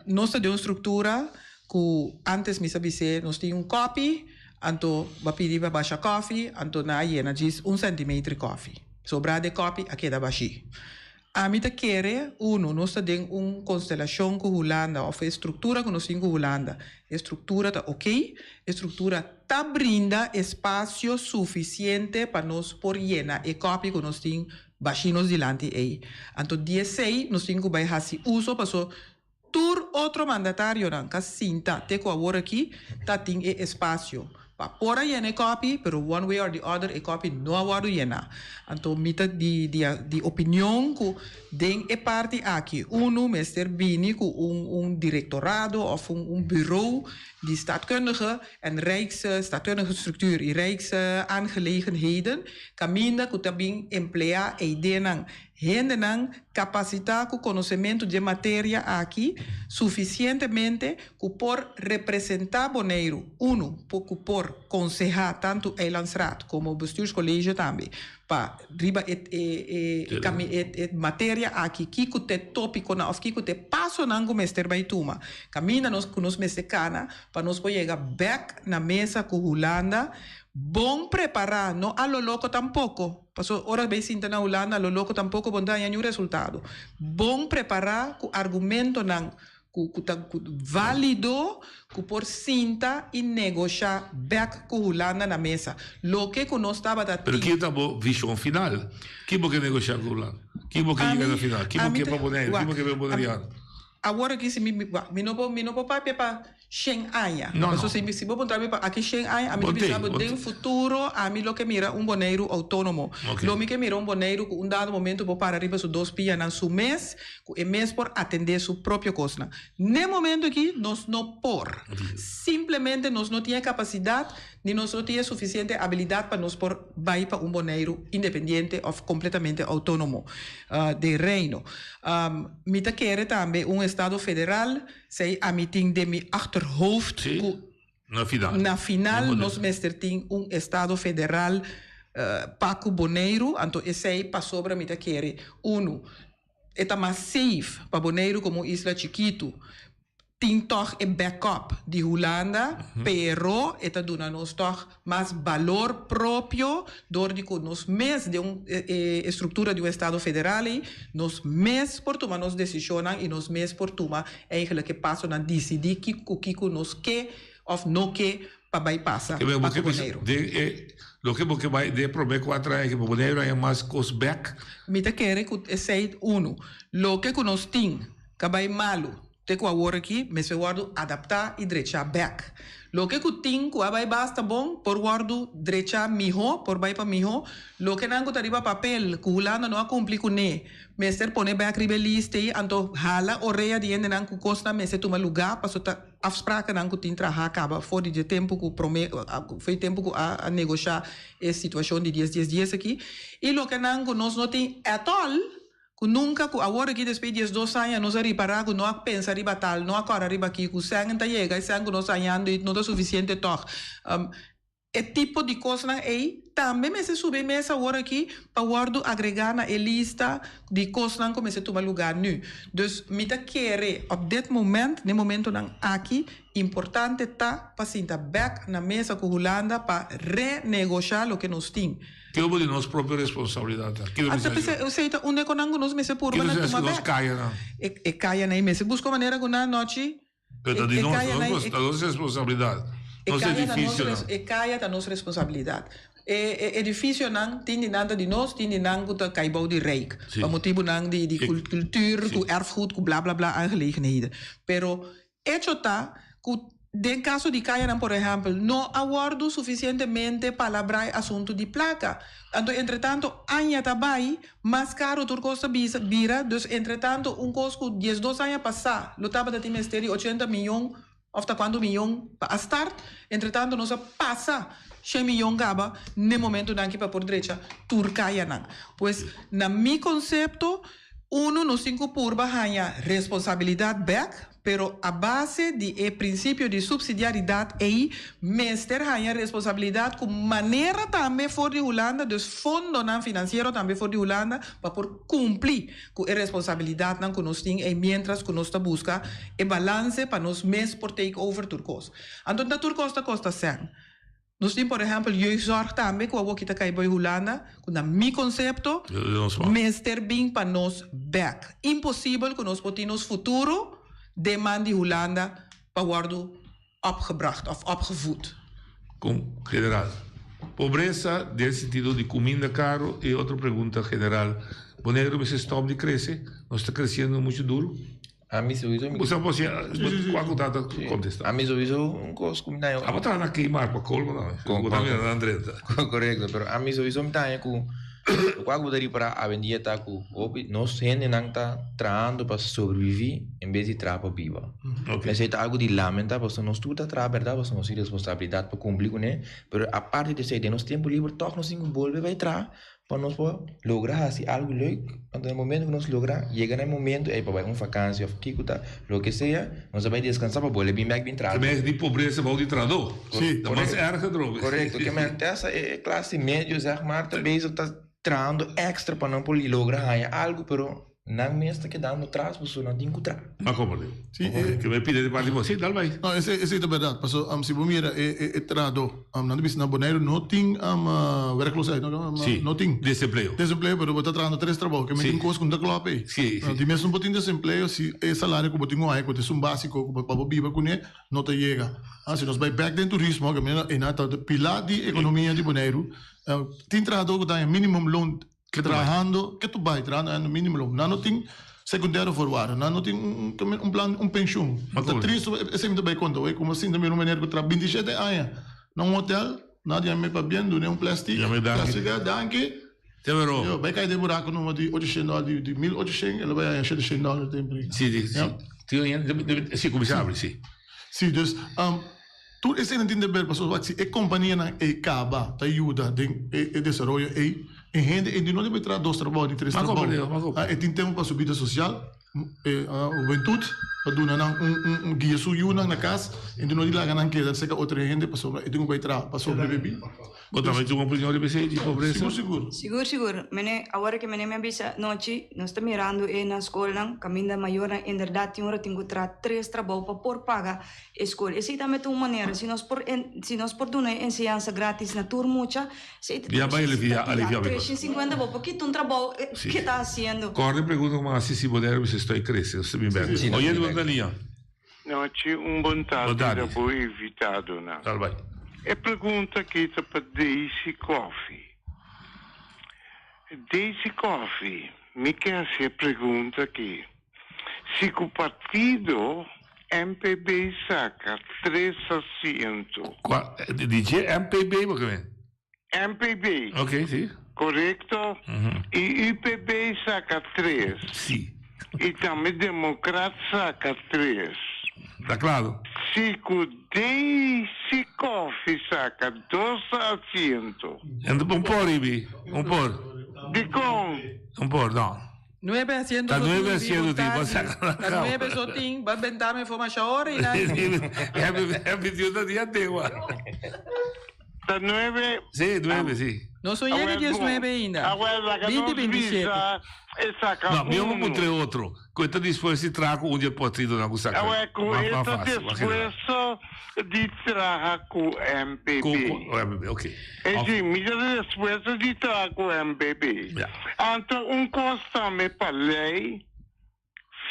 nos ta den un struktura ku antes mi sa bis'é nos tin un kòpi anto bo a pidi pa basha kòfi anto nan a yena djis un sèntimeter kòfi sobrá di e kòpi a keda bashí. Ami ta kere, unu, nos ta den un konstelashon ku Hulanda òf e struktura ku nos tin ku Hulanda. E struktura ta okey, e struktura ta brinda espasio sufisiente pa nos por yena e kòpi ku nos tin bashí nos dilanti ei. Anto di esei nos tin ku bai hasi uso paso tur otro mandatarionan ka sinta te ku awor aki ta tin e espasio. Pa por a yena e kòpi, pero one way or the other e kòpi no a wòrdu yená. Anto mi ta di di di opinion ku den e parti aki unu mester bini ku un un direktorado òf un un bureau di staatkundige en rijks staatkundige structuur i rijks aangelegenheden kaminda ku ta bin empleá eidenan Hendenan kapasitá ku konosementu dje materia aki sufisientemente ku por representá Boneiru, unu, ku por konsehá tantu Eilandsraad komo Bestuurscollege tambe pa riba e e materia aki kiko t'e tópikonan òf kiko t'e pasonan ku mester bai tuma, kaminda nos ku nos mester kana pa nos por yega bèk na mesa ku Hulanda bon prepará, no a lo loko tampoko. Paso ora bay sinta na Hulanda lo loco tampoco bo no ta haña niun resultado. Bon prepara cu argumentonan cu cu ta cu valido cu por sinta y negosha bek cu Hulanda na mesa. Loke cu nos tabata Pero tin. ki ta bo vision final? Ki bo ke negosha cu Hulanda? Ki bo ke yega na final? Ki bo Ami ke ta pa Boneiru? Ki bo wak ke pa Boneriano? Awor aki si mi mi wak mi no por mi no por papia pa shen aña. No, no. Pasobra si mi si bo puntra mi pa aki shen aña ami ta Bo bisa te, bo bo den te. futuro ami lo ke mira un Boneiru outónomo. Ok. Lo mi ke mira un Boneiru ku un dado momento por para riba su dos pianan su mes, ku e mes por atendé su propio kosnan. N'e momento aki nos no por. Simplemente nos no tin e kapasidat ni nos no tin e sufisiente abilidat pa nos por bai pa un Boneiru independiente òf kompletamente outónomo den Reino. Mi ta kere tambe un estado federal, sei ami tin den mi achterhoofd ku Na final. na final nos mester tin un estado federal pa ku Boneiru, anto esei pasobra mi ta kere unu e ta mas safe pa Boneiru komo un isla chikitu. Tin tòg e backup di Hulanda, pero e ta duna nos tòg mas balor propio dor di ku nos mes den un e struktura di un estado federal ei, nos mes por tuma nos desishonnan i nos mes por tuma eigenlijk e pasonan disidí kiko ku kiko nos ke òf no ke pa bai pasa Ke pa ku Boneiru. Den e loke bo ke bai den e promé kuater aña ke pa Boneiru haña mas kos bèk? Mi ta kere ku esei unu. Loke ku nos tin ka bai malu. Te ku awor aki mester wòrdu adaptá i drechá bèk. Loke ku tin ku a bai basta bon por wòrdu drechá mihó, por bai pa mihó. Lokenan ku ta riba papel ku Hulanda no a kumpli kuné, mester pone bèk riba e lista ei, anto hala orea di hendenan ku kosnan mester tuma lugá paso ta afsprakennan ku tin trahá kaba for di dje tempu ku promé for di tempu ku a negoshá e situashon di dies dies dies aki. I lokenan ku nos no tin at all. Ku nunka, ku awor aki despues di 12 aña nos a ripará ku no a pensa riba tal, no a kòrda riba aki, ku sèn ta yega, e sèn ku nos ta hañando no ta sufisiente tòg. E tipo di kosnan ei tambe mester subi mesa awor aki pa wòrdu agregá na e lista di kosnan ku mester tuma lugá nu. Dus mi ta kere op dit moment, n'e momentonan aki, importante ta pa sinta bèk na mesa ku Hulanda pa renegoshá loke nos tin. Kiko bo di nos propio responsabilidat ta? Kiko Ata mester p'esei haci? esei ta un de konan ku nos mester purba Kiko na mester haci tuma ku nos bèk. kayanan? E e kayanan ei mester buska un manera ku nan anochi Pero ta E di e nos, kaya na nos, e ta nos responsabilidat. e Nos kaya ta nos edificionan. res e kaya ta nos responsabilidat. E e edificionan tin di nan ta di nos, tin di nan ku ta kai bou di Rijk. Sí. Pa motibunan di di E kul kultuur, sí. ku erfgoed, ku bla bla bla aangelegenheden. Pero echo ta ku den kaso di kayanan por ehèmpel no a wòrdu sufisientemente palabrá e asuntu di plaka. Anto entretanto aña ta bai, mas karo tur kos ta bisa bira, dus entretanto un kos ku diesdos aña pasá lo tabata tin mester di ochenta miyon òf ta kuantu miyon pa a start, entretanto nos a pasa shen miyon kaba n'e momentunan aki pa por drecha tur kayanan. Pues na mi konsepto Uno, nos tin ku purba haña responsabilidat bèk, pero a base di e prinsipio di supsidiaridat ei mester haña responsabilidat ku manera tambe for di Hulanda, dus fondonan finansiero tambe for di Hulanda pa por kumpli ku e responsabilidatnan ku nos tin ei miéntras ku nos ta buska e balanse pa nos mes por take over tur kos. Anto ta tur kos ta kosta sèn. Nos tin por ehempel jeugdzorg tambe ku awoki ta kai bai Hulanda ku na mi konsepto mester bin pa nos bek. Imposibel ku nos por tin nos futuro den man di Hulanda pa wordu opgebracht of opgevoed. Kon general. Pobresa den sentido di kuminda karo i otro pregunta general. Boneiru mester stop di krese? Nos ta kresiendo muchu duru? Ami sowieso mi. Bo sa por si kua ku tata kontesta. Ami sowieso un kos ku mi ta haña. Abo traha na Kmart pa kolmo no. Bo ta mira nan drenta. Korekto, pero ami sowieso mi ta haña ku lokual ku bo ta ripará awendia ta ku hopi nos hendenan ta trahando pa sobreviví en bes di traha pa biba. Esei ta algu di lamentá pasobra nos tur ta traha bèrdat pasobra nos tin responsabilidat pa kumpli kuné, pero aparte di esei den nos tempu liber tòg nos tin ku bolbe bai traha Pa nos por logra hasi algu leuk, anto na e momento ku nos logra yega na e momento ei pa bai un vakansi òf kiko ta, loke sea, nos a bai deskansá pa bolbe bin bèk bin traha. Ke men di pobresa bou di trahadó. Sí. Ta mas erger drobe. Korekto. Ke men te hasta e klase medio zeg maar ta bezig ta trahando èkstra pa nan por logra haña algu, pero Nan mes ta kedando tras pasobra nan tin ku tra. Ma komo di? Sí, e. Ke bai pidi di parti bo? Sí, dal bai. No, esei, esei ta bèrdat. Paso, si bo mira e, e, e trahadó, nan ta bisa na Boneiru no tin werkloosheid, no, Sí, no tin. desempleo. Desempleo, pero bo ta trahando tres trabou, ke men Sí. tin kos ku no ta klòp ei. Sí, sí. Di mes no por tin desempleo si e salario ku bo tin ku haña, ku ta esun básiko ku pa bo biba kuné, no ta yega. Ah, si nos bai bèk den turismo, ke men e nan ta pilá di ekonomia di Boneiru, tin trahadó ku ta haña minimumloon Trahando, ke tu bai trahando ando minimo loon. Nan no tin secundario voorwaarden, nan no tin un un plan, un pensioen. Ta tristo, esei mi ta bai konta hoy, como sinta mira un meneer ku traha 27 aña na un hotel, nan a yam'e pa bien dun'e un plastic, plastic a danki. Yo, bai kai den buraco numa di 800 dòler, di di 1800, el a bai haña 700 dòler den prik. Si, si, si. Si, kuminsá abri, si. Si, dus, Tur eseinan tin deber pasobra wak si e kompanianan ei kaba ta yuda den e desaroyo ei, e hende ei no debe traha dos trabou ni tres trabou. E tin tempu pa su bida sosial, e hubentut pa duna nan un guia su yunan na kas i no di laga nan keda serka otro hende pasobra e tin ku bai traha pa sobrevivi. Bo tambe tin un opinion riba esei di pobresa? Sigur sigur. Sigur sigur. Mene, awor ke mene mi a bisa nochi, nos ta mirando e na skolnan kaminda mayornan inderdat tin ora tin ku traha tres trabou pa por paga E skol. Esei tambe ta un manera. Si nos por si nos por duna e enseñansa gratis na tur mucha, esei ta Ya bai alivia alivia mi tres shen sinkuenta bo por kita un trabou ke ta hasiendo. Kòrda e pregunta ku mi a hasi si bo debe bisa estoy krese nos ta bin bèk. Sí, nos Oye ta bin bo bèk. Tania. Nochi un bon tardi Bon tardi. na bo invitadonan. Dal bai. E pregunta aki ta pa Daisy Coffie. Daisy Coffie, mi ke hasi e pregunta aki. Si ku partido MPB saka tres asiento. Kua? Di dje MPB bo ke men? MPB. Ok, si. Korekto? I UPB saka tres. Si. I tambe Demokrat saka tres. Ta klaro. Si ku Daisy Coffie saka dos asiento. Un por, Ibi. Un por. Dikon? Un por, no. Nuebe haciendo Ta so nuebe tin, haciendo tin, bo saca na Ta cama. nuebe so tin, ba bentame for masha ora y na. Happy, happy Dios ta dia antigua. Ta 9. Si, 9, si. Nos no yega 19 ainda. Awel, laga 20, nos 27. bisa e saka No, mi uno. puntra otro. Ku e ta dispuesto di traha ku un di e partidonan ku saka. Awel, ku Mas e mas ta fácil, mas general. dispuesto di traha ku MPB. Ku ku MPB, ok. E si, mi ta dispuesto di traha ku MPB. Anto un kos tambe pa lei,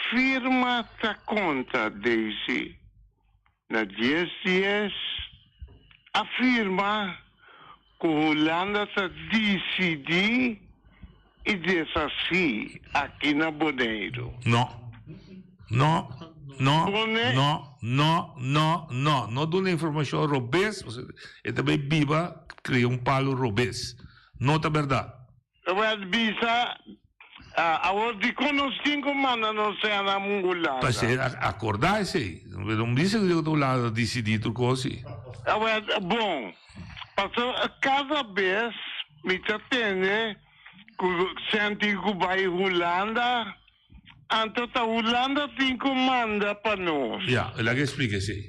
firma ta konta, Daisy. Na dies dies a firma ku Hulanda ta disidí i deshasí aki na Boneiru. No. No. No. No. No. No. No. No duna informashon robes, e ta bai biba kria un palu robes. No ta bèrdat. Wèl bisa, Awor dikon nos tin ku manda nos sena Hulanda? P'esei akordá esei. No bisa ku ta Hulanda ta disidí tur kos si. Wèl, bon, pasobra kada bes mi ta tende ku sèn tin ku bai Hulanda, anto ta Hulanda tin ku manda pa nos. Ya, laga e splika esei.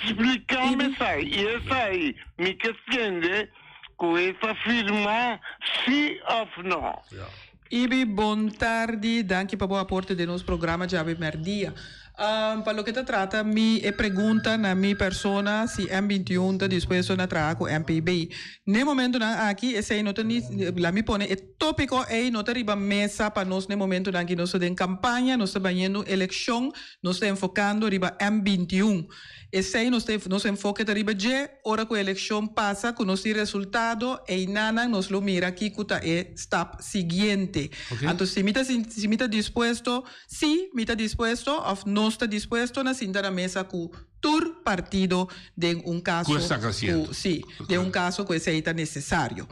Splika mi esei, i esei mi ke tende Ku e ta firma si of no. Ibi, bon tardi. Danki pa bo aporte den nos programa djawe merdia. Pa loke ta trata mi e pregunta na mi persona si M 21 ta dispuesto na traha ku MPB. N'e momentonan aki esei no ta ni, la mi pone e topiko ei no ta riba mesa pa nos n'e momentonan aki. Nos ta den kampaña, nos ta bañendo elekshon, nos ta enfokando riba M 21. Esei nos ta nos enfoke ta riba dje, ora ku elekshon pasa ku nos tin resultado, einanan nos lo mira kiko ta e stap siguiente. Anto si mi ta si mi ta dispuesto, si mi ta dispuesto òf nos ta dispuesto na sinta na mesa ku tur partido den un kaso Ku esaki asiento. ku si, den un kaso ku esei ta nesesario.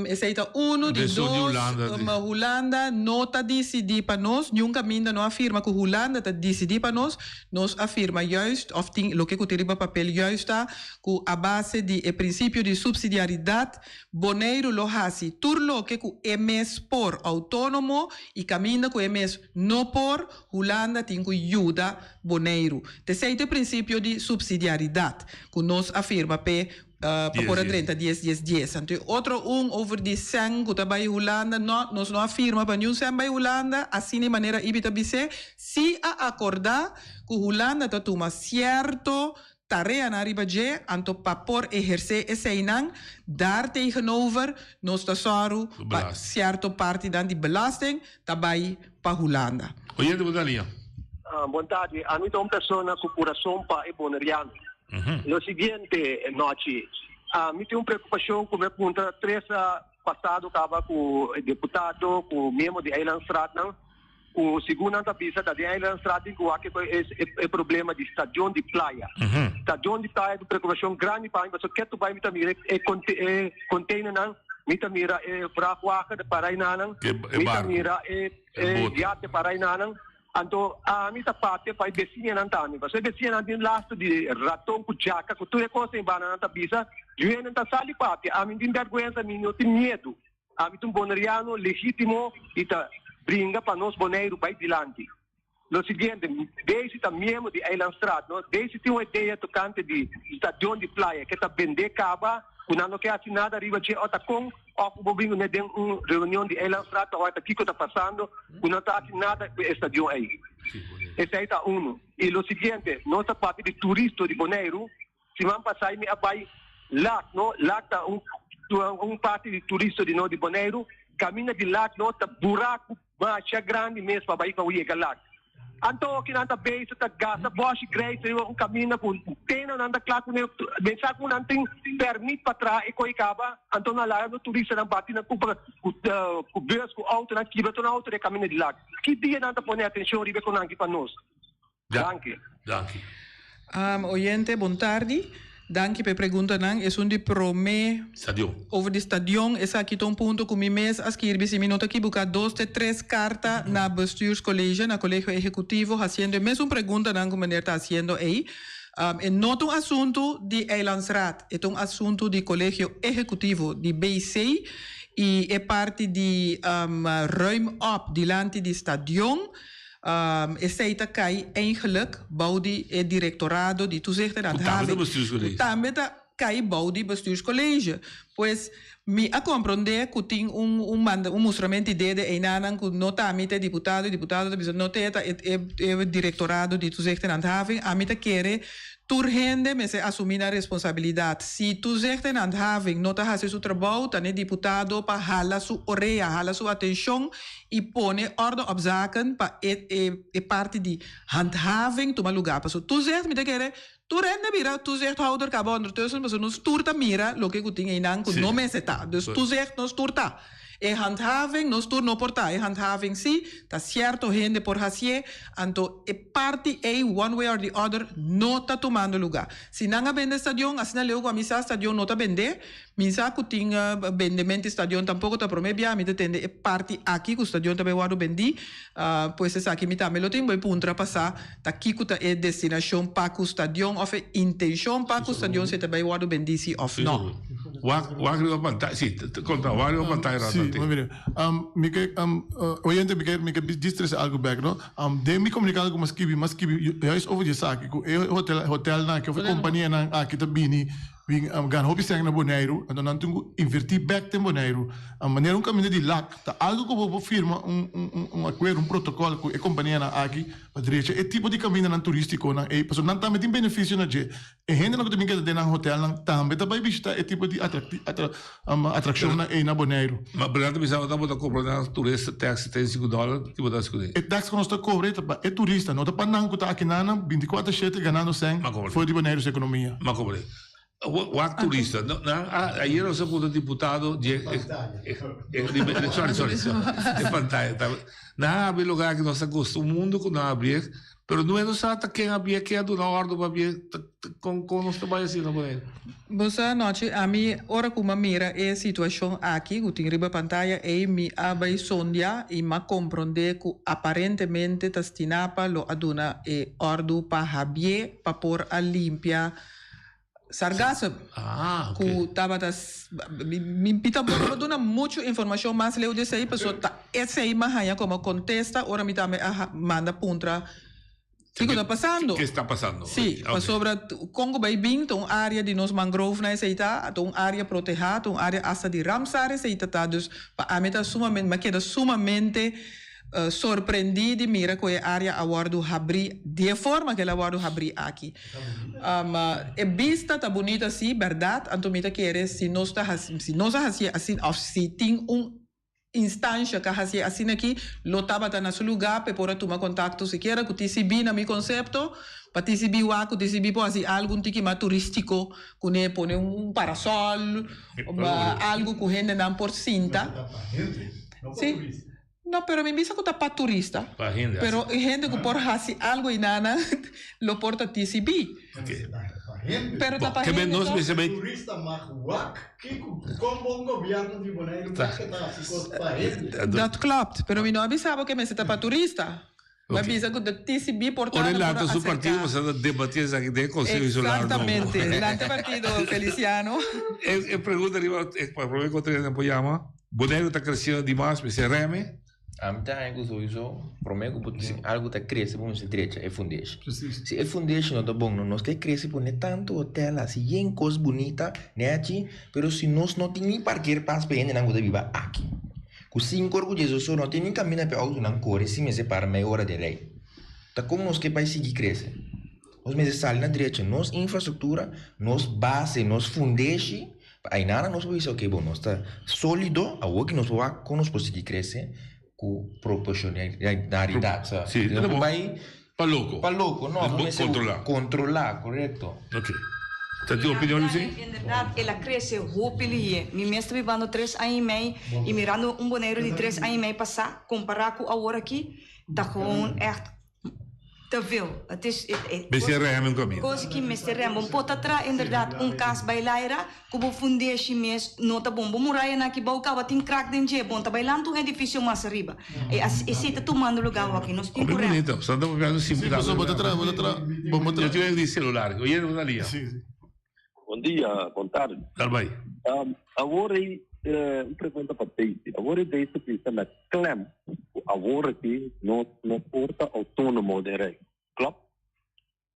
Esei ta unu, di Di sur di dos, Hulanda, di. Hulanda no ta disidí pa nos, niun kaminda no a firma ku Hulanda ta disidí pa nos, Nos a firma juist, of tin loke ku tin riba papel juist ta, ku a base di e prinsipio di supsidiaridat, Boneiru lo hasi tur loke ku e mes por outónomo i kaminda ku e mes no por, Hulanda tin ku yuda Boneiru. T'esei ta e prinsipio di supsidiaridat ku nos a firma p'e Pa por a drenta dies dies dies. Anto e otro un over di sèn ku ta bai Hulanda, no, nos no a firma pa niun sèn bai Hulanda, asina e manera Ibi ta bis'é, si a akordá ku Hulanda ta tuma sierto tareanan riba dje, anto pa por ehersé eseinan, daar tegenover nos ta sòru pa sierto partinan di belasting ta bai pa Hulanda. Oyente bo ta liña. Bon tardi, ami ta un persona ku kurason pa e boneriano. Lo siguiente nochi, mi tin un preocupacion cu mi a puntra tres pasado caba cu deputado, cu miembro di Eilandstraatnan, cu segun nan ta bisa ta den Eilandstraat tin cu wak e problema di stadion di playa. Stadion di playa ta un preocupacion grandi pa mi pasobra ketu bay mi ta mira e containernan, mi ta mira e vrachtwagen ta para enanan, mi ta mira e yate para enanan. Anto ami ta papia pa e besiñanan tambe, pasobra e besiñanan tin lastu di raton ku djaka ku tur e kos ei banda nan ta bisa, Juenan ta sali papia, ami no tin bèrgwensa, mi no tin miedu, ami ta un boneriano legítimo i ta bringa pa nos Boneiru bai dilanti. Lo siguiente, Daisy ta miembro di Eilandstraat, no? Daisy tin un idea tokante di stadion di playa ke ta bendé kaba ku nan no ke hasi nada riba dje ota kon Of bo bin kuné den un reunion di Eilandstraat pa wak ta kiko ta pasando ku no ta hasi nada ku e stadion ei. Esei ta unu. I lo siguiente, nos ta papia di turisto di Boneiru. Siman pasai mi a bai Lac, no? Lac ta un un parti di turisto di no di Boneiru. Kaminda di Lac no ta buraku masha grandi mes pa bai pa yega Lac. Anto kinan ta bezig ta gasta bòshi greis riba un kaminda ku tena nan ta kla kuné. Den sa ku nan tin pèrmit pa traha e koi kaba, anto nan laga no turistanan bati nan kupa ku ku bùs, ku outo, nan kibra tur nan outo den e kaminda di Lac. Ki dia nan ta pone atenshon riba e konan aki pa nos? Danki. Danki. Oyente, bon tardi. Danki pa e preguntanan. Esun di prome. Stadion. Over di stadion, esaki ta un punto ku mi mes a skirbi, si mi no ta kibuká, dos te tres karta na Bestuurscollege, na Kolegio Ehekutivo, hasiendo e mesun preguntanan ku meneer ta hasiendo ei. E no ta un asuntu di Eilandsraad, e ta un asuntu di Kolegio Ehekutivo, di BC, i e parti di ruim op dilanti di stadion. Esei ta kai eigenlijk bou di e direktorado di Toezicht en Ku tambe ta Handhaving. bestuurscollege. Ku tambe ta. kai bou di bestuurscollege. Pues mi a komprondé ku tin un un manda un mustrament di dede einanan ku no ta ami ta e diputado, e diputado ta bisa no ta e ta e e direktorado di Toezicht en Handhaving. Ami ta kere tur hende mester asumí nan responsabilidat. Si Toezicht en Handhaving no ta hasi su trabou ta n'e diputado pa hala su orea, hala su atenshon i pone orde op zaken pa e e e parti di handhaving tuma lugá. Pasobra Toezicht mi ta kere Tur hende bira toezichthouder kaba ondertussen pasobra nos tur ta mira loke ku tin einan ku no mester ta. Dus toezicht nos tur ta. E handhaving nos tur no por ta. E handhaving si, ta sierto hende por hasié, anto e parti ei one way or the other no ta tumando lugá. Si nan a bende stadion, asina leu ku a mi sa stadion no ta bendé, Mi sa ku tin bendement di stadion tampoko ta prome bia mi ta tende e parti aki ku stadion ta bai wòrdu bendí, pues esaki mi tambe lo tin bai puntra pa sa ta kiko ta e destinashon pa ku stadion òf e intenshon pa ku stadion si e ta bai wòrdu bendí si òf no. Wak wak riba pantaya si konta wak riba pantaya rato Si, antes. mire, mi ke oyente mi ke mi ke djis trese algu bèk no. Den mi komunikado ku mi a skibi mi a skibi juist over di esaki ku e hotel hotelnan aki òf e kompanianan aki ta bini Bin gana hopi sèn na Boneiru, anto nan tin ku invertí bèk den Boneiru. Manera un kaminda di lak ta algu ku bo por firma un un akuerdo, un protokòl ku e kompanianan aki pa drecha e tipo di kamindanan turístikonan ei, pasobra nan tambe tin benefisio na dje. E hendenan ku ta bin keda den nan hotèlnan tambe ta bai bishitá e tipo di atrakshonnan ei na Boneiru. Ma Bernardo ta bisa bo ta bo ta kobra nan turista tèks 75 dòler, ki bo ta hasi kuné? E tèks ku nos ta kobra ei ta pa e turista, no ta pa nan ku ta aki nan bintikuater shete ganando sèn for di Boneiru su ekonomia. Ma kobre. Wak turista. No, nan a, ayer nos a puntra diputado di e, e, e, e, sorry, sorry, e pantalla ta. Nan a habri lugar ki nos a gusta un mundo ku nan a habri, pero no e no sa ta ken habri, ken a duna ordo pa habri, kon kon nos ta bai asina por ahí. Bo sa anochi, ami ora ku m'a mira e situashon aki ku tin riba pantaya ei, mi a bai sondia i m'a komprondé ku aparentemente ta Stinapa lo a duna e òrdu pa habié pa por a limpia sargassum ku tabata mi tampoco por duna muchu informashon mas leu di esei pasobra ta esei m'a haña komo kontesta ora mi tambe a manda puntra Kiko ta pasando? Ke sta pasando? Sí, pasobra kon ku bai bin ta un área di nos mangrovenan esei ta, ta un área protehá, ta un área asta di Ramsar esei ta ta. Dus pa ami ta sumamente, mi a keda sumamente sorprendí di mira ku e área a wòrdu habrí di e forma ku el a wòrdu habrí aki. E bista ta bunita sí, bèrdat, anto mi ta kere si nos ta hasi, si nos a hasié asina òf si tin un Instansha ka hasié asina aki lo tabata na su lugá p'e por a tuma kontakto sikiera ku TCB na mi konsepto, pa TCB wak ku TCB por hasi algu un tiki mas turístiko kuné pone un parasòl algu ku hendenan por sinta. Sí. No, pero mi bisa ku ta pa turista. Pero e hende ku por hasi algu einana lo por ta TCB. Pero ta pa hende toch? Turista mag wak kiko kon bon gobierno di Boneiru ta ta hasi kos pa hende. Dat klopt, pero mi no a bisa bo ke mester ta pa turista. Mi a bisa ku de TCB por ta Ora por lanta su aserka. partido bo sa ta debati esaki den Conseho Insular nobo. Exactamente, lanta partido Feliciano. E pregunta riba e pa prome ku otro hende por yama, Boneiru ta kresiendo dimas, mester reme? Ami ta haña ku souiso promé ku bo tin algu ta krese bo mester drecha e fundeshi. Si e fundeshi no ta bon no nos ke krese pone tantu hotel hasi yen kos bunita nechi pero si nos no tin ni parkeerplaats pa e hendenan ku ta biba aki ku sinku or ku diesdos or no tin ni kaminda pa e outonan kore si mester para mei ora den rei ta kon nos ke bai sigui krese nos mester sali na drecha nos infrastruktura nos base nos fundeshi Pa ainana nos por bisa ok bon nos ta solido awor ki nos por wak kon nos por sigui krese ku proporcionalidad sa Sí, no por bai pa loko pa loko no bo mester kontrola kontrola korekto. Ok ta tin opinion Lucy? Inderdaad el a krese hopi lihé mi mes ta bibando tres aña y mei y mirando un Boneiru di tres aña y mei pasá kompará ku awor aki ta gewoon ègt Te veel. Het is, Mester rèm un kaminda. Kos ki mester rèm. Bo por ta traha inderdaad un kas bai laira ku bo fundeshi mes no ta bon. Bo murayanan aki bou kaba tin krak den dje. Bon ta bai lanta un edifisio mas ariba. E esei ta tumando luga awor aki. Nos tin Hopi ku rèm. bunito. Sa ta papiando Sí, pasobra bo ta traha, bo ta traha, bo bo Yo tin di celular. Oye, bo ta lia. Sí, sí. Bon dia, bon tardi. Dal bai. Awor ei un pregunta pa Daisy. Awor ei Daisy bisa na klem ku awor aki nos no por ta outónomo den Rei. Klopt?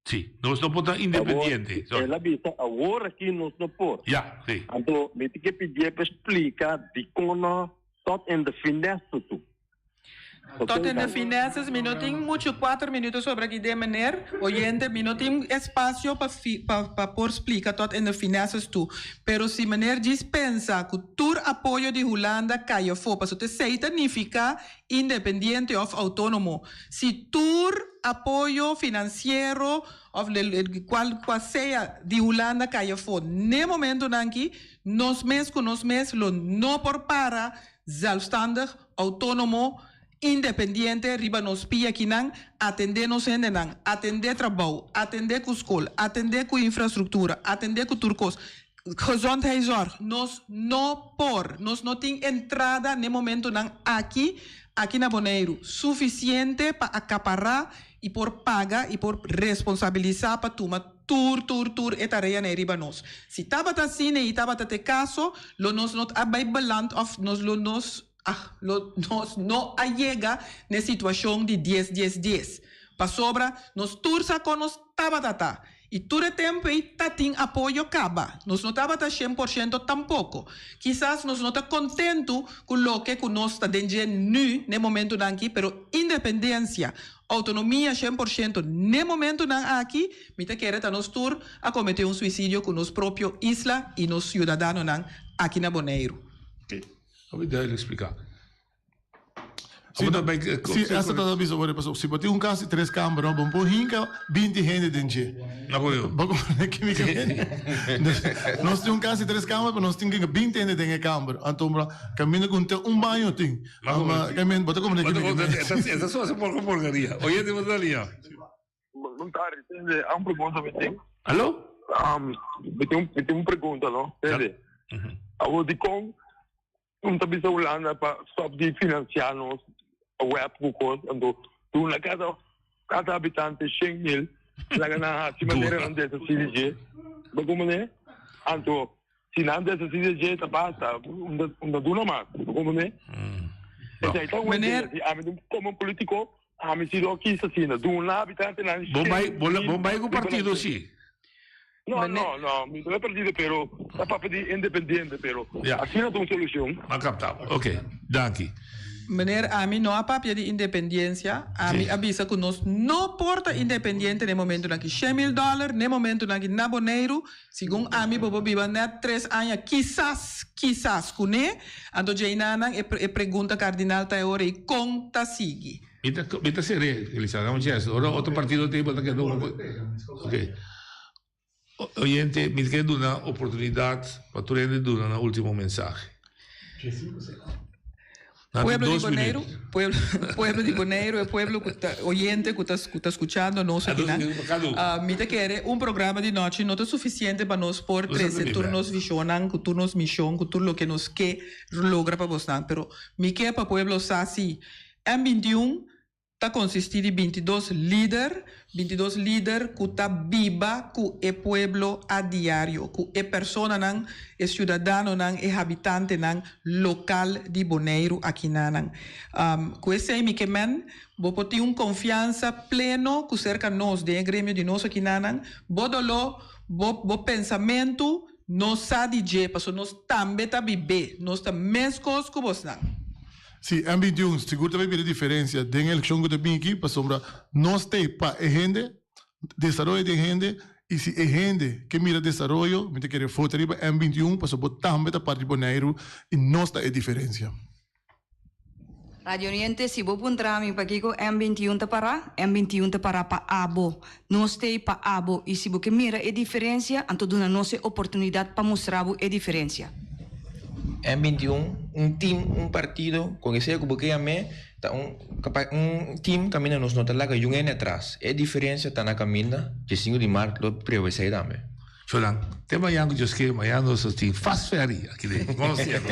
Si, nos no por ta independiente. Awor, el a bisa awor aki nos no por. Ja, si. Anto mi tin ke pidié pa splika dikon no tot in de finesse toe. Tot in de finesses, mi no tin muchu, cuater minuto sobra aki den meneer, oyente, mi no tin espacio pa pa pa por splica tot in de finesses toe. Pero si meneer djis pensa cu tur apoyo di Hulanda cay afo, pasobra esey ta nifica independiente of autonomo. Si tur apoyo financiero of cual cual sea di Hulanda cay afo n'e momentonan aki, nos mes cu nos mes lo no por para zelfstandig, autonomo, independiente riba nos pia kinan, atende nos hendenan, atende trabou, atende cu scol, atende cu infrastructura, atende cu tur cos. Gezondheidszorg, nos no por, nos no tin entrada n'e momentonan aki, aki na Boneiru, suficiente pa acapará y por paga y por responsabilisá pa tuma tur, tur, tur e tareanan riba nos. Si tabata asina y tabata t'e caso, lo nos no a bay beland of nos lo nos, ah, lo nos no a yega n'e situacion di dies, dies, dies. Pasobra nos tur sa con nos tabata ta. Y tur e tempo ey ta tin apoyo caba. Nos no tabata 100% tampoco. Kisas nos no ta contento cu loke cu nos ta den dje nu n'e momentonan aki, pero independencia, autonomia 100% n'e momentonan aki, mi ta kere ta nos tur a comete un suicidio cu nos propio isla y nos ciudadanonan aki na Boneiru. Oké, hopi duidelijk spliká. Si, si, esta ta bisa ora paso. Si bo tin un cas di tres camber, no, bo por hinca 20 hende den dje. No por yo. Bo comprende ki mi ke meen? Nos tin un cas di tres camber, pero nos tin hinca 20 hende den e camber. Anto, caminda cu te un baño tin. Ma, men, bo ta comprende ki mi ke meen? Esta so hace porco porcaria. Oyente, bo ta lia. Bon tardi, tende, un pregunta mi tin. Aló? Um, mi tin, mi tin un pregunta, no? Tende. Awor di kon Un ta bisa Hulanda pa stop di financia nos web cu cos, anto duna cada cada habitante 100 mil, laga nan haci manera nan deshaci di dje. Bo como ne? Anto si nan deshaci di dje ta basta, un ta duna mas. Bo como ne? Esey ta un idea. Si ami como politico, ami si lo kis asina, duna habitantenan Bo 100 bai, bo, mil bo bai cu partido si. No, no, no, mi no e partido, pero ta papia di independiente, pero Ja. asina ta un solucion. M'a capta. Ok, danki. Meneer, ami no a papia di independiensia, ami Sí. a bisa ku nos no por ta independiente na e momentunan aki. Shen mil dòler na e momentunan aki na Boneiru, segun ami bo por biba nèt tres aña, kisas, kisas kuné. Anto djeinanan e e pregunta kardinal ta e ora ei, kon ta sigui? Mi ta, mi ta ser'é, Elisa, dame un chance. Ora otro partido tin, bo ta keda un poco. Ok. Oyente, mi ta kere duna oportunidad pa tur hende duna nan ultimo mensahe. Nan tin Pueblo di dos Boneiru, minuut. pueblo, pueblo di Boneiru, e pueblo ku ta oyente ku ta ku ta skuchando nos A dos akinan. minuut pa kada un. Ah, mi ta kere un programa di nochi no ta sufisiente pa nos por Nos a trese tende tur bèk. nos vishonnan, ku tur nos mishon, ku tur loke nos ke logra pa bosnan. Pero mi ke pa pueblo sa si M 21 ta konsistí di 22 lider, 22 lider ku ta biba ku e pueblo a diario, ku e personanan, e siudadanonan, e habitantenan lokal di Boneiru akinanan. Ku esei mi ke men, bo por tin un konfiansa pleno ku serka nos den e gremio di nos akinanan, bo doló, bo bo pensamentu, nos sa di dje, pasobra nos tambe ta bib'é, nos ta meskos ku bosnan. Si, M 21 sigur ta bay bira diferencia den eleccion cu ta bin aki pasobra nos t'ey pa e hende, desaroyo di e hende y si e hende ke mira desaroyo mi ta kere vota riba M 21 pasobra bo tambe ta parti di Boneiru y nos ta e diferencia. Radio Oriente, si bo puntra mi pakiko M 21 ta para, M 21 ta para pa abo. Nos t'ey pa abo y si bo ke mira e diferencia anto duna nos e oportunidad pa mustra bo e diferencia. M 21, un team, un partido, con e sea cu bo ke yam'é, ta un un team caminda nos no ta laga yun hende atras. E diferencia ta na caminda, diesinco di mart lo prueba esey tambe. Chonan, te mañan cu Dios kere, mañan nos ta tin fast ferry aki den Conociendo.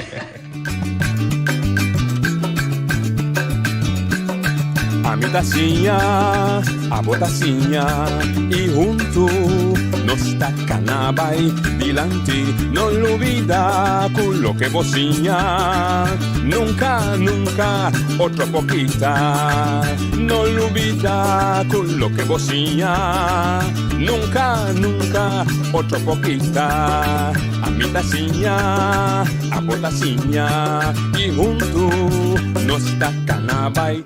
Ami ta siña, abo ta siña y huntu nos ta cana bay dilanti. No lubida cu loke bo siña nunca. Nunca, nunca, otro por kita. No lubidá ku loke bo siña. Nunca, nunca, otro por kita. Ami ta siña, abo ta siña. I huntu nos ta kana bai.